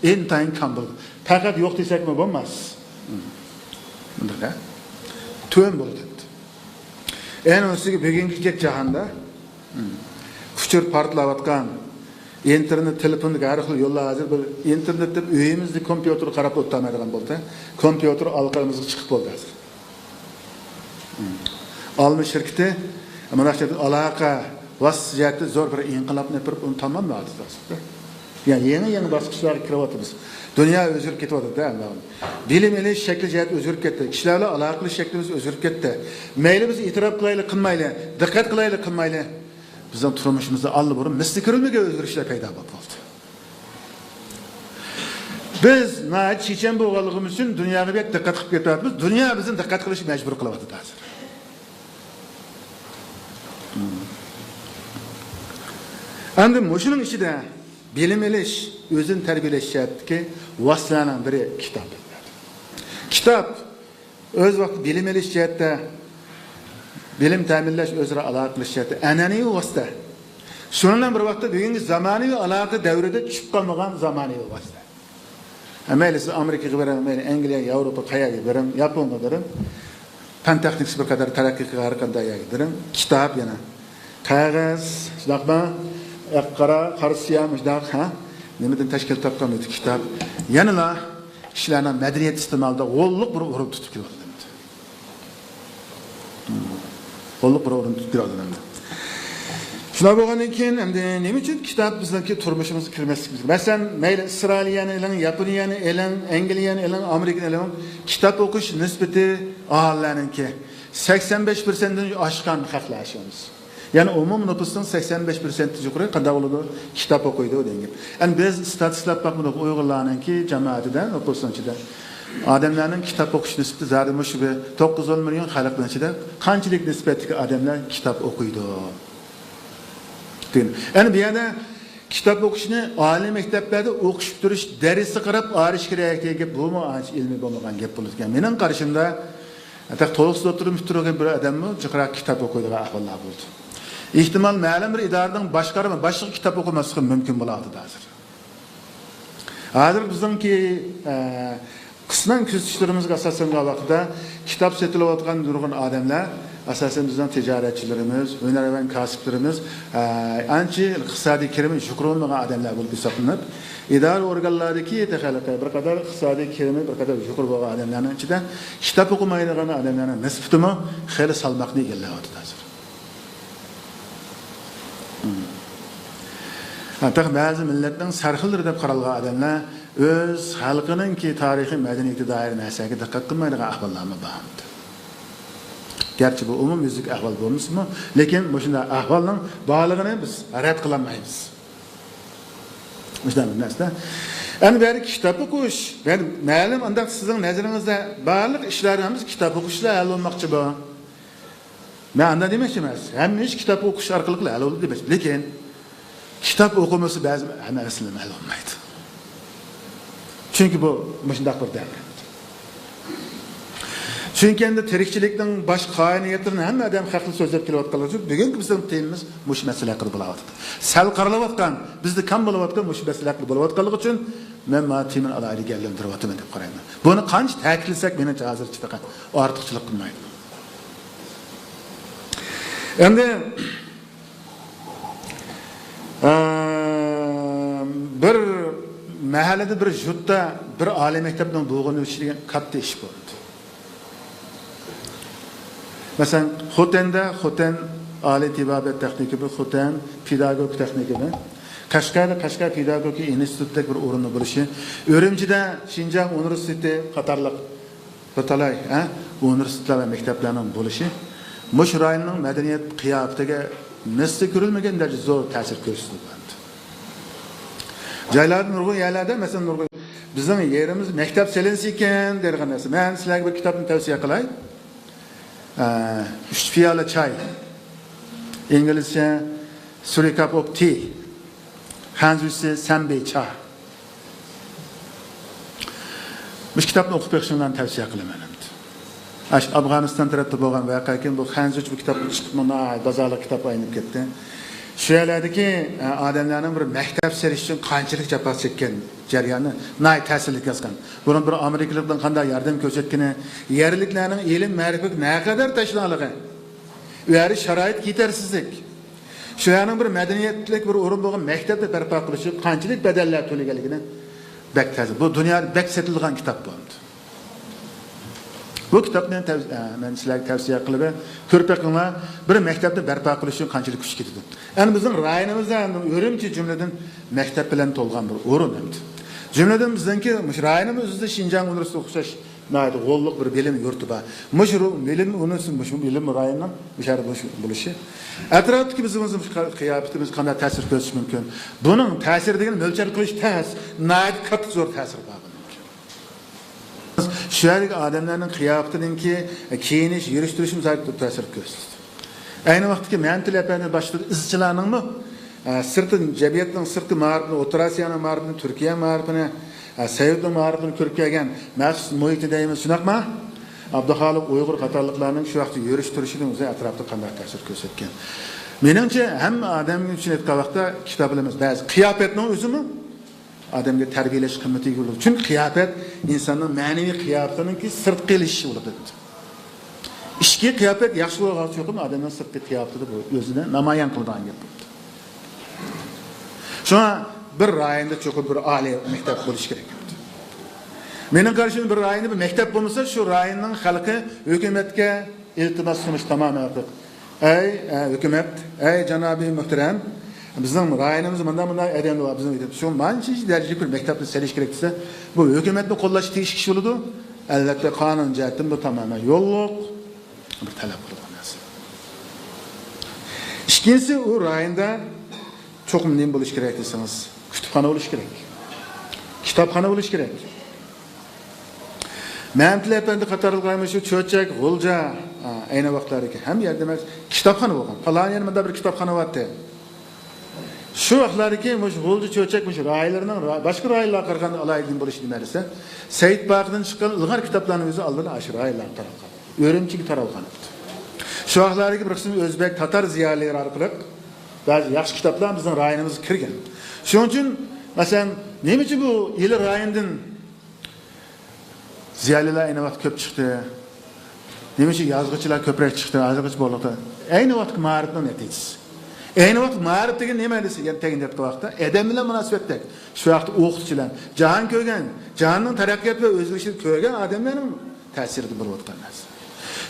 ئىنتايىن كەم بولىدۇ. پەقەت يوق دېسەكمۇ بولماس. مۇنداق، ھە؟ تۆۋەن بولىدۇ. ئەنە ئۈستىگە بۈگۈنكىدەك جاھاندا ئۇچۇر پارتلاۋاتقان، ئىنتېرنېت، تېلېفوندىكى ھەر خىل يوللار ھازىر بىر ئىنتېرنېت دەپ ئۆيىمىزدە كومپيۇتېر قاراپ ئولتۇرالمايدىغان بولدى. كومپيۇتېر ئارقىمىزغا چىقىپ بولدى ھازىر. ئالما شىركىتى مۇنداق ئالاقە ۋاسىتىسى جەھەتتە زور بىر ئىنقىلابنى ئېلىپ بېرىپ، ئۇنى تاماملاۋاتىدۇ ھازىر. يەنى يېڭى، يېڭى باسقۇچلارغا كىرىۋاتىمىز. دۇنيا ئۆزگىرىپ كېتىۋاتىدۇ-دە ئەمما. بىلىم ئېلىش شەكلى جەھەتتە ئۆزگىرىپ كەتتى. كىشىلەر بىلەن ئالاقە قىلىش شەكلىمىز ئۆزگىرىپ كەتتى. مەيلى بىز ئېتىراپ قىلايلى، قىلمايلى، دىققەت قىلايلى، قىلمايلى، بىزنىڭ تۇرمۇشىمىزدا ئاللىبۇرۇن مىسلى كۆرۈلمىگەن ئۆزگىرىشلەر پەيدا بولۇپ قالدى. بىز ناھايىتى چېچەن بولغانلىقىمىز ئۈچۈن دۇنياغا بەك دىققەت قىلىپ كېتىۋاتىمىز. دۇنيا بىزنى دىققەت قىلىشقا مەجبۇر قىلىۋاتىدۇ ھازىر. ئەمدى مۇشۇنىڭ ئىچىدە بىلىم ئېلىش، ئۆزىنى تەربىيەلەش جەھەتتىكى ۋاسىتىلەرنىڭ بىرى كىتاب. كىتاب ئۆز ۋاقتىدا بىلىم ئېلىش جەھەتتە، بىلىم تەمىنلەش، ئۆزئارا ئالاقە قىلىش جەھەتتە ئەنئەنىۋى ۋاسىتە. شۇنىڭ بىلەن بىر ۋاقىتتا بۈگۈنكى زامانىۋى ئالاقە دەۋرىدە چۈشۈپ قالمىغان زامانىۋى ۋاسىتە. ھە، مەيلى سىز ئامېرىكىغا بېرىڭ، مەيلى ئەنگلىيە، ياۋروپا قەيەرگە بېرىڭ، ياپونغا بېرىڭ. پەن تېخنىكىسى بىر قەدەر تەرەققىي قىلغان ھەر قانداق يەرگە بېرىڭ. كىتاب يەنە. قەغەز، شۇنداقمۇ؟ ئاق قارا، قارا سىياھ، مۇشۇنداق، ھە؟ نېمىدىن تەشكىل تاپقان بۇ كىتاب؟ يەنىلا كىشىلەرنىڭ مەدەنىيەت ئىستېمالىدا غوللۇق بىر ئورۇن تۇتۇپ كېلىۋاتىدۇ. غوللۇق بىر ئورۇن تۇتۇپ كېلىۋاتىدۇ. شۇنداق بولغاندىن كېيىن، ئەمدى نېمە ئۈچۈن كىتاب بىزنىڭكى تۇرمۇشىمىزغا كىرمەسلىكىمىز كېرەك؟ مەسىلەن، مەيلى ئىسرائىلىيەنى ئېلىڭ، ياپونىيەنى ئېلىڭ، ئەنگلىيەنى ئېلىڭ، ئامېرىكىنى ئېلىڭ، كىتاب ئوقۇش نىسبىتى ئاھالىلەرنىڭكى سەكسەن بەش پىرسەنتتىن ئاشقان خەقلەر شۇ. يەنى ئومۇمىي نوپۇسنىڭ سەكسەن بەش پىرسەنتتىن يۇقىرى قانداق بولىدۇ؟ كىتاب ئوقۇيدۇ دېگەن گەپ. ئەمدى بىز ئىستاتىستىكىلاپ باقمىدۇق ئۇيغۇرلارنىڭكى جامائىتىدە، نوپۇسنىڭ ئىچىدە. ئادەملەرنىڭ كىتاب ئوقۇش نىسبىتى زادى مۇشۇ بىر توققۇز ئون مىليون خەلقنىڭ ئىچىدە قانچىلىك نىسبەتتىكى ئادەملەر كىتاب ئوقۇيدۇ؟ دېگەن. يەنى بۇ يەردە كىتاب ئوقۇشنى ئالىي مەكتەپلەردە ئوقۇش پۈتتۈرۈش دەرسىگە قاراپ ئايرىش كېرەك دېگەن گەپ، بۇمۇ ئانچە ئىلمىي بولمىغان گەپ بولىدىكەن. مېنىڭ قارىشىمدا، تېخى تولۇقسىز دوكتورنى پۈتتۈرگەن بىر ئادەممۇ جىقراق كىتاب ئوقۇيدىغان ئەھۋاللار بولىدۇ. ئېھتىمال، مەلۇم بىر ئىدارىنىڭ باشقارما باشلىقى كىتاب ئوقۇماسلىقى مۇمكىن بولۇۋاتىدۇ ھازىر. ھازىر بىزنىڭكى، ئە، قىسمەن كۆزىتىشلىرىمىزگە ئاساسلانغان ۋاقىتتا كىتاب سېتىلىۋاتقان نۇرغۇن ئادەملەر، ئاساسەن، بىزنىڭ تىجارەتچىلىرىمىز، ھۈنەرۋەن كاسىپلىرىمىز، ئە، ئانچە ئىقتىسادىي كىرىمى يۇقىرى بولمىغان ئادەملەر بولۇپ ھېسابلىنىپ، ئىدارە ئورگانلىرىدىكى تېخى بىر قەدەر ئىقتىسادىي كىرىمى بىر قەدەر يۇقىرى بولغان ئادەملەرنىڭ ئىچىدە كىتاب ئوقۇمايدىغان ئادەملەرنىڭ نىسبىتىمۇ خېلى سالماقنى ئىگىلەۋاتىدۇ ھازىر. ھە، تېخى بەزى مىللەتنىڭ سەرخىللىرى دەپ قارالغان ئادەملەر ئۆز خەلقىنىڭكى تارىخىي مەدەنىيىتى دائىر نەرسىگە دىققەت قىلمايدىغان ئەھۋاللارمۇ بار. گەرچە بۇ ئومۇميۈزلۈك ئەھۋال بولمىسىمۇ، لېكىن مۇشۇنداق ئەھۋالنىڭ بارلىقىنى بىز رەت قىلالمايمىز. مۇشۇنداق بىر نەرسە. ئەمدى بۇ يەردە كىتاب ئوقۇش، يەنى مەلۇم ئانداق سىزنىڭ نەزىرىڭىزدە بارلىق ئىشلار ھەممىسى كىتاب ئوقۇش بىلەن ھەل بولماقچى بۇ. مەن ئانداق دېمەكچى ئەمەس. ھەممە ئىش كىتاب ئوقۇش ئارقىلىق ھەل بولىدۇ دېمەكچى. لېكىن كىتاب ئوقۇمىسا بەزى ھەممە مەسىلىلەر ھەل بولمايدۇ. چۈنكى بۇ مۇشۇنداق بىر دەۋر. چۈنكى ئەمدى تىرىكچىلىكنىڭ باش قائىدە-نىيەتلىرىنى ھەممە ئادەم خەقلىك سۆزلەپ كېلىۋاتقانلىقى ئۈچۈن، بۈگۈنكى بىزنىڭ تېمىمىز مۇشۇ مەسىلە ھەققىدە بولۇۋاتىدۇ. سەل قارىلىۋاتقان، بىزدە كەم بولۇۋاتقان مۇشۇ مەسىلە ھەققىدە بولۇۋاتقانلىقى ئۈچۈن، مەن مانا تېمىنى ئالاھىدە گەۋدىلەندۈرۈۋاتىمەن دەپ قارايمەن. بۇنى قانچە تەكىتلىسەك، مېنىڭچە ھازىرچە ئارتۇقچىلىق قىلمايدۇ. ئەمدى، ئە، بىر مەھەللىدە، بىر يۇرتتا بىر ئالىي مەكتەپنىڭ بولغىنى ئۈچۈن دېگەن كاتتا ئىش بولدى. مەسىلەن، خوتەندە خوتەن ئالىي تېبابەت تېخنىكۇمى، خوتەن پېداگوگ تېخنىكۇمى، قەشقەردە قەشقەر پېداگوگىكا ئىنستىتۇتتەك بىر ئورۇننىڭ بولۇشى، ئۈرۈمچىدە شىنجاڭ ئۇنىۋېرسىتېتى قاتارلىق بىر تالاي، ھە، ئۇنىۋېرسىتېتلار ۋە مەكتەپلەرنىڭ بولۇشى مۇشۇ رايوننىڭ مەدەنىيەت قىياپىتىگە مىسلى كۆرۈلمىگەن دەرىجىدە زور تەسىر كۆرسىتىپ بارىدۇ. جايلاردا نۇرغۇن يەرلەردە، مەسىلەن، نۇرغۇن بىزنىڭ يېرىمىز مەكتەپ سېلىنسىكەن دەيدىغان نەرسە. مەن سىلەرگە بىر كىتابنى تەۋسىيە قىلاي. ئە، ئۈچ پىيالە چاي. ئىنگلىزچە، Three Cup of Tea. خەنزۇچىسى سەنبېي چا. مۇشۇ كىتابنى ئوقۇپ بېقىشىڭلارنى تەۋسىيە قىلىمەن ئەمدى. ئاشۇ ئافغانىستان تەرەپتە بولغان ۋەقەدىن كېيىن بۇ خەنزۇچە بۇ كىتاب چىقىپمۇ ناھايىتى بازارلىق كىتابقا ئايلىنىپ كەتتى. شۇ يەرلەردىكى، ئە، ئادەملەرنىڭ بىر مەكتەپ سېلىش ئۈچۈن قانچىلىك جاپا چەككەن جەريانى ناھايىتى تەسىرلىك يازغان. بۇنىڭ بىر ئامېرىكىلىقنىڭ قانداق ياردەم كۆرسەتكىنى، يەرلىكلەرنىڭ ئىلىم مەرىپەتكە نەقەدەر تەشنالىقى، ئۇ يەردە شارائىت يېتەرسىزلىك. شۇ يەرنىڭ بىر مەدەنىيەتلىك بىر ئورۇن بولغان مەكتەپنى بەرپا قىلىش ئۈچۈن قانچىلىك بەدەللەر تۆلىگەنلىكىنى بەك تەس-، بۇ دۇنيادا بەك سېتىلىدىغان كىتاب بۇ. بۇ كىتابنى تەۋ-، ئە، مەن سىلەرگە تەۋسىيە قىلىمەن. كۆرۈپ بېقىڭلار، بىر مەكتەپنى بەرپا قىلىش ئۈچۈن قانچىلىك كۈچ كېتىدۇ. ئەمدى بىزنىڭ رايونىمىزدا ئەمدى ئۈرۈمچى جۈملىدىن مەكتەپ بىلەن تولغان بىر ئورۇن ئەمدى. جۈملىدىن بىزنىڭكى مۇشۇ رايونىمىز ئۆزىدە شىنجاڭ ئۇنىۋېرسىتېتىغا ئوخشاش ناھايىتى غوللۇق بىر بىلىم يۇرتى بار. مۇشۇ بىلىم ئۇنىۋېرسىتېتى، مۇشۇ بىلىم رايونىنىڭ مۇشۇ يەردە بولۇش-، بولۇشى. ئەتراپتىكى بىزنىڭ مۇشۇ قىياپىتىمىز قانداق تەسىر كۆرسىتىشى مۇمكىن؟ بۇنىڭ تەسىرى دېگەن ئۆلچەپ قويۇش تەس، ناھايىتى كاتتا زور تەسىرى بار. شۇ يەردىكى ئادەملەرنىڭ قىياپىتىنىڭكى، كىيىنىش، يۈرۈش تۇرۇشىمۇ زادى تەسىر كۆرسىتىدۇ. ئەينى ۋاقىتتىكى مەمتىلى ئەپەندى باشلىقىدا ئىزچىلارنىڭمۇ، ئە، سىرتى، جەمئىيەتنىڭ سىرتقى مائارىپىنى، ئوتتۇرا ئاسىيانىڭ مائارىپىنى، تۈركىيە مائارىپىنى، ئە، سەئۇدنىڭ مائارىپىنى كۆرۈپ كەلگەن مەخسۇس مۇھىتى دەيمىز، شۇنداقمۇ؟ ئابدۇخالىق ئۇيغۇر قاتارلىقلارنىڭ شۇ ۋاقىتتا يۈرۈش تۇرۇشىدىن ئۆزى ئەتراپتا قانداق تەسىر كۆرسەتكەن. مېنىڭچە، ھەممە ئادەم ئۈچۈن ئېيتقان ۋاقىتتا كىتاب ئەمەس، بەزى قىياپەتنىڭ ئۆزىمۇ ئادەمگە تەربىيەلەش قىممىتىگە ئىگە بولىدۇ. چۈنكى قىياپەت ئىنساننىڭ مەنىۋى قىياپىتىنىڭكى سىرتقى ئېلىشىشى بولىدۇ. ئىچكى قىياپەت ياخشى بولغان چوقۇم ئادەمنىڭ سىرتقى قىياپىتىدە بۇ ئۆزىنى نامايان قىلىدىغان گەپ بولىدۇ. شۇڭا بىر رايوندا چوقۇم بىر ئالىي مەكتەپ بولۇشى كېرەك. مېنىڭ قارىشىمدا بىر رايوندا بىر مەكتەپ بولمىسا، شۇ رايوننىڭ خەلقى ھۆكۈمەتكە ئىلتىماس سۇنۇش تامامەن ئارتۇق. ئەي، ئە، ھۆكۈمەت، ئەي، جانابىي مۆھتەرەم، بىزنىڭ رايونىمىزدا مۇنداق، مۇنداق ئادەملەر بار، بىزنىڭ شۇ مانچە دەرىجىلىك بىر مەكتەپنى سېلىش كېرەك دېسە، بۇ ھۆكۈمەتنى قوللاشقا تېگىشلىك ئىش بولىدۇ. ئەلۋەتتە، قانۇن جەھەتتىن بۇ تامامەن يوللۇق بىر تەلەپ قىلىدىغان نەرسە. ئىككىنچىسى، ئۇ رايوندا چوقۇم نېمە بولۇشى كېرەك دېسىڭىز، كۇتۇپخانا بولۇشى كېرەك. كىتابخانا بولۇشى كېرەك. مەمتىلى ئەپەندى قاتارلىقلار مۇشۇ چۆچەك، غۇلجا، ئا، ئەينى ۋاقىتلاردىكى ھەممە يەردە ئەمەس، كىتابخانا بولغان. پالان يەردە مۇنداق بىر كىتابخانا بارتى. شۇ ۋاقىتلاردىكى مۇشۇ غۇلجا، چۆچەك مۇشۇ رايونلارنىڭ را-، باشقا رايونلارغا قارىغاندا ئالاھىدە بولۇشى نېمە دېسە، سەئىد باقىدىن چىققان ئىلغار كىتابلارنىڭ ئۆزى ئالدىن ئاشۇ رايونلارغا تارالغان. ئۈرۈمچىگە تارالغان. شۇ ۋاقىتلاردىكى بىر قىسىم ئۆزبەك، تاتار زىيالىيلىرى ئارقىلىق بەزى ياخشى كىتابلار بىزنىڭ رايونىمىزغا كىرگەن. شۇنىڭ ئۈچۈن، مەسىلەن، نېمە ئۈچۈن بۇ ئىلى رايوندىن زىيالىيلار ئەينى ۋاقىت كۆپ چىقتى؟ نېمە ئۈچۈن يازغۇچىلار كۆپرەك چىقتى؟ ھازىرغىچە بولدى. ئەينى ۋاقىتقى مائارىپنىڭ نەتىجىسى. ئەينى ۋاقىت مائارىپ دېگەن نېمە دېسە، يەنە تەگىن دەپ ۋاقىتتا ئادەم بىلەن مۇناسىۋەتلىك. شۇ ۋاقىتتا ئوقۇتقۇچىلار، جاھان كۆرگەن، جاھاننىڭ تەرەققىيات ۋە ئۆزگىرىشىنى كۆرگەن ئادەملەرنىڭ تەسىرىدە بولۇۋاتقان نەرسە.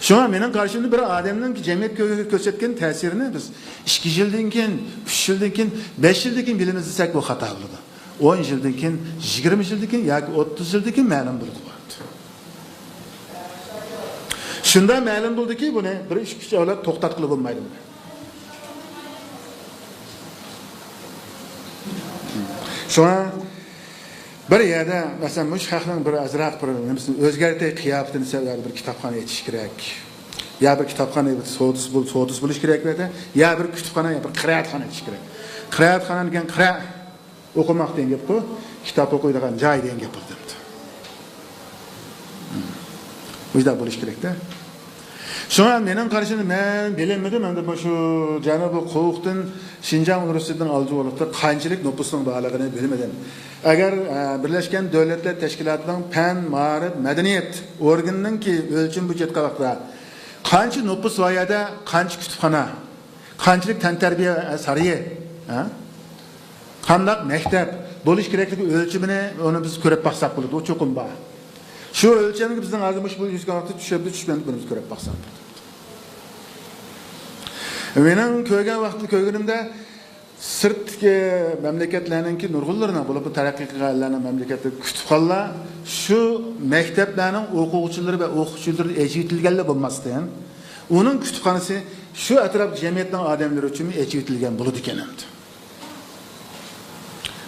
شۇڭا مېنىڭ قارىشىمدا بىر ئادەمنىڭ جەمئىيەتكە كۆرسەتكەن تەسىرىنى بىز ئىككى يىلدىن كېيىن، ئۈچ يىلدىن كېيىن، بەش يىلدىن كېيىن بىلىمىز دېسەك، بۇ خاتا بولىدۇ. ئون يىلدىن كېيىن، يىگىرمە يىلدىن كېيىن ياكى ئوتتۇز يىلدىن كېيىن مەلۇم بولىدۇ. شۇنداق مەلۇم بولدىكى، بۇنى بىر ئۈچ، ئۈچ ئەۋلاد توختاتقىلى بولمايدۇ. شۇڭا بىر يەردە، مەسىلەن، مۇشۇ خەقنىڭ بىر ئازراق بىر نېمىسىنى ئۆزگەرتەي، قىياپىتىنى دېسە، ئۇ يەردە بىر كىتابخانا ئېچىش كېرەك. يا بىر كىتابخانا، بىر سودىسى بول-، سودىسى بولۇش كېرەك بۇ يەردە. يا بىر كۇتۇپخانا، يا بىر قىرائەتخانا ئېچىش كېرەك. قىرائەتخانا دېگەن قىرا ئوقۇماق دېگەن گەپقۇ، كىتاب ئوقۇيدىغان جاي دېگەن گەپ بولدى. مۇشۇنداق بولۇش كېرەكتە. شۇڭا مېنىڭ قارىشىمدا، مەن بىلەلمىدىم، ئەمدى مۇشۇ جەنۇبىي قوۋۇقتىن شىنجاڭ ئۇنىۋېرسىتېتىنىڭ ئالدىغا بولۇپتۇ، قانچىلىك نوپۇسنىڭ بارلىقىنى بىلمىدىم. ئەگەر، ئە، بىرلەشكەن دۆلەتلەر تەشكىلاتىنىڭ پەن، مائارىپ، مەدەنىيەت ئورگىنىنىڭكى ئۆلچىمى بويىچە ئېيتقان ۋاقىتتا، قانچە نوپۇس بار يەردە، قانچە كۇتۇپخانا، قانچىلىك تەنتەربىيە سارىيى، ھە؟ قانداق مەكتەپ بولۇش كېرەكلىكى ئۆلچىمىنى ئۇنى بىز كۆرۈپ باقساق بولىدۇ، ئۇ چوقۇم بار. شۇ ئۆلچەمگە بىزنىڭ ھازىر مۇشۇ بۇ يۈز كىلومېتىر چۈشۈرۈپ، چۈشمەمدۇ، بۇنى بىز كۆرۈپ باقساق بولىدۇ. مېنىڭ كۆرگەن ۋاقىتتا كۆرگىنىمدە، سىرتتىكى مەملىكەتلەرنىڭكى نۇرغۇنلىرىنىڭ، بولۇپمۇ تەرەققىي قىلغان ئەللەرنىڭ مەملىكەتلىرى كۇتۇپخانىلار شۇ مەكتەپلەرنىڭ ئوقۇغۇچىلىرى ۋە ئوقۇتقۇچىلىرى ئېچىۋېتىلگەنلا بولماستىن، ئۇنىڭ كۇتۇپخانىسى شۇ ئەتراپتىكى جەمئىيەتنىڭ ئادەملىرى ئۈچۈنمۇ ئېچىۋېتىلگەن بولىدىكەن ئەمدى.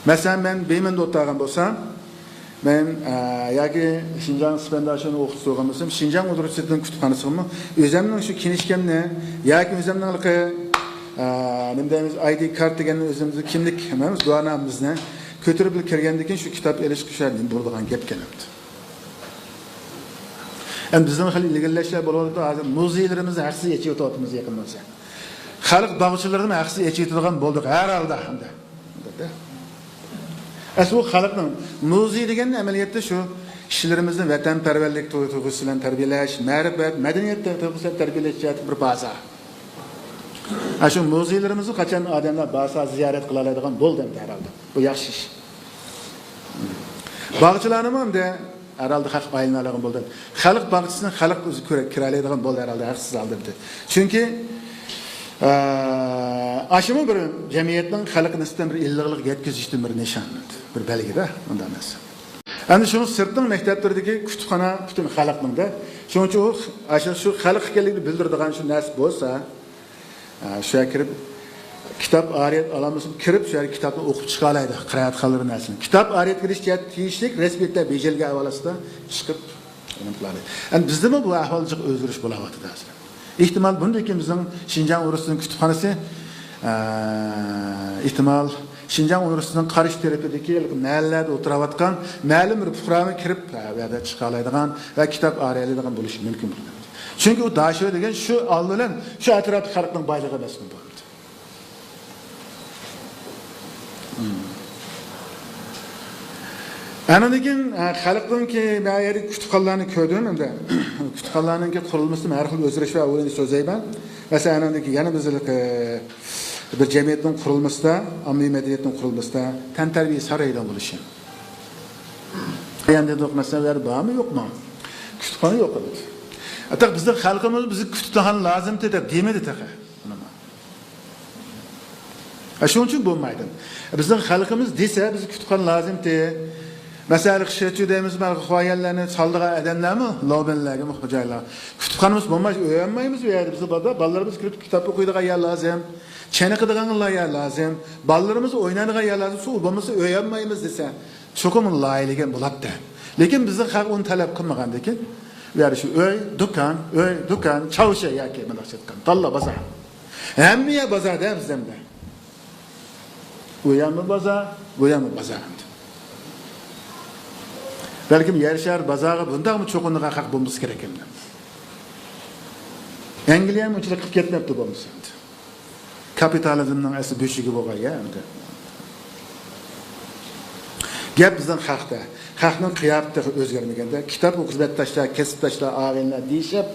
مەسىلەن، مەن بېيمىندا ئولتۇرغان بولسام، مەن، ئە، ياكى شىنجاڭ سىپەنداشىنىڭ ئوقۇتقۇچىسى بولغان بولسام، شىنجاڭ ئۇنىۋېرسىتېتىنىڭ كۇتۇپخانىسىغىمۇ ئۆزۈمنىڭ شۇ كىنىشكامنى ياكى ئۆزۈمنىڭ ھېلىقى، ئە، نېمە دەيمىز، ئاي دى كارت دېگەننى، ئۆزىمىزنىڭ كىملىك، نېمىمىز، گۇۋاھنامىمىزنى كۆتۈرۈپ كىرگەندىن كېيىن شۇ كىتاب ئېلىشقا شۇ نېمە بولىدىغان گەپكەن ئەمدى. ئەمدى بىزنىڭ خېلى ئىلگىرىلەشلەر بولۇۋاتىدۇ. ھازىر مۇزېيلىرىمىزنى ھەقسىز ئېچىۋېتىۋاتىمىز يېقىندا. خەلق باغچىلىرىنى ھەقسىز ئېچىۋېتىدىغان بولدۇق ھەر ھالدا ئەمدى. ئەسلى بۇ خەلقنىڭ مۇزېي دېگەن ئەمەلىيەتتە شۇ كىشىلىرىمىزنى ۋەتەنپەرۋەرلىك تۇيغۇسى بىلەن تەربىيەلەش، مەرىپەت، مەدەنىيەت تۇيغۇسى بىلەن تەربىيەلەش جەھەتتىكى بىر بازا. ئە، شۇ مۇزېيلىرىمىزنى قاچان ئادەملەر بارسا زىيارەت قىلالايدىغان بولدى ئەمدى ھەر ھالدا. بۇ ياخشى ئىش. باغچىلارنىمۇ ئەمدى ھەرھالدا خەق ئايلىنالايدىغان بولدى. خەلق باغچىسىنى خەلق ئۆزى كۆرە-، كىرەلەيدىغان بولدى ھەرھالدا ھەقسىز ھالدا. چۈنكى، ئە، ئاشۇمۇ بىر جەمئىيەتنىڭ خەلققە نىسبەتەن بىر ئىللىقلىق يەتكۈزۈشتىن بىر نىشان، بىر بەلگىدە، ئۇنداق نەرسە. ئەمدى شۇنىڭ سىرتنىڭ مەكتەپلىرىدىكى كۇتۇپخانا پۈتۈن خەلقنىڭدە. شۇنىڭ ئۈچۈن ئۇ، ئاشۇ، شۇ خەلق ئىكەنلىكىنى بىلدۈرىدىغان شۇ نەرسە بولسا، ئە، شۇ يەرگە كىرىپ، كىتاب ئارىيەت ئالالمىسىمۇ كىرىپ، شۇ يەرگە كىتابنى ئوقۇپ چىقالايدۇ، قىرائەتخانىلىرى نەرسىنى. كىتاب ئارىيەتكە كىرىش جەھەتتە تېگىشلىك رەسمىيەتلەر بېجىرىلگەن ئەھۋال ئاستىدا چىقىپ ئېنىقلاندى. ئەمدى بىزدىمۇ بۇ ئەھۋال جىق ئۆزگىرىش بولاۋاتىدۇ ھازىر. ئېھتىمال بۇندىن كېيىن بىزنىڭ شىنجاڭ ئۇنىۋېرسىتېتىنىڭ كۇتۇپخانىسى، ئە، ئېھتىمال شىنجاڭ ئۇنىۋېرسىتېتىنىڭ قارشى تەرىپىدىكى مەھەللىلەردە ئولتۇراۋاتقان مەلۇم بىر پۇقرامۇ كىرىپ، ئە، بۇ يەردە چىقالايدىغان ۋە كىتاب ئارىيەلەيدىغان بولۇشى مۇمكىن بولىدۇ. چۈنكى ئۇ داشۆ دېگەن شۇ ئالدى بىلەن شۇ ئەتراپتىكى خەلقنىڭ بايلىقى ئەمەسمۇ بۇ. ئاندىن كېيىن، ئە، خەلقنىڭكى، مەن يەردە كۇتۇپخانىلارنى كۆردۈم ئەمدى. كۇتۇپخانىلارنىڭكى قۇرۇلمىسىدا ھەر خىل ئۆزگىرىش بار، ئۇنى سۆزلەيمەن. مەسىلەن، ئاندىن كېيىن يەنە بىز، ئە، بىر جەمئىيەتنىڭ قۇرۇلمىسىدا، ئاممىۋى مەدەنىيەتنىڭ قۇرۇلمىسىدا تەنتەربىيە سارىيىنىڭ بولۇشى. يەنە دېدۇق، مەسىلەن، بۇ يەردە بارمۇ، يوقمۇ؟ كۇتۇپخانا يوق ئىدى. ئاتاق بىزنىڭ خەلقىمىز بىزگە كۇتۇپخانا لازىمتى دەپ دېمىدى تېخى. ھە، شۇنىڭ ئۈچۈن بولمايدۇ. بىزنىڭ خەلقىمىز دېسە، بىزگە كۇتۇپخانا لازىمتى. مەسىلەن، خىشىچۈ دەيمىز، مانا خۇايەنلەرنى سالىدىغان ئادەملەرمۇ، لوبەنلەرگىمۇ، خوجايىنلار. كۇتۇپخانىمىز بولماي ئۆيەنمەيمىز بۇ يەردە. بىزنىڭ بالىلار، بالىلىرىمىز كىرىپ كىتاب ئوقۇيدىغان يەر لازىم. چېنىقىدىغان يەر لازىم. بالىلىرىمىز ئوينايدىغان يەر لازىم. سۇ بولمىسا ئۆيەنمەيمىز دېسە، چوقۇم ئۇنى لايىھەلىگەن بولاتتى. لېكىن بىزنىڭ خەلق ئۇنى تەلەپ قىلمىغاندىكىن، بۇ يەردە شۇ ئۆي، دۇكان، ئۆي، دۇكان، چاۋشى ياكى مۇنداقچە ئېيتقان، داللا بازار. ھەممە يەر بازار-دە بىزدە ئەمدى. ئۇ يەرمۇ بازار، بۇ يەرمۇ بازار ئەمدى. بەلكىم يەر شارى بازارغا بۇنداقمۇ چوقۇنىدىغان خەق بولمىسا كېرەك ئەمدى. ئەنگلىيەمۇ ئۇنچىلىك قىلىپ كەتمەپتۇ بولمىسا ئەمدى. كاپىتالىزمنىڭ ئەسلى بۆشۈكى بولغان يەر ئەمدى. گەپ بىزنىڭ خەقتە. خەقنىڭ قىياپىتى تېخى ئۆزگەرمىگەندە، كىتاب ئوقۇش سۆھبەتداشلار، كەسىپداشلار، ئاغىنىلەر دېيىشىپ،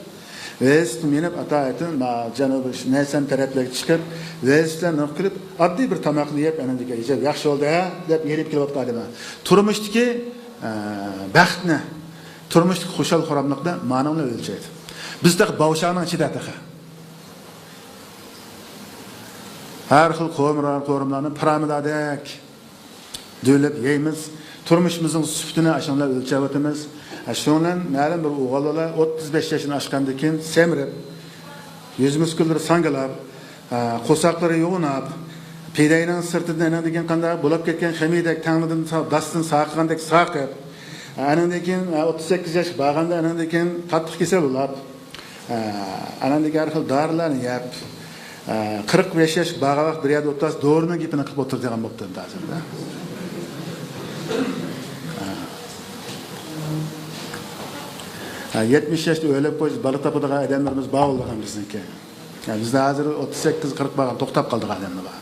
ۋېلىسىپىتنى مىنىپ، ئاتايىتىن، ما، جەنۇبىي نەيسەن تەرەپلەرگە چىقىپ، ۋېلىسىپىتلەرنى كىرىپ، ئاددىي بىر تاماقنى يەپ، ئانىڭدىن كېيىن، ئىجاب ياخشى بولدى ھە دەپ يېنىپ كېلىۋاتقان ئادەم. تۇرمۇشتىكى، ئە، بەختنى، تۇرمۇشتىكى خۇشال-خۇراملىقنى مانىڭ بىلەن ئۆلچەيدۇ. بىز تېخى باۋشاڭنىڭ ئىچىدە تېخى. ھەر خىل قورۇمىلار، قورۇمىلارنى پىرامىدادەك دۈۋلەپ يەيمىز. تۇرمۇشىمىزنىڭ سۈپىتىنى ئاشۇنىڭ بىلەن ئۆلچەۋاتىمىز. ھە، شۇنىڭ بىلەن مەلۇم بىر ئوغۇللار ئوتتۇز بەش ياشتىن ئاشقاندىن كېيىن سەمرىپ، يۈز مۇسكۇللىرى ساڭگىلاپ، ھە، قورساقلىرى يوغىناپ، پېدەينىڭ سىرتىدىن ئەنىڭدىن كېيىن قانداق بولاپ كەتكەن خېمىردەك تەڭنىدىن سا-، داستىن ساقىغاندەك ساقىپ، ھە، ئەنىڭدىن كېيىن، ھە، ئوتتۇز سەككىز ياشقا بارغاندا ئەنىڭدىن كېيىن قاتتىق كېسەل بولاپ، ئە، ئاناندىن كېيىن ھەر خىل دارىلارنى يەپ، ئە، قىرىق بەش ياشقا بارغان ۋاقىت بىر يەردە ئولتۇرسا، دورىنىڭ گېپىنى قىلىپ ئولتۇرىدىغان بوپتۇ ئەمدى ھازىردا. ئە، يەتمىش ياشتا ئۆيلەپ قويسا، بالا تاپىدىغان ئادەملىرىمىز بار بولىدىغان بىزنىڭكى. يا، بىزدە ھازىر ئوتتۇز سەككىز، قىرىق بارغان، توختاپ قالىدىغان ئادەملەر بار.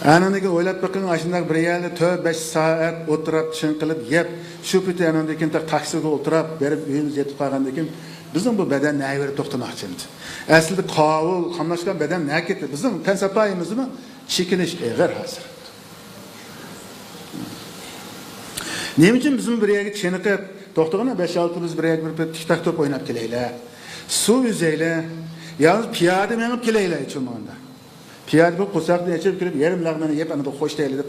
ئانىڭدىن كېيىن ئويلاپ بېقىڭ، ئاشۇنداق بىر يەردە تۆت، بەش سائەت ئولتۇراپ، چىڭقىلىپ يەپ، شۇ پېتى ئانىڭدىن كېيىن تاكسىغا ئولتۇراپ بېرىپ، ئۆيىمىزگە يېتىپ قالغاندىن كېيىن، بىزنىڭ بۇ بەدەن نەگە بېرىپ توختىماقچى ئەمدى؟ ئەسلىدە قاۋۇل، قاملاشقان بەدەن نەگە كەتتى؟ بىزنىڭ تەن ساپايىمىزمۇ چېكىنىش ئېغىر ھازىر. نېمە ئۈچۈن بىزمۇ بىر يەرگە چېنىقىپ، توختىغىنا، بەش-ئالتىمىز بىر يەرگە بېرىپ تىك تاك توپ ئويناپ كېلەيلى، سۇ ئۈزەيلى، يا پىيادە مېڭىپ كېلەيلى، ھېچ بولمىغاندا. پىيادە بولۇپ، قورساقنى ئېچىپ كىرىپ، يېرىم لەغمەننى يەپ، ئاندىن خوش دەيلى دەپ،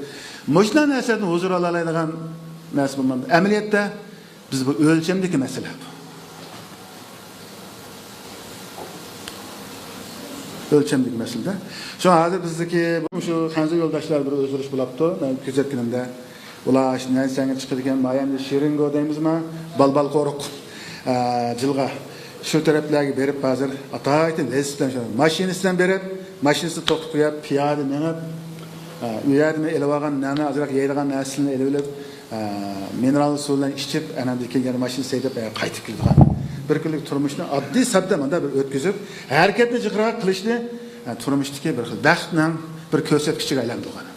مۇشۇنداق نەرسىلەردىن ھۇزۇر ئالالايدىغان نەرسە بولمامدۇ؟ ئەمەلىيەتتە بىز بۇ ئۆلچەمدىكى مەسىلە بۇ. ئۆلچەمدىكى مەسىلىدە. شۇڭا ھازىر بىزدىكى شۇ خەنزۇ يولداشلار بىر ئۆزگىرىش بولاپتۇ. مەن كۆزەتكىنىمدە، ئۇلار نەنسەنگە چىقىدىكەن، مايەندە شىرىنگو دەيمىزما، بالبال قورۇق، ئە، جىلغا، شۇ تەرەپلەرگە بېرىپ، ھازىر ئاتايىتىن ۋېلىسىپىت بىلەن شۇ ماشىنىسى بىلەن بېرىپ، ماشىنىسىنى توختىتىپ قويۇپ، پىيادە مېڭىپ، ئە، ئۇ يەردىن ئېلىۋالغان ناننى، ئازراق يەيدىغان نەرسىلىرىنى ئېلىۋېلىپ، ئە، مىنېرال سۇ بىلەن ئىچىپ، ئاناندىن كېيىن يەنە ماشىنا ھەيدەپ، ئە، قايتىپ كېلىدىغان. بىر كۈنلۈك تۇرمۇشنى ئاددىي ساددا مۇنداق بىر ئۆتكۈزۈپ، ھەرىكەتنى جىقراق قىلىشنى، ئە، تۇرمۇشتىكى بىر خىل بەختنىڭ بىر كۆرسەتكۈچىگە ئايلاندۇرغان.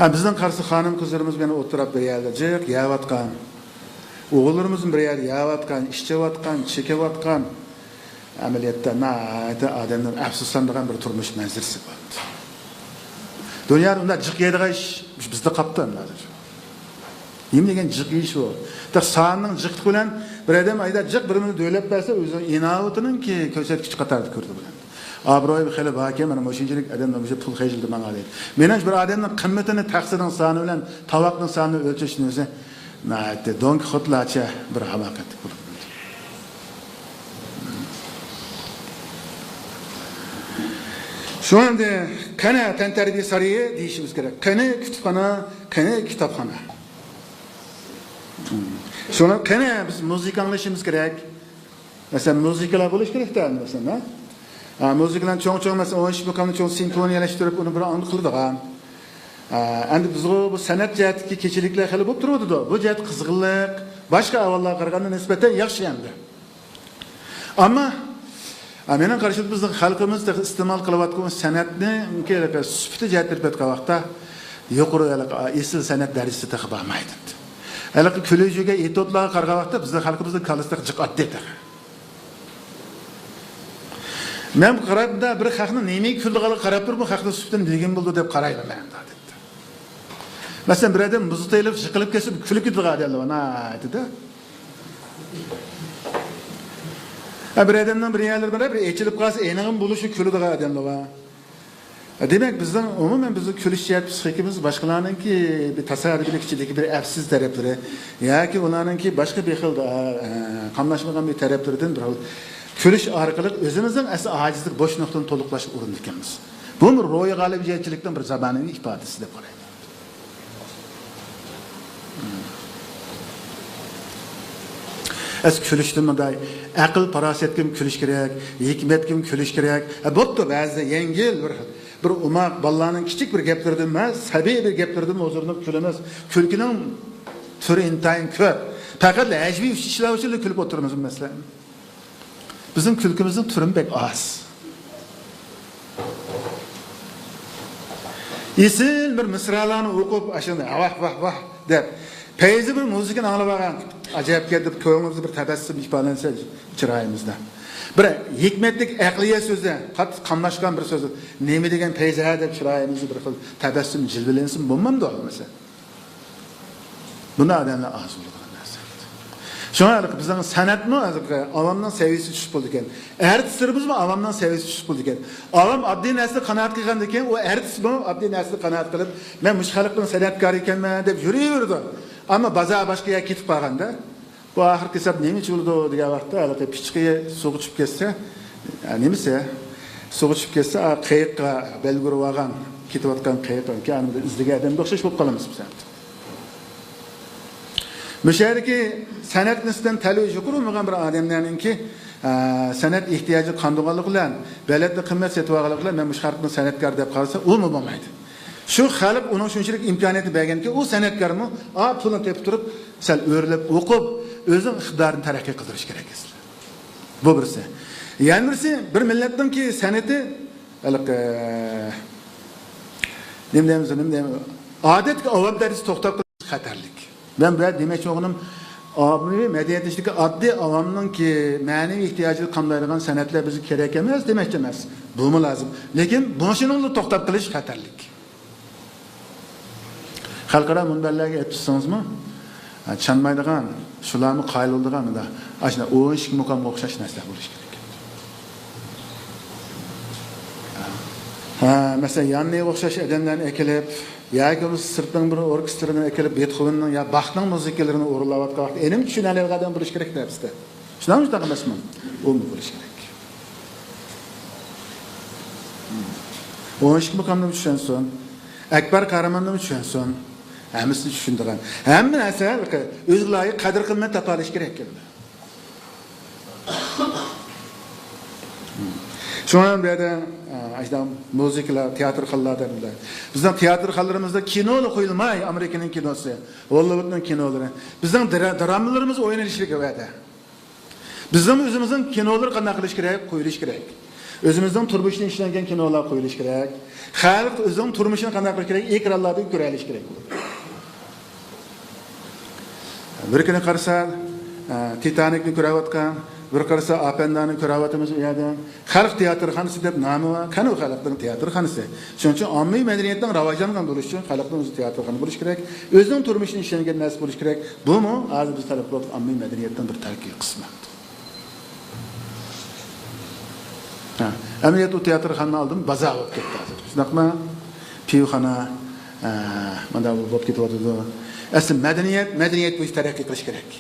ئە، بىزنىڭ قارىسا خانىم قىزلىرىمىز يەنە ئولتۇراپ بىر يەردە جىق يەۋاتقان. ئوغۇللىرىمىزمۇ بىر يەردە يەۋاتقان، ئىچىۋاتقان، چېكىۋاتقان. ئەمەلىيەتتە ناھايىتى ئادەمنىڭ ئەپسۇسلاندۇرغان بىر تۇرمۇش مەنزىرىسى بار. دۇنيادا ئۇنداق جىق يەيدىغان ئىش بىزدە قاپتۇ ئەمدى ھازىر. نېمە دېگەن جىق يېيىش ئۇ؟ تېخى ساننىڭ جىقلىقى بىلەن بىر ئادەم ئايدا جىق بىر مىليون دۆلەت بەرسە، ئۆزىنىڭ ئىناۋىتىنىڭكى كۆرسەتكۈچى قاتارىدا كۆرىدۇ بۇلار. ئابرۇيى خېلى باركەن، مانا مۇشۇنچىلىك ئادەمدىن مۇشۇ پۇل خەجلىدى ماڭا دەيدۇ. مېنىڭچە بىر ئادەمنىڭ قىممىتىنى تەخسىنىڭ سانى بىلەن تاۋاقنىڭ سانى ئۆلچەشنى ئۆزى ناھايىتى دون كىخوتلارچە بىر ھاماقەتلىك بولۇپ قالدى. شۇڭا ئەمدى قېنى تەنتەربىيە سارىيى دېيىشىمىز كېرەك. قېنى كۇتۇپخانا، قېنى كىتابخانا. شۇڭا قېنى بىز مۇزىكا ئاڭلىشىمىز كېرەك. مەسىلەن، مۇزىكىلار بولۇش كېرەك-تە، مەسىلەن، ھە؟ ھە، مۇزىكىلارنى چوڭ-چوڭ، مەسىلەن، ئون ئىككى مۇقامنى چوڭ سىمفونىيەلەشتۈرۈپ، ئۇنى بىر ئاڭلىق قىلىدىغان. ھە، ئەمدى بىزغۇ بۇ سەنئەت جەھەتتىكى كېچىلىكلەر خېلى بولۇپ تۇرۇۋاتىدۇ. بۇ جەھەتتە قىزغىنلىق، باشقا ئەھۋاللارغا قارىغاندا نىسبەتەن ياخشى ئەمدى. ئەمما، ھە، مېنىڭ قارىشىمدا بىزنىڭ خەلقىمىز تېخى ئىستېمال قىلىۋاتقان سەنئەتنىڭكى سۈپىتى جەھەتتىن ئېلىپ ئېيتقان ۋاقىتتا يۇقىرى ھېلىقى ئېسىل سەنئەت دەرىجىسى تېخى بارمايدۇ. ھېلىقى كۈلۈشۈگە، ئېتيۇدلارغا قارىغان ۋاقىتتا بىزنىڭ خەلقىمىزنىڭ كاللىسى تېخى جىق ئاددىي تېخى. مەن قاراپ، مۇنداق بىر خەقنىڭ نېمىگە كۈلىدىغانلىقىغا قاراپ تۇرۇپ، بۇ خەقنىڭ سۈپىتىنى بىلگىن بولىدۇ دەپ قارايمەن مەن، دەپتۇ. مەسىلەن، بىر ئادەم مۇزۇت ئېلىپ، يىقىلىپ كەتسە، كۈلۈپ كېتىدىغان ئادەملەر بار، ناھايىتىدە. ھە، بىر ئادەمنىڭ بىر يەرلىرى بار، بىر ئېچىلىپ قالسا، ئېنىقىم بولۇشى كۈلىدىغان ئادەملەر بار. دېمەك، بىزنىڭ ئومۇمەن بىزنىڭ كۈلۈش جەھەت پسىخىكىمىز باشقىلارنىڭكى بىر تاسادىپىيلىك ئىچىدىكى بىر ئەپسىز تەرەپلىرى ياكى ئۇلارنىڭكى باشقا بىر خىل، ئە، قاملاشمىغان بىر تەرەپلىرىدىن بىر خىل كۈلۈش ئارقىلىق ئۆزىمىزنىڭ ئەسلى ئاجىزلىق، بوش نۇقتىنى تولۇقلاشقا ئۇرۇنىدىكەنمىز. بۇمۇ روھىي غالىبىيچىلىكنىڭ بىر زامانىۋى ئىپادىسى دەپ قارايمەن. ئەس كۈلۈشتىن مۇنداق ئەقىل پاراسەتكىمۇ كۈلۈش كېرەك، ھېكمەتكىمۇ كۈلۈش كېرەك. ھە، بوپتۇ، بەزىدە يەڭگىل بىر، بىر ئوماق بالىلارنىڭ كىچىك بىر گەپلىرىدىن، ھە، سەبىي بىر گەپلىرىدىن ھۇزۇرلىنىپ كۈلىمىز. كۈلكىنىڭ تۈرى ئىنتايىن كۆپ. پەقەت ھەجۋىي ئىشلار ئۈچۈنلا كۈلۈپ ئولتۇرىمىز، مەسىلەن. بىزنىڭ كۈلكىمىزنىڭ تۈرىمۇ بەك ئاز. ئېسىل بىر مىسرالارنى ئوقۇپ، ئاشۇنى ۋاھ، ۋاھ، ۋاھ دەپ، پەيزى بىر مۇزىكىنى ئاڭلىۋالغان، ئاجايىپ گەپ دەپ، كۆڭلىمىزدە بىر تەبەسسۇم ئىپادىلەنسە چىرايىمىزدا. بىر ھېكمەتلىك ئەقلىيە سۆزى، قاتتىق قاملاشقان بىر سۆز، نېمە دېگەن پەيزى ھە دەپ، چىرايىمىزدا بىر خىل تەبەسسۇم جىلۋىلەنسىمۇ بولمامدۇ، مەسىلەن؟ بۇنداق ئادەملەر ئاز بولىدىغان نەرسە. شۇڭا ھېلىقى بىزنىڭ سەنئەتمۇ ھېلىقى ئاۋامنىڭ سەۋىيىسىگە چۈشۈپ بولىدىكەن. ئارتىسلىرىمىزمۇ ئاۋامنىڭ سەۋىيىسىگە چۈشۈپ بولىدىكەن. ئاۋام ئاددىي نەرسىنى قانائەت قىلغاندىن كېيىن، ئۇ ئارتىسمۇ ئاددىي نەرسىنى قانائەت قىلىپ، مەن مۇشۇ خەلقنىڭ سەنئەتكارى ئىكەنمەن دەپ يۈرۈۋېرىدۇ. ئەمما بازار باشقا يەرگە كېتىپ قالغاندا، بۇ ئاخىرقى ھېساب نېمە ئۈچۈن بولىدۇ دېگەن ۋاقىتتا، ھېلىقى پىچىقى سۇغا چۈشۈپ كەتسە، ئە، نېمىسى؟ سۇغا چۈشۈپ كەتسە، ئا، قېيىققا بەلگە ئۇرۇۋالغان، كېتىۋاتقان قېيىق، ئانىمىزنى ئىزدىگەن ئادەمگە ئوخشاش بولۇپ قالىمىز بىز ئەمدى. مۇشۇ يەردىكى سەنئەت نىسبەتەن تەلىيى يۇقىرى بولمىغان بىر ئادەملەرنىڭكى، ئە، سەنئەت ئېھتىياجىنى قاندۇرغانلىقى بىلەن، بېلەتنى قىممەت سېتىۋالغانلىقى بىلەن، مەن مۇشۇ خەلقنى سەنئەتكار دەپ قارىسا، ئۇمۇ بولمايدۇ. شۇ خەلق ئۇنىڭ شۇنچىلىك ئىمكانىيىتى بەرگەنكى، ئۇ سەنئەتكارمۇ، ئا، پۇلنى تېپىپ تۇرۇپ، سەل ئۆرلەپ ئوقۇپ، ئۆزىنىڭ ئىقتىدارىنى تەرەققىي قىلدۇرۇش كېرەك ئەسلى. بۇ بىرسى. يەنە بىرسى، بىر مىللەتنىڭكى سەنئىتى، ھېلىقى، نېمە دەيمىز، نېمە دەيمىز، ئادەتتىكى ئاۋام دەرىجىسىدە توختاپ قېلىش خەتەرلىك. مەن بۇ يەردە دېمەكچى بولغىنىم، ئاممىۋى مەدەنىيەت ئىچىدىكى ئاددىي ئاۋامنىڭكى مەنىۋى ئېھتىياجىنى قامدايدىغان سەنئەتلەر بىزگە كېرەك ئەمەس دېمەكچى ئەمەس. بۇمۇ لازىم. لېكىن مۇشۇنىڭلا توختاپ قېلىش خەتەرلىك. خەلقئارا مۇنبەرلەرگە ئېيتىپ تۇرسىڭىزمۇ، چانمايدىغان، شۇلارمۇ قايىل بولىدىغان مۇنداق، ئاشۇنداق ئون ئىككى مۇقامغا ئوخشاش نەرسىلەر بولۇشى كېرەك. ھە، مەسىلەن، ياننىغا ئوخشاش ئادەملەرنى ئەكېلىپ، ياكى بولمىسا سىرتنىڭ بىر ئوركېستىرىنى ئەكېلىپ، بېتخوۋېننىڭ يا باخنىڭ مۇزىكىلىرىنى ئورۇنلاۋاتقان ۋاقىتتا ئېنىمۇ چۈشىنەلەيدىغان ئادەم بولۇشى كېرەك دەپسىتە. شۇنداقمۇ شۇنداق ئەمەسمۇ؟ ئۇمۇ بولۇشى كېرەك. ئون ئىككى مۇقامنىمۇ چۈشەنسۇن، ئەكبەر قەھرىماننىمۇ چۈشەنسۇن، ھەممىسىنى چۈشىنىدىغان، ھەممە نەرسە ئۆزىگە لايىق قەدىر قىممەت تاپالىشى كېرەك ئەمدى. شۇڭا بۇ يەردە، ئە، ئاشۇنداق مۇزىكىلار، تىياتىرخانىلار دەپ، بىزنىڭ تىياتىرخانىلىرىمىزدا كىنولا قويۇلماي، ئامېرىكىنىڭ كىنوسى، ھوللىۋۇدنىڭ كىنولىرى، بىزنىڭ درا-، درامىلىرىمىز ئوينىلىشى كېرەك ئۇ يەردە. بىزنىڭ ئۆزىمىزنىڭ كىنولىرى قانداق قىلىش كېرەك؟ قويۇلۇش كېرەك. ئۆزىمىزنىڭ تۇرمۇشىدىن ئىشلەنگەن كىنولار قويۇلۇش كېرەك. خەلق ئۆزىنىڭ تۇرمۇشىنى قانداق قىلىش كېرەك؟ ئېكرانلاردىن كۆرەلىشى كېرەك. بىر كۈنى قارىسا، ئە، تىتانىكنى كۆرۈۋاتقان، بىر قارىسا، ئاپەندانى كۆرۈۋاتىمىز ئۇ يەردە. خەلق تىياتىرخانىسى دەپ نامى بار. قەنۇ خەلقنىڭ تىياتىرخانىسى؟ شۇنىڭ ئۈچۈن ئاممىۋى مەدەنىيەتنىڭ راۋاجلانغان بولۇشى ئۈچۈن خەلقنىڭ ئۆزى تىياتىرخانا بولۇشى كېرەك. ئۆزىنىڭ تۇرمۇشىنى ئىشەنگەن نەرسە بولۇشى كېرەك. بۇمۇ ھازىر بىز تەلەپ قىلىۋاتقان ئاممىۋى مەدەنىيەتنىڭ بىر تەركىبىي قىسمى. ھە، ئەمەلىيەتتە ئۇ تىياتىرخانا ئالدىن بازار بولۇپ كەتتى ھازىر. شۇنداقمۇ؟ پىۋىخانا، ھە، مانا بۇ بولۇپ كېتىۋاتىدۇ. ئەسلى مەدەنىيەت، مەدەنىيەت بويىچە تەرەققىي قىلىش كېرەك.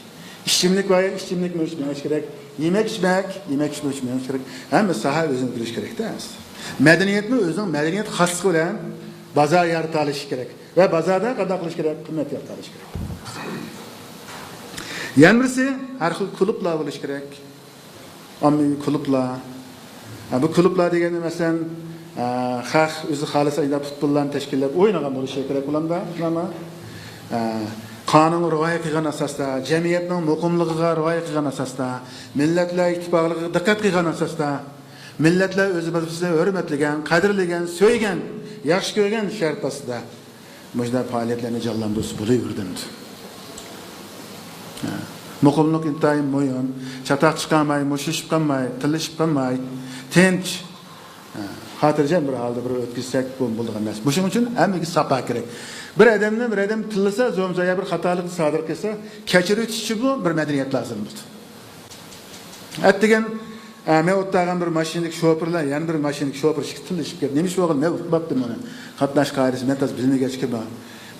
ئىچىملىك بار، ئىچىملىك بويىچە مېڭىش كېرەك. يېمەك، ئىچمەك، يېمەك، ئىچمەك بويىچە مېڭىش كېرەك. ھەممە ساھە ئۆزىنى بىلىش كېرەكتە ئەسلى. مەدەنىيەتمۇ ئۆزىنىڭ مەدەنىيەت خاسلىقى بىلەن بازار يارىتالىشى كېرەك. ۋە بازاردا قانداق قىلىش كېرەك؟ قىممەت يارىتالىش كېرەك. يەنە بىرسى، ھەر خىل كۇلۇبلار بولۇش كېرەك. ئاممىۋى كۇلۇبلار. ھە، بۇ كۇلۇبلار دېگەندە، مەسىلەن، ھە، خەق ئۆزى خالىسا، ئەگەر پۇتبوللارنى تەشكىللەپ ئوينىغان بولۇشى كېرەك ئۇلاردا، شۇنداقمۇ؟ ھە، قانۇنغا رىئايە قىلغان ئاساستا، جەمئىيەتنىڭ مۇقىملىقىغا رىئايە قىلغان ئاساستا، مىللەتلەر ئىتتىپاقلىقىغا دىققەت قىلغان ئاساستا، مىللەتلەر ئۆز-ئۆزىنى ھۆرمەتلىگەن، قەدىرلىگەن، سۆيگەن، ياخشى كۆرگەن شەرت ئاستىدا مۇشۇنداق پائالىيەتلەرنى جانلاندۇرسا بولۇۋېرىدۇ. ھە. مۇقىملىق ئىنتايىن مۇھىم. چاتاق چىقارماي، مۇشتلىشىپ قالماي، تىللىشىپ قالماي، تىنچ، ھە، خاتىرجەم بىر ھالدا بىر ئۆتكۈزسەك بولىدىغان نەرسە. مۇشۇنىڭ ئۈچۈن ھەممىگە ساپا كېرەك. بىر ئادەمنى بىر ئادەم تىللىسا، زومزايا بىر خاتالىقنى سادىر قىلسا، كەچۈرۈۋېتىش ئۈچۈنمۇ بىر مەدەنىيەت لازىم بولىدۇ. ئەتىگەن، ئە، مەن ئولتۇرغان بىر ماشىنىدىكى شوپۇر بىلەن يەنە بىر ماشىنىدىكى شوپۇر ئىككىسى تىللىشىپ كەتتى. نېمە ئىش بولغان؟ مەن ئۇقماپتىمەن ئۇنى. قاتناش قائىدىسى مەن تازا بىلمىگەچكە بار.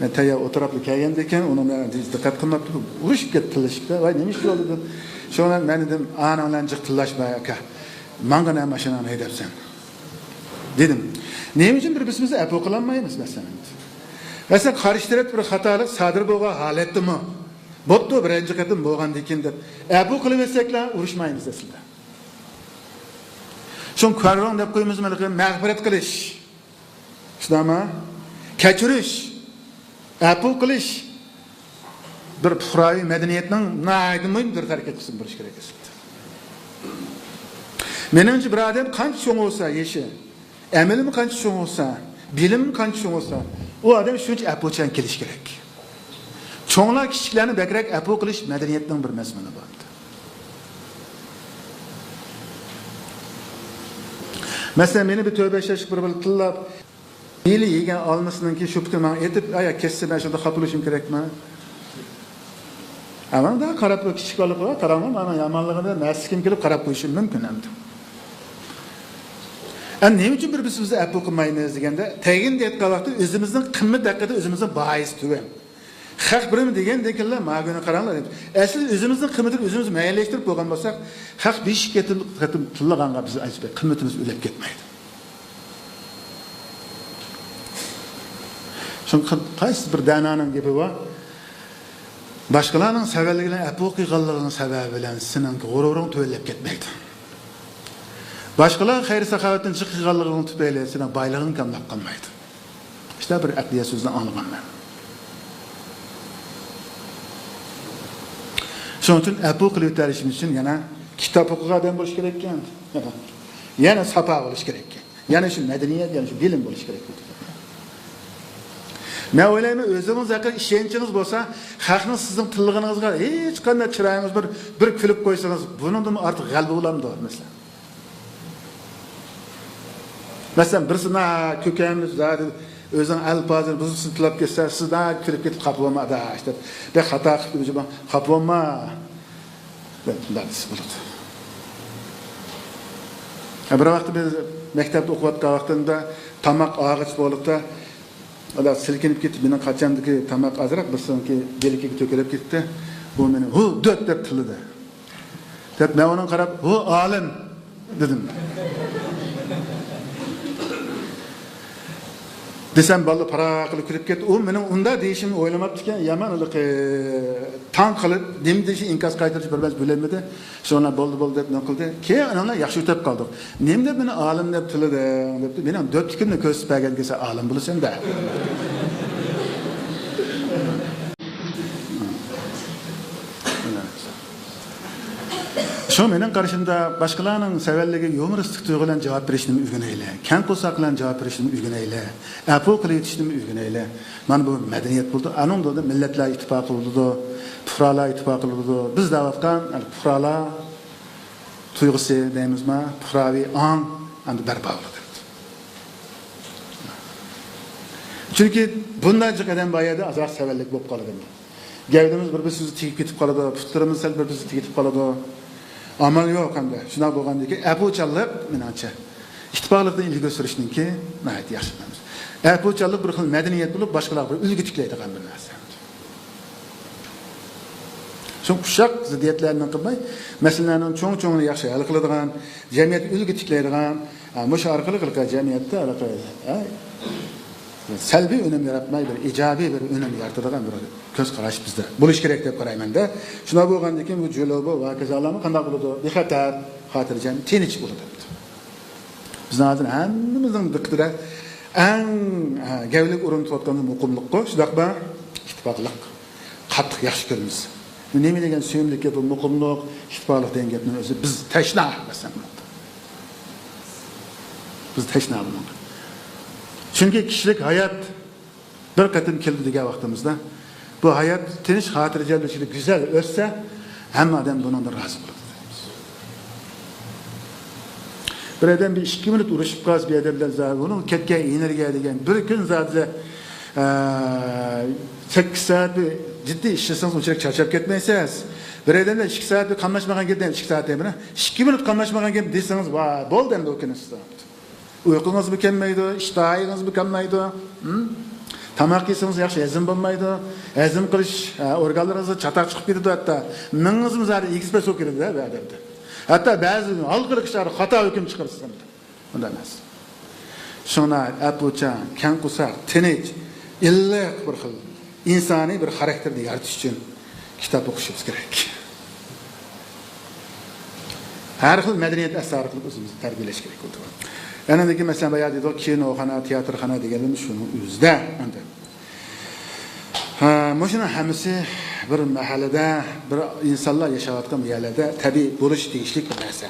مەن تەييار ئولتۇراپلا كەلگەندىكىن ئۇنى مەن دىققەت قىلماپتىمەن. ئۇرۇشۇپ كەتتى، تىللىشىپتۇ. ۋاي، نېمە ئىش بولدى دېدىم. شۇڭا مەن دېدىم، ئانىڭ بىلەن جىق تىللاشما ئاكا. ماڭغىنا ماشىناڭنى ھەيدەپسەن دېدىم. نېمە ئۈچۈن بىر-بىرىمىزنى ئەپۇ قىلالمايمىز مەسىلەن؟ مەسىلەن، قارشى تەرەپتە بىر خاتالىق سادىر بولغان ھالەتتىمۇ، بوپتۇ، بىرىنچى قېتىم بولغاندىكىن دەپ ئەپۇ قىلىۋەتسەكلا ئۇرۇشمايمىز ئەسلىدە. شۇڭا كاررۇڭ دەپ قويىمىزمۇ، مەغپىرەت قىلىش. شۇنداقمۇ؟ كەچۈرۈش، ئەپۇ قىلىش بىر پۇقراۋى مەدەنىيەتنىڭ ناھايىتى مۇھىم بىر تەركىب قىسمى بولۇشى كېرەك ئەسلىدە. مېنىڭچە، بىر ئادەم قانچە چوڭ بولسا يېشى، ئەمىلىمۇ قانچە چوڭ بولسا، بىلىمىمۇ قانچە چوڭ بولسا، ئۇ ئادەم شۇنچە ئەپۇچان كېلىشى كېرەك. چوڭلار كىچىكلەرنى بەكرەك ئەپۇ قىلىش مەدەنىيەتنىڭ بىر مەزمۇنى بار. مەسىلەن، مېنى بىر تۆت-بەش ياشلىق بىر بالا تىللاپ، ھېلى يېگەن ئالمىسىنىڭكى شۇپىقىنى ماڭا ئېتىپ، ئايا كەتسە، مەن شۇنداق خاپا بولۇشۇم كېرەكمۇ؟ ئەمەندە قاراپ، بۇ كىچىك بالىلىقى بار، قاراڭلار، مانا يامانلىقىنى مەسلىكىم كېلىپ قاراپ قويۇشۇم مۇمكىن ئەمدى. ئەمدى نېمە ئۈچۈن بىر-بىرىمىزنى ئەپۇ قىلمايمىز دېگەندە، تەگىن دەيدىغان ۋاقىتتا ئۆزىمىزنىڭ قىممىتى ھەققىدە ئۆزىمىزنىڭ باھاسى تۆۋەن. خەق بىرىمۇ دېگەندىكىنلا، ماگۈنى قاراڭلار دەپ. ئەسلى ئۆزىمىزنىڭ قىممىتىنى ئۆزىمىز مۇئەييەنلەشتۈرۈپ بولغان بولساق، خەق بىر قېتىم، قېتىم تىللىغانغا بىز ئەنچە قىممىتىمىز ئۆلۈپ كەتمەيدۇ. شۇڭا قايسى بىر دانانىڭ گېپى بار، باشقىلارنىڭ سەۋەنلىكىنى ئەپۇ قىلغانلىقىڭ سەۋەبى بىلەن سېنىڭ غۇرۇرۇڭ تۆۋەنلەپ كەتمەيدۇ. باشقىلار خەير-ساخاۋەتتىن جىق قىلغانلىقىڭ تۈپەيلى سېنىڭ بايلىقىڭ كاملاپ قالمايدۇ. ئىشتە بىر ئەقلىيە سۆزنى ئاڭلىغان مەن. شۇنىڭ ئۈچۈن ئەپۇ قىلىۋېتەلىشىمىز ئۈچۈن يەنە كىتاب ئوقۇغان ئادەم بولۇش كېرەككەن. يەنە ساپا بولۇش كېرەككەن. يەنە شۇ مەدەنىيەت، يەنە شۇ بىلىم بولۇش كېرەك. مەن ئويلايمەن، ئۆزىڭىز ھەققىدە ئىشەنچىڭىز بولسا، خەقنىڭ سىزنىڭ تىللىغىنىڭىزغا ھېچقانداق چىرايىڭىز بىر، بىر كۈلۈپ قويسىڭىز، بۇنىڭدىنمۇ ئارتۇق غەلىبە بولامدۇ، مەسىلەن؟ مەسىلەن، بىرسى ناھايىتى كۆكەملىك زادى ئۆزىنىڭ ئەلپازىنى بۇزۇقسىز تىللاپ كەتسە، سىز ناھايىتى كۈلۈپ كېتىپ، خاپا بولما ئاداش دەپ، بەك خاتا قىپتۇ، خاپا بولما دەپ، مۇنداق دېسە بولىدۇ. ھە، بىر ۋاقىتتا بىز مەكتەپتە ئوقۇۋاتقان ۋاقتىمدا تاماق ئالغۇچى بولۇپتا، ئادا سىلكىنىپ كېتىپ، مېنىڭ قاچامدىكى تاماق ئازراق، بىرسىنىڭكى بىلىكىگە تۆكۈلۈپ كېتىپتۇ. بۇ مېنى ھۇ دۆت دەپ تىللىدى. دەپ مەن ئۇنىڭغا قاراپ، ھۇ ئالىم دېدىم. دېسەم، بالىلار پاراققىلا كۈلۈپ كەتتى. ئۇ مېنىڭ ئۇنداق دېيىشىمنى ئويلىماپتىكەن. يامان ھېلىقى تاڭ قېلىپ، نېمە دېيىشنى، ئىنكاس قايتۇرۇشنى بىر مەزگىل بىلەلمىدى. شۇڭا بولدى، بولدى دەپ نېمە قىلدى. كېيىن ئانىڭ بىلەن ياخشى ئۆتۈپ قالدۇق. نېمە دەپ مېنى ئالىم دەپ تىللىدىڭ دەپتۇ. مېنىڭ دۆتلۈكۈمنى كۆرسىتىپ بەرگەنگە سەن ئالىم بولىسەن-دە. شۇ مېنىڭ قارىشىمدا، باشقىلارنىڭ سەۋەنلىكىگە يۇمۇرىستىك تۇيغۇ بىلەن جاۋاب بېرىشنىمۇ ئۆگىنەيلى. كەڭ قورساق بىلەن جاۋاب بېرىشنىمۇ ئۆگىنەيلى. ئەپۇ قىلىۋېتىشنىمۇ ئۆگىنەيلى. مانا بۇ مەدەنىيەت بولىدۇ. ئانىڭدا مىللەتلەر ئىتتىپاقى بولىدۇ، پۇقرالار ئىتتىپاقى بولىدۇ. بىز دەۋاتقان پۇقرالار تۇيغۇسى دەيمىزما، پۇقراۋى ئاڭ ئەمدى بەرپا بولىدۇ. چۈنكى بۇنداق جىق ئادەم بار يەردە ئازراق سەۋەنلىك بولۇپ قالىدۇ. گەۋدىمىز بىر-بىرسىگە تېگىپ كېتىپ قالىدۇ، پۇتلىرىمىز سەل بىر-بىرسىگە تېگىپ قالىدۇ. ئامال يوق ئەمدى. شۇنداق بولغاندىكىن ئەپۇچانلىق، مېنىڭچە، ئىتتىپاقلىقنى ئىلگىرى سۈرۈشنىڭكى ناھايىتى ياخشى قىلىمىز. ئەپۇچانلىق بىر خىل مەدەنىيەت بولۇپ، باشقىلارغا بىر ئۈلگە تىكلەيدىغان بىر نەرسە. شۇڭا ئۇششاق زىددىيەتلەرنى قىلماي، مەسىلىلەرنىڭ چوڭ-چوڭىنى ياخشى ھەل قىلىدىغان، جەمئىيەتكە ئۈلگە تىكلەيدىغان، ھە، مۇشۇ ئارقىلىق جەمئىيەتتە ھە، سەلبىي ئۈنۈم ياراتماي، بىر ئىجابىي بىر ئۈنۈم يارىتىدىغان بىر كۆز قاراش بىزدە بولۇشى كېرەك دەپ قارايمەن-دە. شۇنداق بولغاندىن كېيىن بۇ جۇلۇبۇ ۋە ھاكازالارمۇ قانداق بولىدۇ؟ بىخەتەر، خاتىرجەم، تىنچ بولىدۇ. بىزنىڭ ھازىر ھەممىمىزنىڭ دىققىتىدە ئەڭ، ھە، گەۋدىلىك ئورۇن تۇتۇۋاتقان مۇقىملىققۇ، شۇنداقمۇ؟ ئىتتىپاقلىق. قاتتىق ياخشى كۆرىمىز. بۇ نېمە دېگەن سۆيۈملۈك گەپ، بۇ مۇقىملىق، ئىتتىپاقلىق دېگەن گەپنىڭ ئۆزى بىز تەشنا، مەسىلەن. بىز تەشنا بۇنىڭغا. چۈنكى كىشىلىك ھايات بىر قېتىم كېلىدۇ دېگەن ۋاقتىمىزدا، بۇ ھايات تىنچ، خاتىرجەم، ئىچىدە گۈزەل ئۆتسە، ھەممە ئادەم بۇنىڭدىن رازى بولىدۇ. بىر ئادەم بىر ئىككى مىنۇت ئۇرۇشۇپ قالسا، بىر ئادەم بىلەن زادى ئۇنىڭ كەتكەن ئېنېرگىيە دېگەن، بىر كۈن زادى، ئە، سەككىز سائەت بىر جىددىي ئىشلىسىڭىز، ئۇنچىلىك چارچاپ كەتمەيسىز. بىر ئادەم بىلەن ئىككى سائەت بىر قاملاشمىغان گەپ، ئىككى سائەت دەيمەن، ئىككى مىنۇت قاملاشمىغان گەپ دېسىڭىز، ۋاي، بولدى ئەمدى ئۇ كۈنى سىزدە. ئۇيقۇڭىزمۇ كەلمەيدۇ، ئىشتىھايىڭىزمۇ كەلمەيدۇ. ھىم؟ تاماق يېسىڭىز ياخشى ھەزىم بولمايدۇ. ھەزىم قىلىش، ھە، ئورگانلىرىڭىزدا چاتاق چىقىپ كېتىدۇ ھەتتا. مېڭىڭىزمۇ زادى ئېگىز پەس بولۇپ كېتىدۇ ھە، بۇ ئادەمدە. ھەتتا بەزى ھالقىلىق ئىشلاردا خاتا ھۆكۈم چىقىرىسىز ھەمدە. ئۇنداق ئەمەس. شۇڭا ئەپۇچان، كەڭ قورساق، تىنچ، ئىللىق بىر خىل ئىنسانىي بىر خاراكتېرنى يارىتىش ئۈچۈن كىتاب ئوقۇشىمىز كېرەك. ھەر خىل مەدەنىيەت ئەسەر ئارقىلىق ئۆزىمىزنى تەربىيەلەش كېرەك بولىدۇ. يەنە لېكىن مەسىلەن، بايا دېدۇق، كىنوخانا، تىياتىرخانا دېگەنلىرىمىز شۇنىڭ ئۆزىدە. ئەمدى، ھە، مۇشۇنىڭ ھەممىسى بىر مەھەللىدە، بىر ئىنسانلار ياشاۋاتقان بۇ يەرلەردە تەبىئىي بولۇشى تېگىشلىك بىر نەرسە.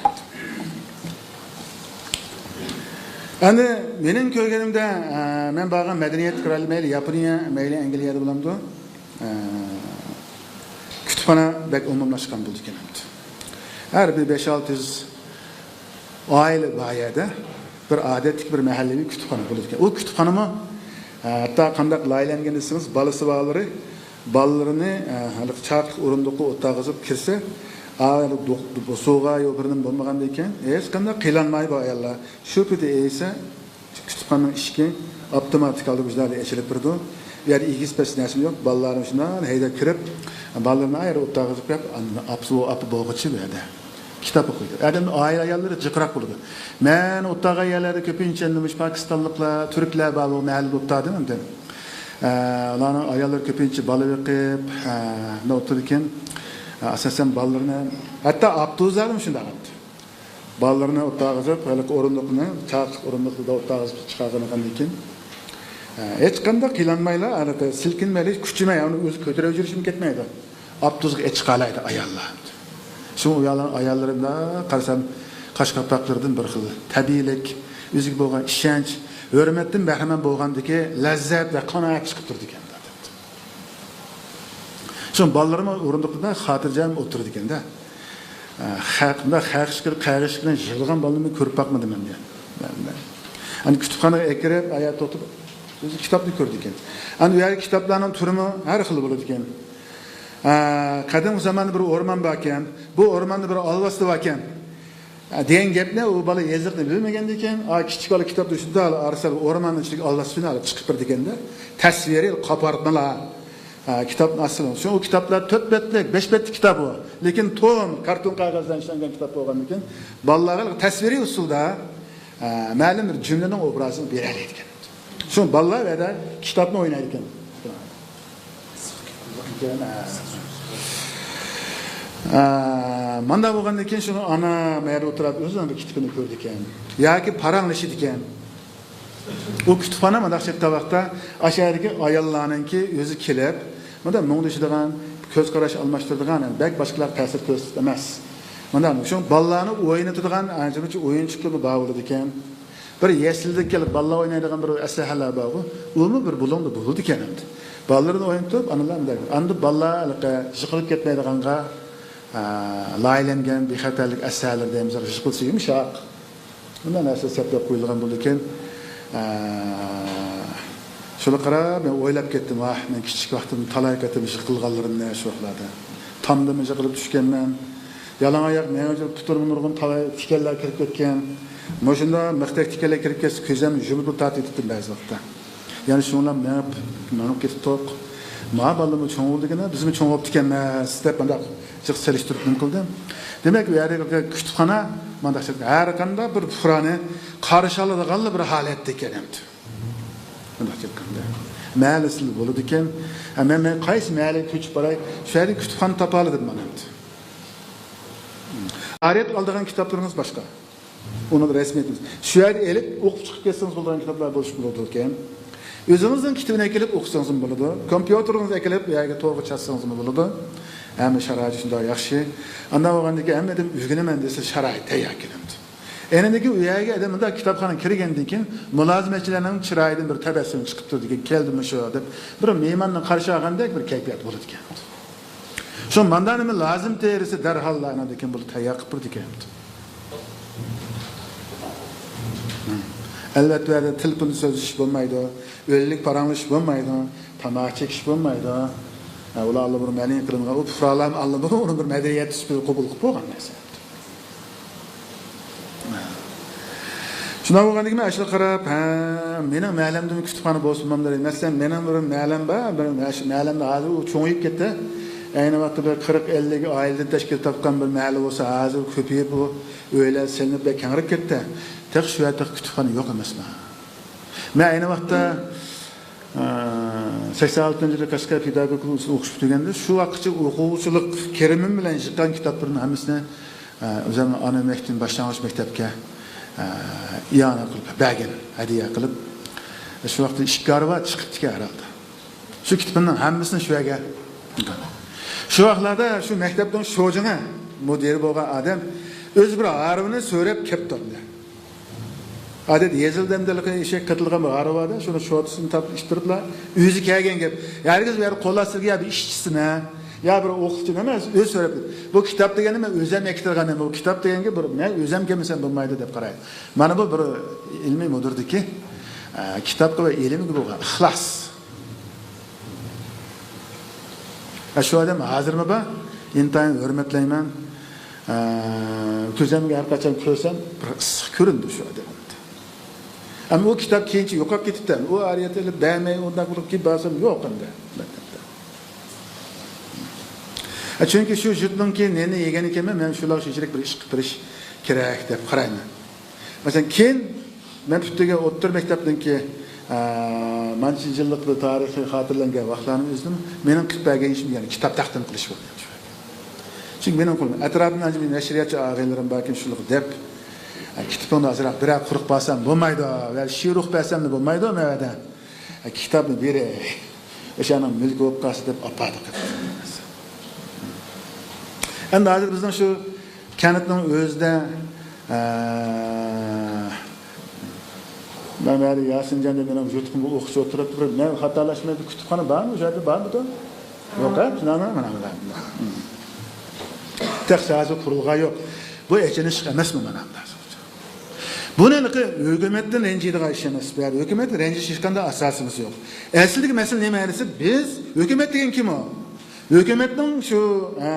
ئەمدى مېنىڭ كۆرگىنىمدە، ئە، مەن بارغان مەدەنىيەتكە قارايلى، مەيلى ياپونىيە، مەيلى ئەنگلىيەدە بولامدۇ؟ ئە، كۇتۇپخانا بەك ئومۇملاشقان بولىدىكەن ئەمدى. ھەر بىر بەش-ئالتە يۈز ئائىلە بار يەردە بىر ئادەتتىكى بىر مەھەللىۋى كۇتۇپخانا بولىدىكەن. ئۇ كۇتۇپخانىمۇ، ئە، ھەتتا قانداق لايىھەلەنگەن دېسىڭىز، بالىسى بارلىرى بالىلىرىنى، ئە، ھېلىقى چاقلىق ئورۇندۇققا ئولتۇرغۇزۇپ كىرسە، ئا، دوق-، بوسۇغا يا بىر نېمە بولمىغاندىكىن، ھېچقانداق قىينالماي بۇ ئاياللار. شۇ پېتى ئېيسە، كۇتۇپخانىنىڭ ئىشىكى ئاپتوماتىك ھالدا مۇشۇنداق ئېچىلىپ تۇرىدۇ. بۇ يەردە ئېگىز پەس نەرسىمۇ يوق. بالىلارنى شۇنداق ھەيدەپ كىرىپ، بالىلىرىنى ئايرى ئولتۇرغۇزۇپ قويۇپ، ئاندىن ئاپىسى، ئۇ ئاپا بولغۇچە بۇ يەردە كىتاب ئوقۇيدۇ. ئادەمنىڭ ئائىلە ئاياللىرى جىقراق بولىدۇ. مەن ئولتۇرغان يەرلەردە كۆپىنچە ئەمدى مۇشۇ پاكىستانلىقلار، تۈركلەر بار، بۇ مەھەللىدە ئولتۇردۇم ئەمدى. ئە، ئۇلارنىڭ ئاياللىرى كۆپىنچە بالا بېقىپ، ئە، مۇنداق ئولتۇرىدىكەن. ئە، ئاساسەن بالىلىرىنى، ھەتتا ئاپتوبۇسلاردىمۇ شۇنداق ئەمدى. بالىلىرىنى ئولتۇرغۇزۇپ، ھېلىقى ئورۇندۇقنى، چاقلىق ئورۇندۇقىدا ئولتۇرغۇزۇپ چىقارغانىكەن. ئە، ھېچقانداق قىينالمايلا، ھېلىقى سىلكىنمەيلا، كۈچىمەي، ئۇنى ئۆزى كۆتۈرۈپ يۈرۈشىمۇ كەتمەيدۇ. ئاپتوبۇسقا ئېچىقالايدۇ ئاياللار. شۇڭا ئۇ ئاياللار، ئاياللىرىمدا قارىسام، قاش قاپاقلىرىدىن بىر خىل تەبىئىيلىك، ئۆزىگە بولغان ئىشەنچ، ھۆرمەتتىن بەھرىمەن بولغاندىكى لەززەت ۋە قانائەت چىقىپ تۇرىدىكەن. شۇ بالىلىرىمۇ ئورۇندۇقتا خاتىرجەم ئولتۇرىدىكەن-دە. خەق، مۇنداق خەق ئىشقىلىپ، قەغىش بىلەن يىغلىغان بالىنى كۆرۈپ باقمىدىم مەن. ئەنە كۇتۇپخانىغا ئەكىرىپ، ئاياغ توختىتىپ، ئۆزى كىتابنى كۆرىدىكەن. ئەنە ئۇ يەردىكى كىتابلارنىڭ تۈرىمۇ ھەر خىل بولىدىكەن. ئە، قەدىمكى زاماندا بىر ئورمان باركەن، بۇ ئورماندا بىر ئالۋاستى باركەن، ئە، دېگەن گەپنى ئۇ بالا يېزىقنى بىلمىگەندىكىن، ئا، كىچىك بالا كىتابتا شۇنداق ئارىسا ئورماننىڭ ئىچىدىكى ئالۋاستىنى ئېلىپ چىقىپ بېرىدىكەندە، تەسۋىرى قاپارتمىلار، ئە، كىتابنىڭ ئاستىدا. شۇ ئۇ كىتابلار تۆت بەتلىك، بەش بەتلىك كىتاب ئۇ. لېكىن توم، كارتون قەغەزدىن ئىشلەنگەن كىتاب بولغاندىكىن، بالىلارغا تەسۋىرىي ئۇسۇلدا، ئە، مەلۇم بىر جۈملىنىڭ ئوبرازىنى بېرەلەيدىكەن. شۇ بالىلار ئۇ يەردە كىتابنى ئوينايدىكەن. ئە، مانداق بولغاندىن كېيىن شۇنى ئانا مەيەردە ئولتۇرۇپ ئۆزىنىڭ بىر كىتابىنى كۆرىدىكەن. ياكى پاراڭلىشىدىكەن. ئۇ كۇتۇپخانا مانداق چەتتە ۋاقىتتا ئاشۇ يەردىكى ئاياللارنىڭكى ئۆزى كېلىپ، مانداق مۇڭدىشىدىغان، كۆز قاراش ئالماشتۇرىدىغان، بەك باشقىلارغا تەسىر كۆرسىتىپ ئەمەس. مانداق شۇ بالىلارنى ئوينىتىدىغان ئانچە-مۇنچە ئويۇنچۇقلىرى بار بولىدىكەن. بىر يەسلىدىن كېلىپ بالىلار ئوينايدىغان بىر ئەسلىھەلەر بارغۇ، ئۇمۇ بىر بۇلۇڭدا بولىدىكەن ئەمدى. بالىلىرىنى ئوينىتىپ، ئانىلار مۇنداق. ئاندىن بالىلار ھېلىقى يىقىلىپ كەتمەيدىغانغا، ئە، لايىھەلەنگەن بىخەتەرلىك ئەسەرلىرى دەيمىز، رىشقىلسى يۇمشاق. بۇنداق نەرسە سەپلەپ قويۇلغان بولىدىكەن. ئە، شۇنى قاراپ، مەن ئويلاپ كەتتىم، ۋاھ، مەن كىچىك ۋاقتىمدا تالاي قېتىم يىقىلغانلىرىمنى شۇ ۋاقىتلاردا. تامدىمۇ يىقىلىپ چۈشكەنمەن. يالاڭ ئاياق مېڭە ئۇچۇرۇپ پۇتۇمغا نۇرغۇن تالاي تىكەنلەر كىرىپ كەتكەن. مۇشۇنداق مىختەك تىكەنلەر كىرىپ كەتسە، كۆزۈمنى يۇمۇپ تارتىۋېتىپتىمەن بەزى ۋاقىتتا. يەنە شۇنىڭ بىلەن مېڭىپ، مېڭىپ كېتىپتۇق. ما بالىمۇ چوڭ بولدىكەن، بىزمۇ چوڭ بوپتىكەنمىز دەپ مۇنداق جىق سېلىشتۇرۇپ نېمە قىلدىم. دېمەك، ئۇ يەردىكى كۇتۇپخانا مانداق ھەر قانداق بىر پۇقرانى قارشى ئالىدىغانلا بىر ھالەتتە ئىكەن ئەمدى. مۇنداق ئېيتقاندا، مەھەللىسىدە بولىدىكەن. ھە، مەن، مەن قايسى مەھەللىگە كۆچۈپ باراي، شۇ يەردە كۇتۇپخانا تاپالىدىم مانا ئەمدى. ئارىيەت ئالىدىغان كىتابلىرىڭىز باشقا. ئۇنىڭ رەسمىيىتى. شۇ يەردە ئېلىپ، ئوقۇپ چىقىپ كەتسىڭىز بولىدىغان كىتابلار بولۇشقا بولىدىكەن. ئۆزىڭىزنىڭ كىتابىنى ئەكېلىپ ئوقۇسىڭىزمۇ بولىدۇ. كومپيۇتېرىڭىزنى ئەكېلىپ، ئۇ يەرگە تورغا چاتسىڭىزمۇ بولىدۇ. ھەممە شارائىت شۇنداق ياخشى. ئانداق بولغاندىكىن ھەممە ئادەم ئۆگىنىمەن دېسە، شارائىت تەييار كېلىمدۇ. ئەنىدىكى ئۇ يەرگە ئادەم مۇنداق كىتابخانىغا كىرگەندىن كېيىن، مۇلازىمەتچىلەرنىڭ چىرايىدىن بىر تەبەسسۇم چىقىپ تۇرىدىكەن، كەلدىمۇ شۇ دەپ، بىر مېھماننى قارشى ئالغاندەك بىر كەيپىيات بولىدىكەن. شۇ ماندا نېمە لازىم تېرىسى دەرھاللا ئانىدىكىن بۇلار تەييار قىلىپ بېرىدىكەن. ئەلۋەتتە، بۇ يەردە تېلېفوندا سۆزلىشىش بولمايدۇ، ئۆيلۈك پاراڭلىشىش بولمايدۇ، تاماكا چېكىش بولمايدۇ. ھە، ئۇلار ئاللىبۇرۇن مەلۇم قىلىنغان، ئۇ پۇقرالارمۇ ئاللىبۇرۇن ئۇنى بىر مەدەنىيەت سۈپىتىدە قوبۇل قىلىپ بولغان نەرسە. شۇنداق بولغاندىكىن مەن ئاشۇنى قاراپ، ھە، مېنىڭ مەھەللەمدىمۇ كۇتۇپخانا بولسىمۇ بولامدۇ دەيمەن. مەسىلەن، مېنىڭ بىر مەھەللەم بار، بىر مەش-، مەھەللەمدە ھازىر ئۇ چوڭىيىپ كەتتى. ئەينى ۋاقىتتا بىر قىرىق ئەللىك ئائىلىدىن تەشكىل تاپقان بىر مەھەللە بولسا، ھازىر كۆپىيىپ، ئۇ ئۆيلەر سېلىنىپ بەك كەڭرەپ كەتتى. تېخى شۇ يەردە كۇتۇپخانا يوق ئەمەسما؟ مەن ئەينى ۋاقىتتا، ئە، سەكسەن ئالتىنچى يىلى كاسكار پېداگوگىكا ئۇنىۋېرسىتېتىنى ئوقۇشقا پۈتتۈرگەندە، شۇ ۋاقىتقىچە ئوقۇغۇچىلىق كىرىمىم بىلەن يىغقان كىتابلىرىمنىڭ ھەممىسىنى، ئە، ئۆزۈمنىڭ ئانا مەكتىپىدىن باشلانغۇچ مەكتەپكە، ئە، ئىئانە قىلىپ بەرگەن، ھەدىيە قىلىپ. شۇ ۋاقىتتا ئىككى ھارۋا چىقىپتىكەن ھەرھالدا. شۇ كىتابىمنىڭ ھەممىسىنى شۇ يەرگە. شۇ ۋاقىتلاردا شۇ مەكتەپنىڭ شوجىڭى، مۇدىرى بولغان ئادەم ئۆزى بىر ھارۋىنى سۆرەپ كەپتۇ. ئادەتتە يېزىلدى ئەمدىلىكى ئېشەك قېتىلغان بىر ھارۋا بار، شۇنى شوتىسىنى تاپىپ ئىتتىرىپلا ئۆزى كەلگەن گەپ. ھەرگىز بۇ يەردە قوللاش سىزگە يا بىر ئىشچىسىنى، يا بىر ئوقۇتقۇچىنى ئەمەس، ئۆزى سۆرەپ. بۇ كىتاب دېگەننى مەن ئۆزۈم ئەكېتىدىغان، بۇ كىتاب دېگەنگە بىر مەن ئۆزۈم كەلمىسەم بولمايدۇ دەپ قارايدۇ. مانا بۇ بىر ئىلمىي مۇدىردىكى، ئە، كىتابقا ۋە ئىلىمگە بولغان ئىخلاس. ئە، شۇ ئادەم ھازىرمۇ بار، ئىنتايىن ھۆرمەتلەيمەن. ئە، كۆزۈمگە ھەر قاچان كۆرسەم، بىر ئىسسىق كۆرۈنىدۇ شۇ ئادەم. ئەمما ئۇ كىتاب كېيىنچە يوقاپ كېتىپتۇ. ئۇ ئارىيەت ئېلىپ بەرمەي، ئۇنداق قىلىپ كېلىپ بارسام يوق ئەمدى. ئە، چۈنكى شۇ يۇرتنىڭكى نېنى يېگەن ئىكەنمەن، مەن شۇلارغا شۇنچىلىك بىر ئىش قىلىپ بېرىش كېرەك دەپ قارايمەن. مەسىلەن، كېيىن مەن پۈتتۈرگەن ئوتتۇرا مەكتەپنىڭكى، ئە، مانچە يىللىق بىر تارىخى خاتىرىلەنگەن ۋاقىتلارنىڭ ئۆزىدىمۇ مېنىڭ قىلىپ بەرگەن ئىشىم، يەنى كىتاب تەقدىم قىلىش بولدى. چۈنكى مېنىڭ قولۇمدا ئەتراپىمدا ئانچە نەشرىياتچى ئاغىنىلىرىم باركەن، شۇلارغا دەپ، ئە، كىتابىڭنى ئازراق بىرەر قۇرۇق بەرسەم بولمايدۇ، يا شېئىر ئوقۇپ بەرسەملا بولمايدۇ، مەن ئەدە، ئە، كىتابنى بېرەي. ئاشۇنىڭ مۈلكى بولۇپ قالسا دەپ ئاپاردۇق. ئەمدى ھازىر بىزنىڭ شۇ كەنتنىڭ ئۆزىدە، ئە، مەن ھەر ياسىنجان دەپ مېنىڭ يۇرتۇمغا ئوقۇش ئولتۇرۇپ، بىر مەن خاتالاشمىدىم، كۇتۇپخانا بارمۇ؟ شۇ يەردە بارمىدۇ؟ يوق، ھە؟ شۇنداقمۇ؟ مانا، مانا، مانا. تېخى ھازىر قۇرۇلغان يوق. بۇ ئېچىنىش ئەمەسمۇ مانا؟ بۇ ھېلىقى ھۆكۈمەتتىن رەنجىيدىغان ئىش ئەمەس. بۇ يەردە ھۆكۈمەتتىن رەنجىش ھېچقانداق ئاساسىمىز يوق. ئەسلىدىكى مەسىلە نېمە دېسە، بىز ھۆكۈمەت دېگەن كىم ئۇ؟ ھۆكۈمەتنىڭ شۇ، ئە،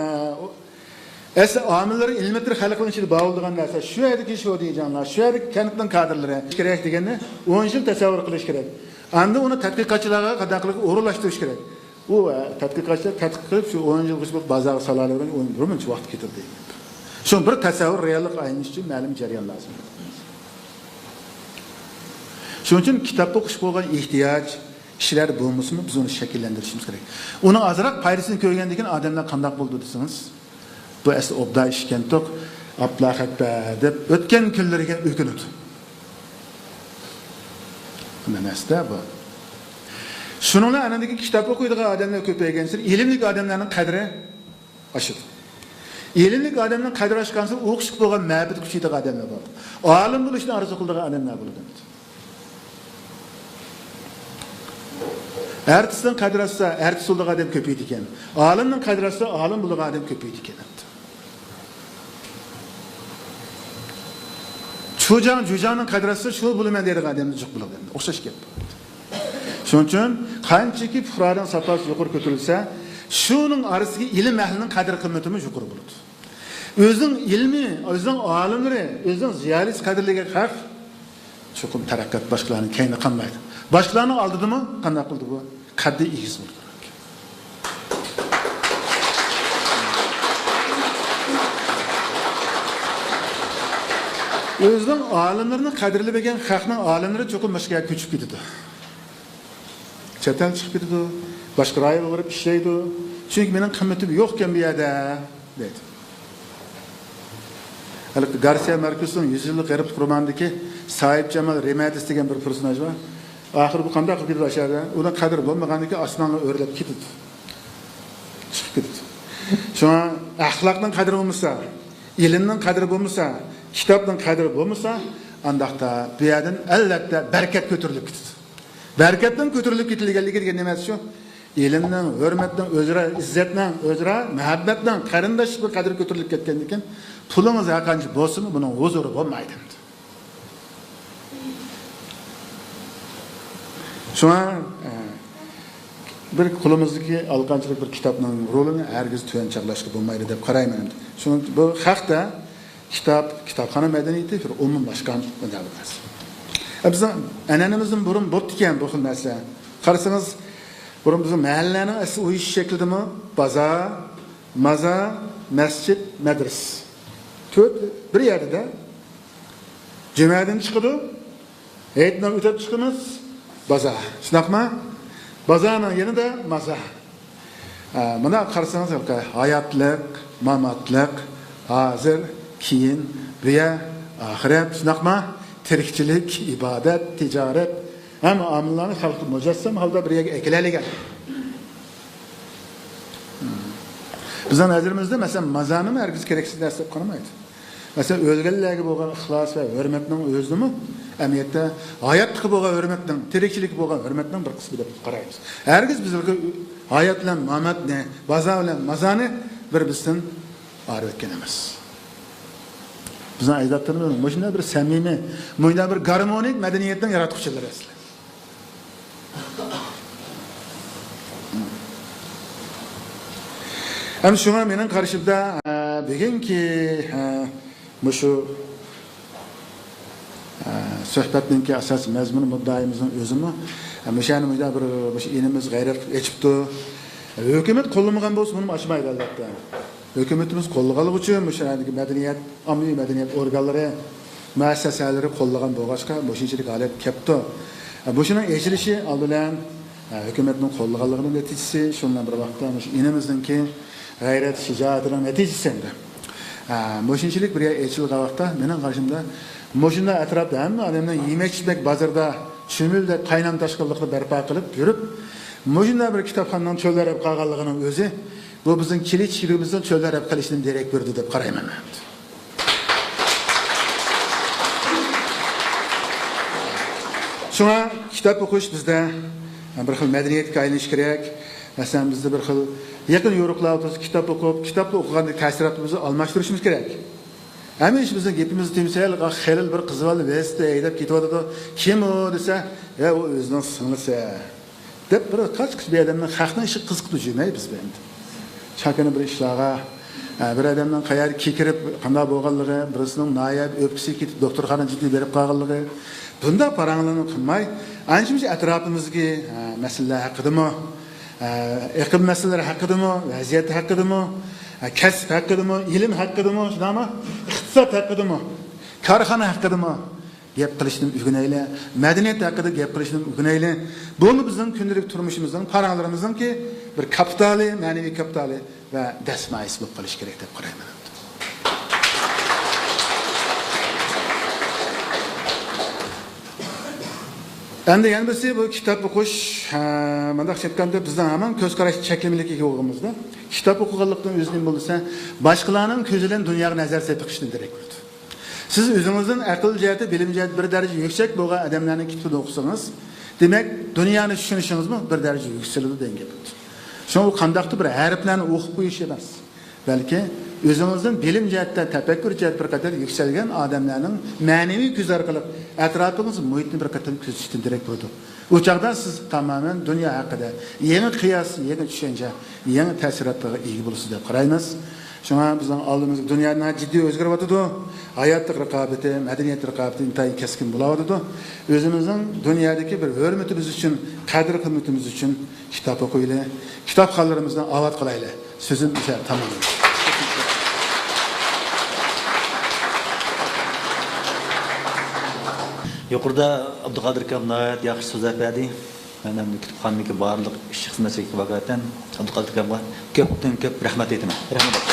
ئەسلى ئامىللىرى ئىلمىتىر خەلقنىڭ ئىچىدە بار بولىدىغان نەرسە. شۇ يەردىكى شودىجانلار، شۇ يەردىكى كەنتنىڭ كادىرلىرى كېرەك دېگەننى ئون يىل تەسەۋۋۇر قىلىش كېرەك. ئاندىن ئۇنى تەتقىقاتچىلارغا قانداق قىلىپ ئورۇنلاشتۇرۇش كېرەك. ئۇ، ئە، تەتقىقاتچىلار تەتقىق قىلىپ، شۇ ئون يىلغىچە بولۇپ بازارغا سالالايدىغان ئون بىر مۇنچە ۋاقىت كېتىدۇ. شۇ بىر تەسەۋۋۇر رېئاللىق ئايلىنىش ئۈچۈن مەلۇم جەريان لازىم. شۇنىڭ ئۈچۈن كىتاب ئوقۇش بولغان ئېھتىياج كىشىلەردە بولمىسىمۇ، بىز ئۇنى شەكىللەندۈرۈشىمىز كېرەك. ئۇنىڭ ئازراق پايدىسىنى كۆرگەندىن كېيىن ئادەملەر قانداق بولىدۇ دېسىڭىز، بۇ ئەسلى ئوبدان ئىش ئىكەنتۇق، ئابلا خەتبە دەپ ئۆتكەن كۈنلىرىگە ئۆكۈنىدۇ. مەنەسىدە بۇ. شۇنىڭ بىلەن ئەنىدىكى كىتاب ئوقۇيدىغان ئادەملەر كۆپەيگەنسېرى ئىلىملىك ئادەملەرنىڭ قەدرى ئاشىدۇ. ئىلىملىك ئادەمنىڭ قەدرى ئاشقانسېرى ئوقۇشقا بولغان مەرىپىتى كۈچىيىدىغان ئادەملەر بولىدۇ. ئالىم بولۇشنى ئارزۇ قىلىدىغان ئادەملەر بولىدۇ. ئارتىسنىڭ قەدرى ئاشسا، ئارتىس بولىدىغان ئادەم كۆپىيىدىكەن. ئالىمنىڭ قەدرى ئاشسا، ئالىم بولىدىغان ئادەم كۆپىيىدىكەن. چۇجاڭ، جۇجاڭنىڭ قەدرى ئاشسا، شۇ بولىمەن دەيدىغان ئادەمدە جۇق بولىدۇ. ئوخشاش گەپ. شۇنىڭ ئۈچۈن قانچىكى پۇقرانىڭ ساپاسى يۇقىرى كۆتۈرۈلسە، شۇنىڭ ئارىسىدىكى ئىلىم ئەھلىنىڭ قەدىر-قىممىتىمۇ يۇقىرى بولىدۇ. ئۆزىنىڭ ئىلمى، ئۆزىنىڭ ئالىملىرى، ئۆزىنىڭ زىيالىيسى قەدىرلىگەن خەق چوقۇم تەرەققىيات باشقىلارنىڭ كەينىدە قالمايدۇ. باشقىلارنىڭ ئالدىدىمۇ قانداق قىلىدۇ بۇ؟ قەددى ئېگىز بولىدۇ. ئۆزىنىڭ ئالىملىرىنى قەدىرلىمىگەن خەقنىڭ ئالىملىرى چوقۇم باشقا يەرگە كۆچۈپ كېتىدۇ. چەت ئەل چىقىپ كېتىدۇ، باشقا رايونغا بېرىپ ئىشلەيدۇ. چۈنكى مېنىڭ قىممىتىم يوقكەن بۇ يەردە، دەيدۇ. ھېلىقى گارسىيا ماركېسنىڭ يۈز يىللىق غېرىبلىق رومانىدىكى ساھىبجامال رېمەتىس دېگەن بىر پېرسوناژ بار. ئاخىرى بۇ قانداق قىلىپ كېتىدۇ ئاشۇ يەردە؟ ئۇنىڭ قەدرى بولمىغاندىن كېيىن ئاسمانغا ئۆرلەپ كېتىدۇ. چىقىپ كېتىدۇ. شۇڭا ئەخلاقنىڭ قەدرى بولمىسا، ئىلىمنىڭ قەدرى بولمىسا، كىتابنىڭ قەدرى بولمىسا، ئانداقتا بۇ يەردىن ئەلۋەتتە بەرىكەت كۆتۈرۈلۈپ كېتىدۇ. بەرىكەتنىڭ كۆتۈرۈلۈپ كېتىلگەنلىكى دېگەن نېمىسى شۇ؟ ئىلىمنىڭ، ھۆرمەتنىڭ، ئۆزئارا ئىززەتنىڭ، ئۆزئارا مۇھەببەتنىڭ، قېرىنداشلىقنىڭ قەدرى كۆتۈرۈلۈپ كەتكەندىن كېيىن، پۇلىڭىز ھەرقانچە بولسىمۇ، بۇنىڭ ھۇزۇرى بولمايدۇ. شۇڭا، ئە، بىر قولىمىزدىكى ئالىقانچىلىك بىر كىتابنىڭ رولىنى ھەرگىز تۆۋەن چاغلاشقا بولمايدۇ دەپ قارايمەن. شۇڭا بۇ ھەقتە كىتاب، كىتابخانا مەدەنىيىتى بىر ئومۇملاشقان مۇدەل بىر نەرسە. ئە، بىزنىڭ ئەنئەنىمىزدىن بۇرۇن بوپتىكەن بۇ خىل نەرسە. قارىسىڭىز، بۇرۇن بىزنىڭ مەھەللىلەرنىڭ ئەسلى ئۇيۇشۇش شەكلىدىمۇ بازار، مازار، مەسچىت، مەدرىسە. تۆت بىر يەردە. جۈمەدىن چىقىدۇ، ھېيتنى ئۆتەپ چىقىمىز، بازار. شۇنداقمۇ؟ بازارنىڭ يېنىدا مازار. ئە، مانا قارىسىڭىز، ھاياتلىق، ماماتلىق، ھازىر، كېيىن، بۇ يەر، ئاخىرەت، شۇنداقمۇ؟ تىرىكچىلىك، ئىبادەت، تىجارەت، ھەممە ئامىللارنى خەلق مۇجەسسەم ھالدا بىر يەرگە ئەكېلەلىگەن. بىزنىڭ نەزىرىمىزدە، مەسىلەن، مازارنىمۇ ھەرگىز كېرەكسىز نەرسە دەپ قارىمايدۇ. مەسىلەن، ئۆلگەنلەرگە بولغان ئىخلاس ۋە ھۆرمەتنىڭ ئۆزىمۇ ئەمەلىيەتتە ھاياتلىققا بولغان ھۆرمەتنىڭ، تىرىكچىلىككە بولغان ھۆرمەتنىڭ بىر قىسمى دەپ قارايمىز. ھەرگىز بىز ھايات بىلەن ماماتنى، بازار بىلەن مازارنى بىر-بىرسىدىن ئايرىۋەتكەن ئەمەس. بىزنىڭ ئەجدادلىرىمىز مۇشۇنداق بىر سەمىمىي، مۇشۇنداق بىر گارمونىك مەدەنىيەتنىڭ ياراتقۇچىلىرى ئەسلى. ئەمدى شۇڭا مېنىڭ قارىشىمدا، ئە، بۈگۈنكى، ئە، مۇشۇ، ئە، سۆھبەتنىڭكى ئاساسىي مەزمۇنى، مۇددىئايىمىزنىڭ ئۆزىمۇ، ئە، مۇشۇ يەرنى مۇشۇنداق بىر، مۇشۇ ئىنىمىز غەيرەت قىلىپ ئېچىپتۇ. ھۆكۈمەت قوللىمىغان بولسا، بۇنىمۇ ئاچمايدۇ، ئەلۋەتتە. ھۆكۈمىتىمىز قوللىغانلىقى ئۈچۈن مۇشۇ يەردىكى مەدەنىيەت، ئاممىۋى مەدەنىيەت ئورگانلىرى، مۇئەسسەسەلىرى قوللىغان بولغاچقا، مۇشۇنچىلىك ھالەت كەپتۇ. مۇشۇنىڭ ئېچىلىشى ئالدى بىلەن، ھۆكۈمەتنىڭ قوللىغانلىقىنىڭ نەتىجىسى، شۇنىڭ بىلەن بىر ۋاقىتتا مۇشۇ ئىنىمىزنىڭكى غەيرەت، شىجائىتىنىڭ نەتىجىسى ئەمدى. مۇشۇنچىلىك بىر يەر ئېچىلغان ۋاقىتتا، مېنىڭ قارىشىمدا، مۇشۇنداق ئەتراپتا ھەممە ئادەمنىڭ يېمەك-ئىچمەك بازىرىدا چۈمۈلىدەك قاينام تاشقىنلىقنى بەرپا قىلىپ يۈرۈپ، مۇشۇنداق بىر كىتابخانىنىڭ چۆلدەرەپ قالغانلىقىنىڭ ئۆزى، بۇ بىزنىڭ كېلىچىلىكىمىزنىڭ چۆلدەرەپ قېلىشىدىن دېرەك بېرىدۇ دەپ قارايمەن مەن. شۇڭا كىتاب ئوقۇش بىزدە بىر خىل مەدەنىيەتكە ئايلىنىشى كېرەك. مەسىلەن، بىزدە بىر خىل يېقىن يورۇقلار ئوتتۇرىسىدا كىتاب ئوقۇپ، كىتابنى ئوقۇغاندىكى تەسىراتىمىزنى ئالماشتۇرۇشىمىز كېرەك. ھەمىشە بىزنىڭ گېپىمىزنى تېمىسا، خېلىل بىر قىز بالا ۋېلىسىپىتتە ھەيدەپ كېتىۋاتىدۇ. كىم ئۇ دېسە، ھە، ئۇ ئۆزىنىڭ سىڭلىسى. دەپ بىر قاچ-قۇچ بىر ئادەمنىڭ خەقنىڭ ئىشىغا قىزىقىپ يۈرمەي بىز بۇ ئەمدى. چاكىنا بىر ئىشلارغا، ئە، بىر ئادەمنىڭ قەيەرگە كېكىرىپ، قانداق بولغانلىقى، بىرسىنىڭ ناھايەت ئۆپكىسى كېتىپ، دوختۇرخانىغا جىددىي بېرىپ قالغانلىقى، بۇنداق پاراڭلارنى قىلماي، ئانچە-مۇنچە ئەتراپىمىزدىكى، ئە، مەسىلىلەر ھەققىدىمۇ، ئە، ئېقىم مەسىلىلىرى ھەققىدىمۇ، ۋەزىيەت ھەققىدىمۇ، ئە، كەسىپ ھەققىدىمۇ، ئىلىم ھەققىدىمۇ، شۇنداقمۇ؟ ئىقتىساد ھەققىدىمۇ، كارخانا ھەققىدىمۇ گەپ قىلىشنى ئۆگىنەيلى، مەدەنىيەت ھەققىدە گەپ قىلىشنى ئۆگىنەيلى. بۇمۇ بىزنىڭ كۈندىلىك تۇرمۇشىمىزنىڭ، پاراڭلىرىمىزنىڭكى بىر كاپىتالى، مەنىۋى كاپىتالى ۋە دەسمايىسى بولۇپ قېلىشى كېرەك دەپ قارايمەن. ئەمدى يەنە بىرسى، بۇ كىتاب ئوقۇش، ھە، مۇنداق ئېيتقاندا، بىزنىڭ ھامان كۆز قاراش چەكلىمىلىكىگە ئىگە بولغىنىمىزدا، كىتاب ئوقۇغانلىقتىن ئۆزى نېمە بولسا، باشقىلارنىڭ كۆزى بىلەن دۇنياغا نەزەر سېلىپ بېقىشتىن دېرەك بېرىدۇ. سىز ئۆزىڭىزدىن ئەقىل جەھەتتە، بىلىم جەھەتتە بىر دەرىجە يۈكسەك بولغان ئادەملەرنىڭ كىتابىنى ئوقۇسىڭىز، دېمەك، دۇنيانى چۈشىنىشىڭىزمۇ بىر دەرىجە يۈكسىلىدۇ دېگەن گەپ. شۇڭا ئۇ قانداقتۇر بىر ھەرپلەرنى ئوقۇپ قويۇش ئەمەس، بەلكى ئۆزىڭىزدىن بىلىم جەھەتتە، تەپەككۇر جەھەتتە بىر قەدەر يۈكسەلگەن ئادەملەرنىڭ مەنىۋى كۆزى ئارقىلىق ئەتراپىڭىز مۇھىتنى بىر قېتىم كۆزىتىشتىن دېرەك بولىدۇ. ئۇ چاغدا سىز تامامەن دۇنيا ھەققىدە يېڭى قىياس، يېڭى چۈشەنچە، يېڭى تەسىراتلارغا ئىگە بولىسىز دەپ قارايمىز. شۇڭا بىزنىڭ ئالدىمىزدا دۇنيا ناھايىتى جىددىي ئۆزگىرىۋاتىدۇ. ھاياتلىق رىقابىتى، مەدەنىيەت رىقابىتى ئىنتايىن كەسكىن بولۇۋاتىدۇ. ئۆزىمىزنىڭ دۇنيادىكى بىر ھۆرمىتىمىز ئۈچۈن، قەدىر-قىممىتىمىز ئۈچۈن كىتاب ئوقۇيلى، كىتابخانىلىرىمىزنى ئاۋات قىلايلى. سۆزۈم مۇشۇ يەردە تامام. يۇقىرىدا ئابدۇقادىر ئاكام ناھايىتى ياخشى سۆزلەپ بەردى. مەن ئەمدى كۇتۇپخانىدىكى بارلىق ئىشچى-خىزمەتچىلەرگە ۋاكالىتەن ئابدۇقادىر ئاكامغا كۆپتىن كۆپ رەھمەت ئېيتىمەن. رەھمەت.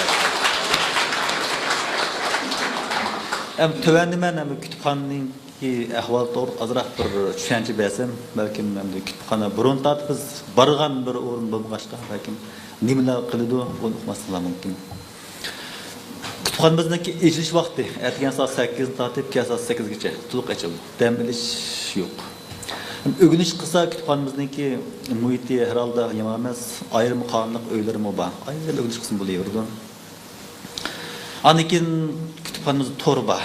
ئەمدى تۆۋەندە مەن ئەمدى كۇتۇپخانىنىڭكى ئەھۋالى توغرىلىق ئازراق بىر چۈشەنچە بەرسەم، بەلكىم ئەمدى كۇتۇپخانا بۇرۇن تارتىپ بىز بارغان بىر ئورۇن بولمىغاچقا، بەلكىم نېمىلەر قىلىدۇ، ئۇنى ئۇقماسلىقلار مۇمكىن. كۇتۇپخانىمىزنىڭكى ئېچىلىش ۋاقتى ئەتىگەن سائەت سەككىزدىن تارتىپ كەچ سائەت سەككىزگىچە تولۇق ئېچىلىدۇ. دەم ئېلىش يوق. ئۆگىنىش قىلسا، كۇتۇپخانىمىزنىڭكى مۇھىتى ھەر ھالدا يامان ئەمەس. ئايرىم قانۇنلۇق ئۆيلىرىمۇ بار. ئايرىم ئۆگىنىش قىلسىمۇ بولۇۋېرىدۇ. ئاندىن كېيىن كۇتۇپخانىمىزدا تور بار.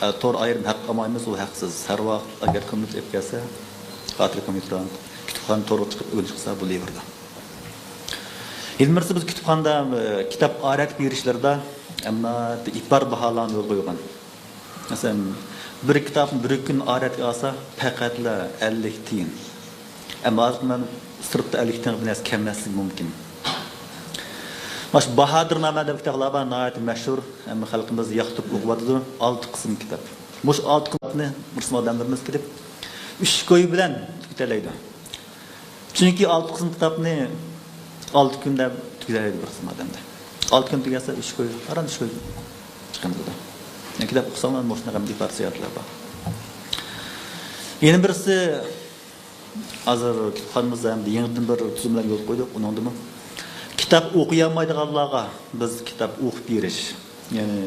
ئە، تور ئايرىم ھەق ئالمايمىز، ئۇ ھەقسىز. ھەر ۋاقىت ئەگەر كومپيۇتېر ئېلىپ كەلسە، خاتىرە كومپيۇتېر، كۇتۇپخانا تورغا چىقىپ ئۆگىنىش قىلسا بولۇۋېرىدۇ. يەنە بىرسى، بىز كۇتۇپخانىدا، ئە، كىتاب ئارەتكە بېرىشلىرىدا ئەمما ئېتىبار باھالارنى يولغا قويغان. مەسىلەن، بىر كىتابنى بىر كۈن ئارەتكە ئالسا، پەقەتلا ئەللىك تىيىن. ئەمما ھازىر مەن سىرتتا ئەللىك تىيىنغا بىر نەرسە كەلمەسلىكى مۇمكىن. مانا شۇ باھادىرنامە دەپ كىتابلار بار، ناھايىتى مەشھۇر، ھەممە خەلقىمىز ياقتۇرۇپ ئوقۇۋاتىدۇ. ئالتە قىسىم كىتاب. مۇشۇ ئالتە كىتابنى بىر قىسىم ئادەملىرىمىز كېلىپ، ئۈچ كوي بىلەن تۈگىتەلەيدۇ. چۈنكى ئالتە قىسىم كىتابنى ئالتە كۈندە تۈگىتەلەيدۇ بىر قىسىم ئادەمدە. ئالتە كۈن تۈگەتسە، ئۈچ كوي، ئاران ئۈچ كوي چىقىمدۇ. يەنى كىتاب ئوقۇساڭلار، مۇشۇنداق ھەم ئىپادە ساياھەتلەر بار. يەنە بىرسى، ھازىر كۇتۇپخانىمىزدا ھەم يېڭىدىن بىر تۈزۈملەر يولغا قويدۇق. ئۇنىڭدىمۇ كىتاب ئوقۇيالمايدىغانلارغا بىز كىتاب ئوقۇپ بېرىش، يەنى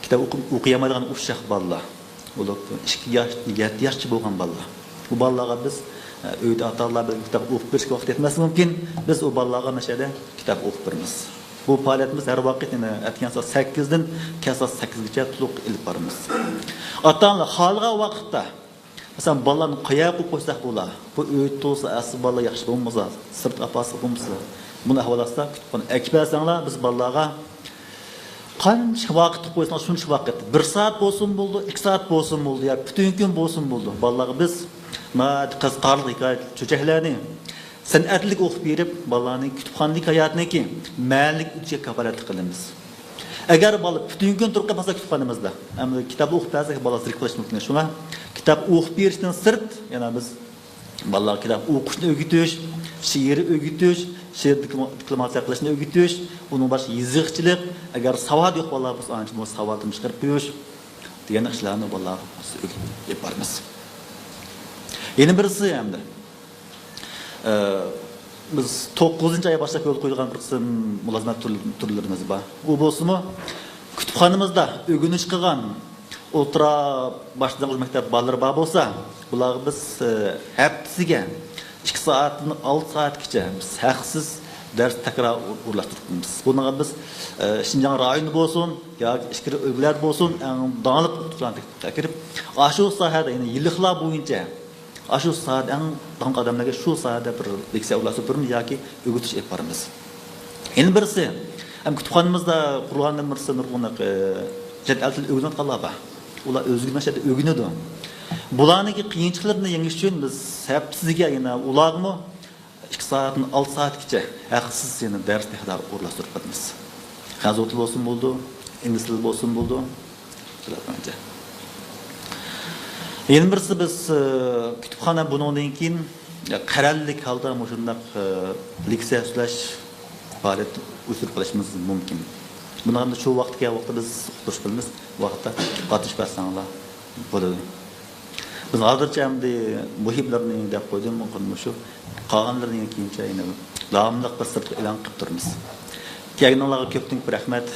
كىتاب ئوقۇ-، ئوقۇيالمايدىغان ئۇششاق بالىلار، بولۇپمۇ ئىككى ياش، يەتتە ياشقىچە بولغان بالىلار. بۇ بالىلارغا بىز، ئە، ئۆيدە ئاتا-ئانىلار بىلەن كىتاب ئوقۇپ بېرىشكە ۋاقىت يەتمەسلىكى مۇمكىن. بىز ئۇ بالىلارغا مەشەدە كىتاب ئوقۇپ بېرىمىز. بۇ پائالىيىتىمىز ھەر ۋاقىت، يەنە ئەتىگەن سائەت سەككىزدىن كەچ سائەت سەككىزگىچە تولۇق ئېلىپ بارىمىز. ئاتا-ئانىلار خالىغان ۋاقىتتا، مەسىلەن، بالىلارنى قايەرگە قويۇپ قويساق بولا؟ بۇ ئۆيدە تۇرسا، ئەسلى بالىلار ياخشى بولمىسا، سىرتقا ئاپارسا بولمىسا، بۇنى ئەھۋال ئاستىدا كۇتۇپخانىغا ئەكىپ بەرسەڭلار، بىز بالىلارغا قانچە ۋاقىت قويسىڭىز، شۇنچە ۋاقىت. بىر سائەت بولسىمۇ بولىدۇ، ئىككى سائەت بولسىمۇ بولىدۇ، ياكى پۈتۈن كۈن بولسىمۇ بولىدۇ. بالىلارغا بىز ناھايىتى قىزىقارلىق ھېكايە، چۆچەكلەرنى سەنئەتلىك ئوقۇپ بېرىپ، بالىلارنىڭ كۇتۇپخانىدىكى ھاياتىنىڭكى مەنىلىك ئۆتۈشىگە كاپالەتلىك قىلىمىز. ئەگەر بالا پۈتۈن كۈن تۇرۇپ قالمىسا كۇتۇپخانىمىزدا، ئەمدى كىتاب ئوقۇپ بەرسەك، بالا زېرىكىپ قېلىشى مۇمكىن. شۇڭا كىتاب ئوقۇپ بېرىشتىن سىرت، يەنە بىز بالىلارغا كىتاب ئوقۇشنى ئۆگىتىش، شېئىر ئۆگىتىش، شېئىر دېكلام-، دېكلاماتسىيە قىلىشنى ئۆگىتىش، ئۇنىڭ باشقا يېزىقچىلىق، ئەگەر ساۋات يوق بالىلار بولسا، ئانچە بولمىسا ساۋاتىنى چىقىرىپ قويۇش دېگەن ئىشلارنى بالىلارغا ئۆگىتىپ بارىمىز. يەنە بىرسى ئەمدى، ئە، بىز توققۇزىنچى ئاي باشلاپ يولغا قويىدىغان بىر قىسىم مۇلازىمەت تۈر-، تۈرلىرىمىز بار. ئۇ بولسىمۇ، كۇتۇپخانىمىزدا ئۆگىنىش قىلغان ئوتتۇرا، باشلانغۇچ مەكتەپ بالىلىرى بار بولسا، بۇلارغا بىز، ئە، ھەپتىسىگە ئىككى سائەتتىن ئالتە سائەتكىچە بىز ھەقسىز دەرس تەكرار ئورۇنلاشتۇرۇپ بېرىمىز. بۇنىڭغا بىز، ئە، شىنجاڭ رايونىدا بولسۇن ياكى ئىچكىرى ئۆلكىلەردە بولسۇن، ئەڭ داڭلىق ئوقۇتقۇچىلارنى تەكلىپ قىلىپ، ئاشۇ ساھەدە، يەنى يىللىقلار بويىچە ئاشۇ ساھەدە ئەڭ داڭلىق ئادەملەرگە شۇ ساھەدە بىر لېكسىيە ئورۇنلاشتۇرۇپ بېرىمىز ياكى ئۆگىتىش ئېلىپ بارىمىز. يەنە بىرسى، ھەم كۇتۇپخانىمىزدا قۇرغاندىن بىرسى نۇرغۇن، ئە، چەت ئەل تىلى ئۆگىنىۋاتقانلار بار. ئۇلار ئۆزىگە مەشەدە ئۆگىنىدۇ. بۇلارنىڭكى قىيىنچىلىقلىرىنى يېڭىش ئۈچۈن بىز ھەپتىسىگە يەنە ئۇلارغىمۇ ئىككى سائەتتىن ئالتە سائەتكىچە ھەقسىز يەنە دەرس تەكرار ئورۇنلاشتۇرۇپ بېرىمىز. خەنزۇ تىلى بولسىمۇ بولىدۇ، ئىنگلىز تىلى بولسىمۇ بولىدۇ. يەنە بىرسى، بىز، ئى، كۇتۇپخانا بۇنىڭدىن كېيىن قەرەللىك ھالدا مۇشۇنداق، ئى، لېكسىيە سۆزلەش پائالىيەت ئۇيۇشتۇرۇپ قېلىشىمىز مۇمكىن. بۇنى ئەمدى شۇ ۋاقىتقا كەلگەن ۋاقىتتا بىز ئۇقتۇرۇش قىلىمىز. ۋاقىتتا قاتنىشىپ بەرسەڭلار بولىدۇ. بىز ھازىرچە ئەمدى مۇھىملىرىنى دەپ قويدۇم، مۇقىم مۇشۇ. قالغانلىرىنى كېيىنچە يەنە داۋاملىق بىر سىرتقا ئېلان قىلىپ تۇرىمىز. كەلگىنىڭلارغا كۆپتىن كۆپ رەھمەت.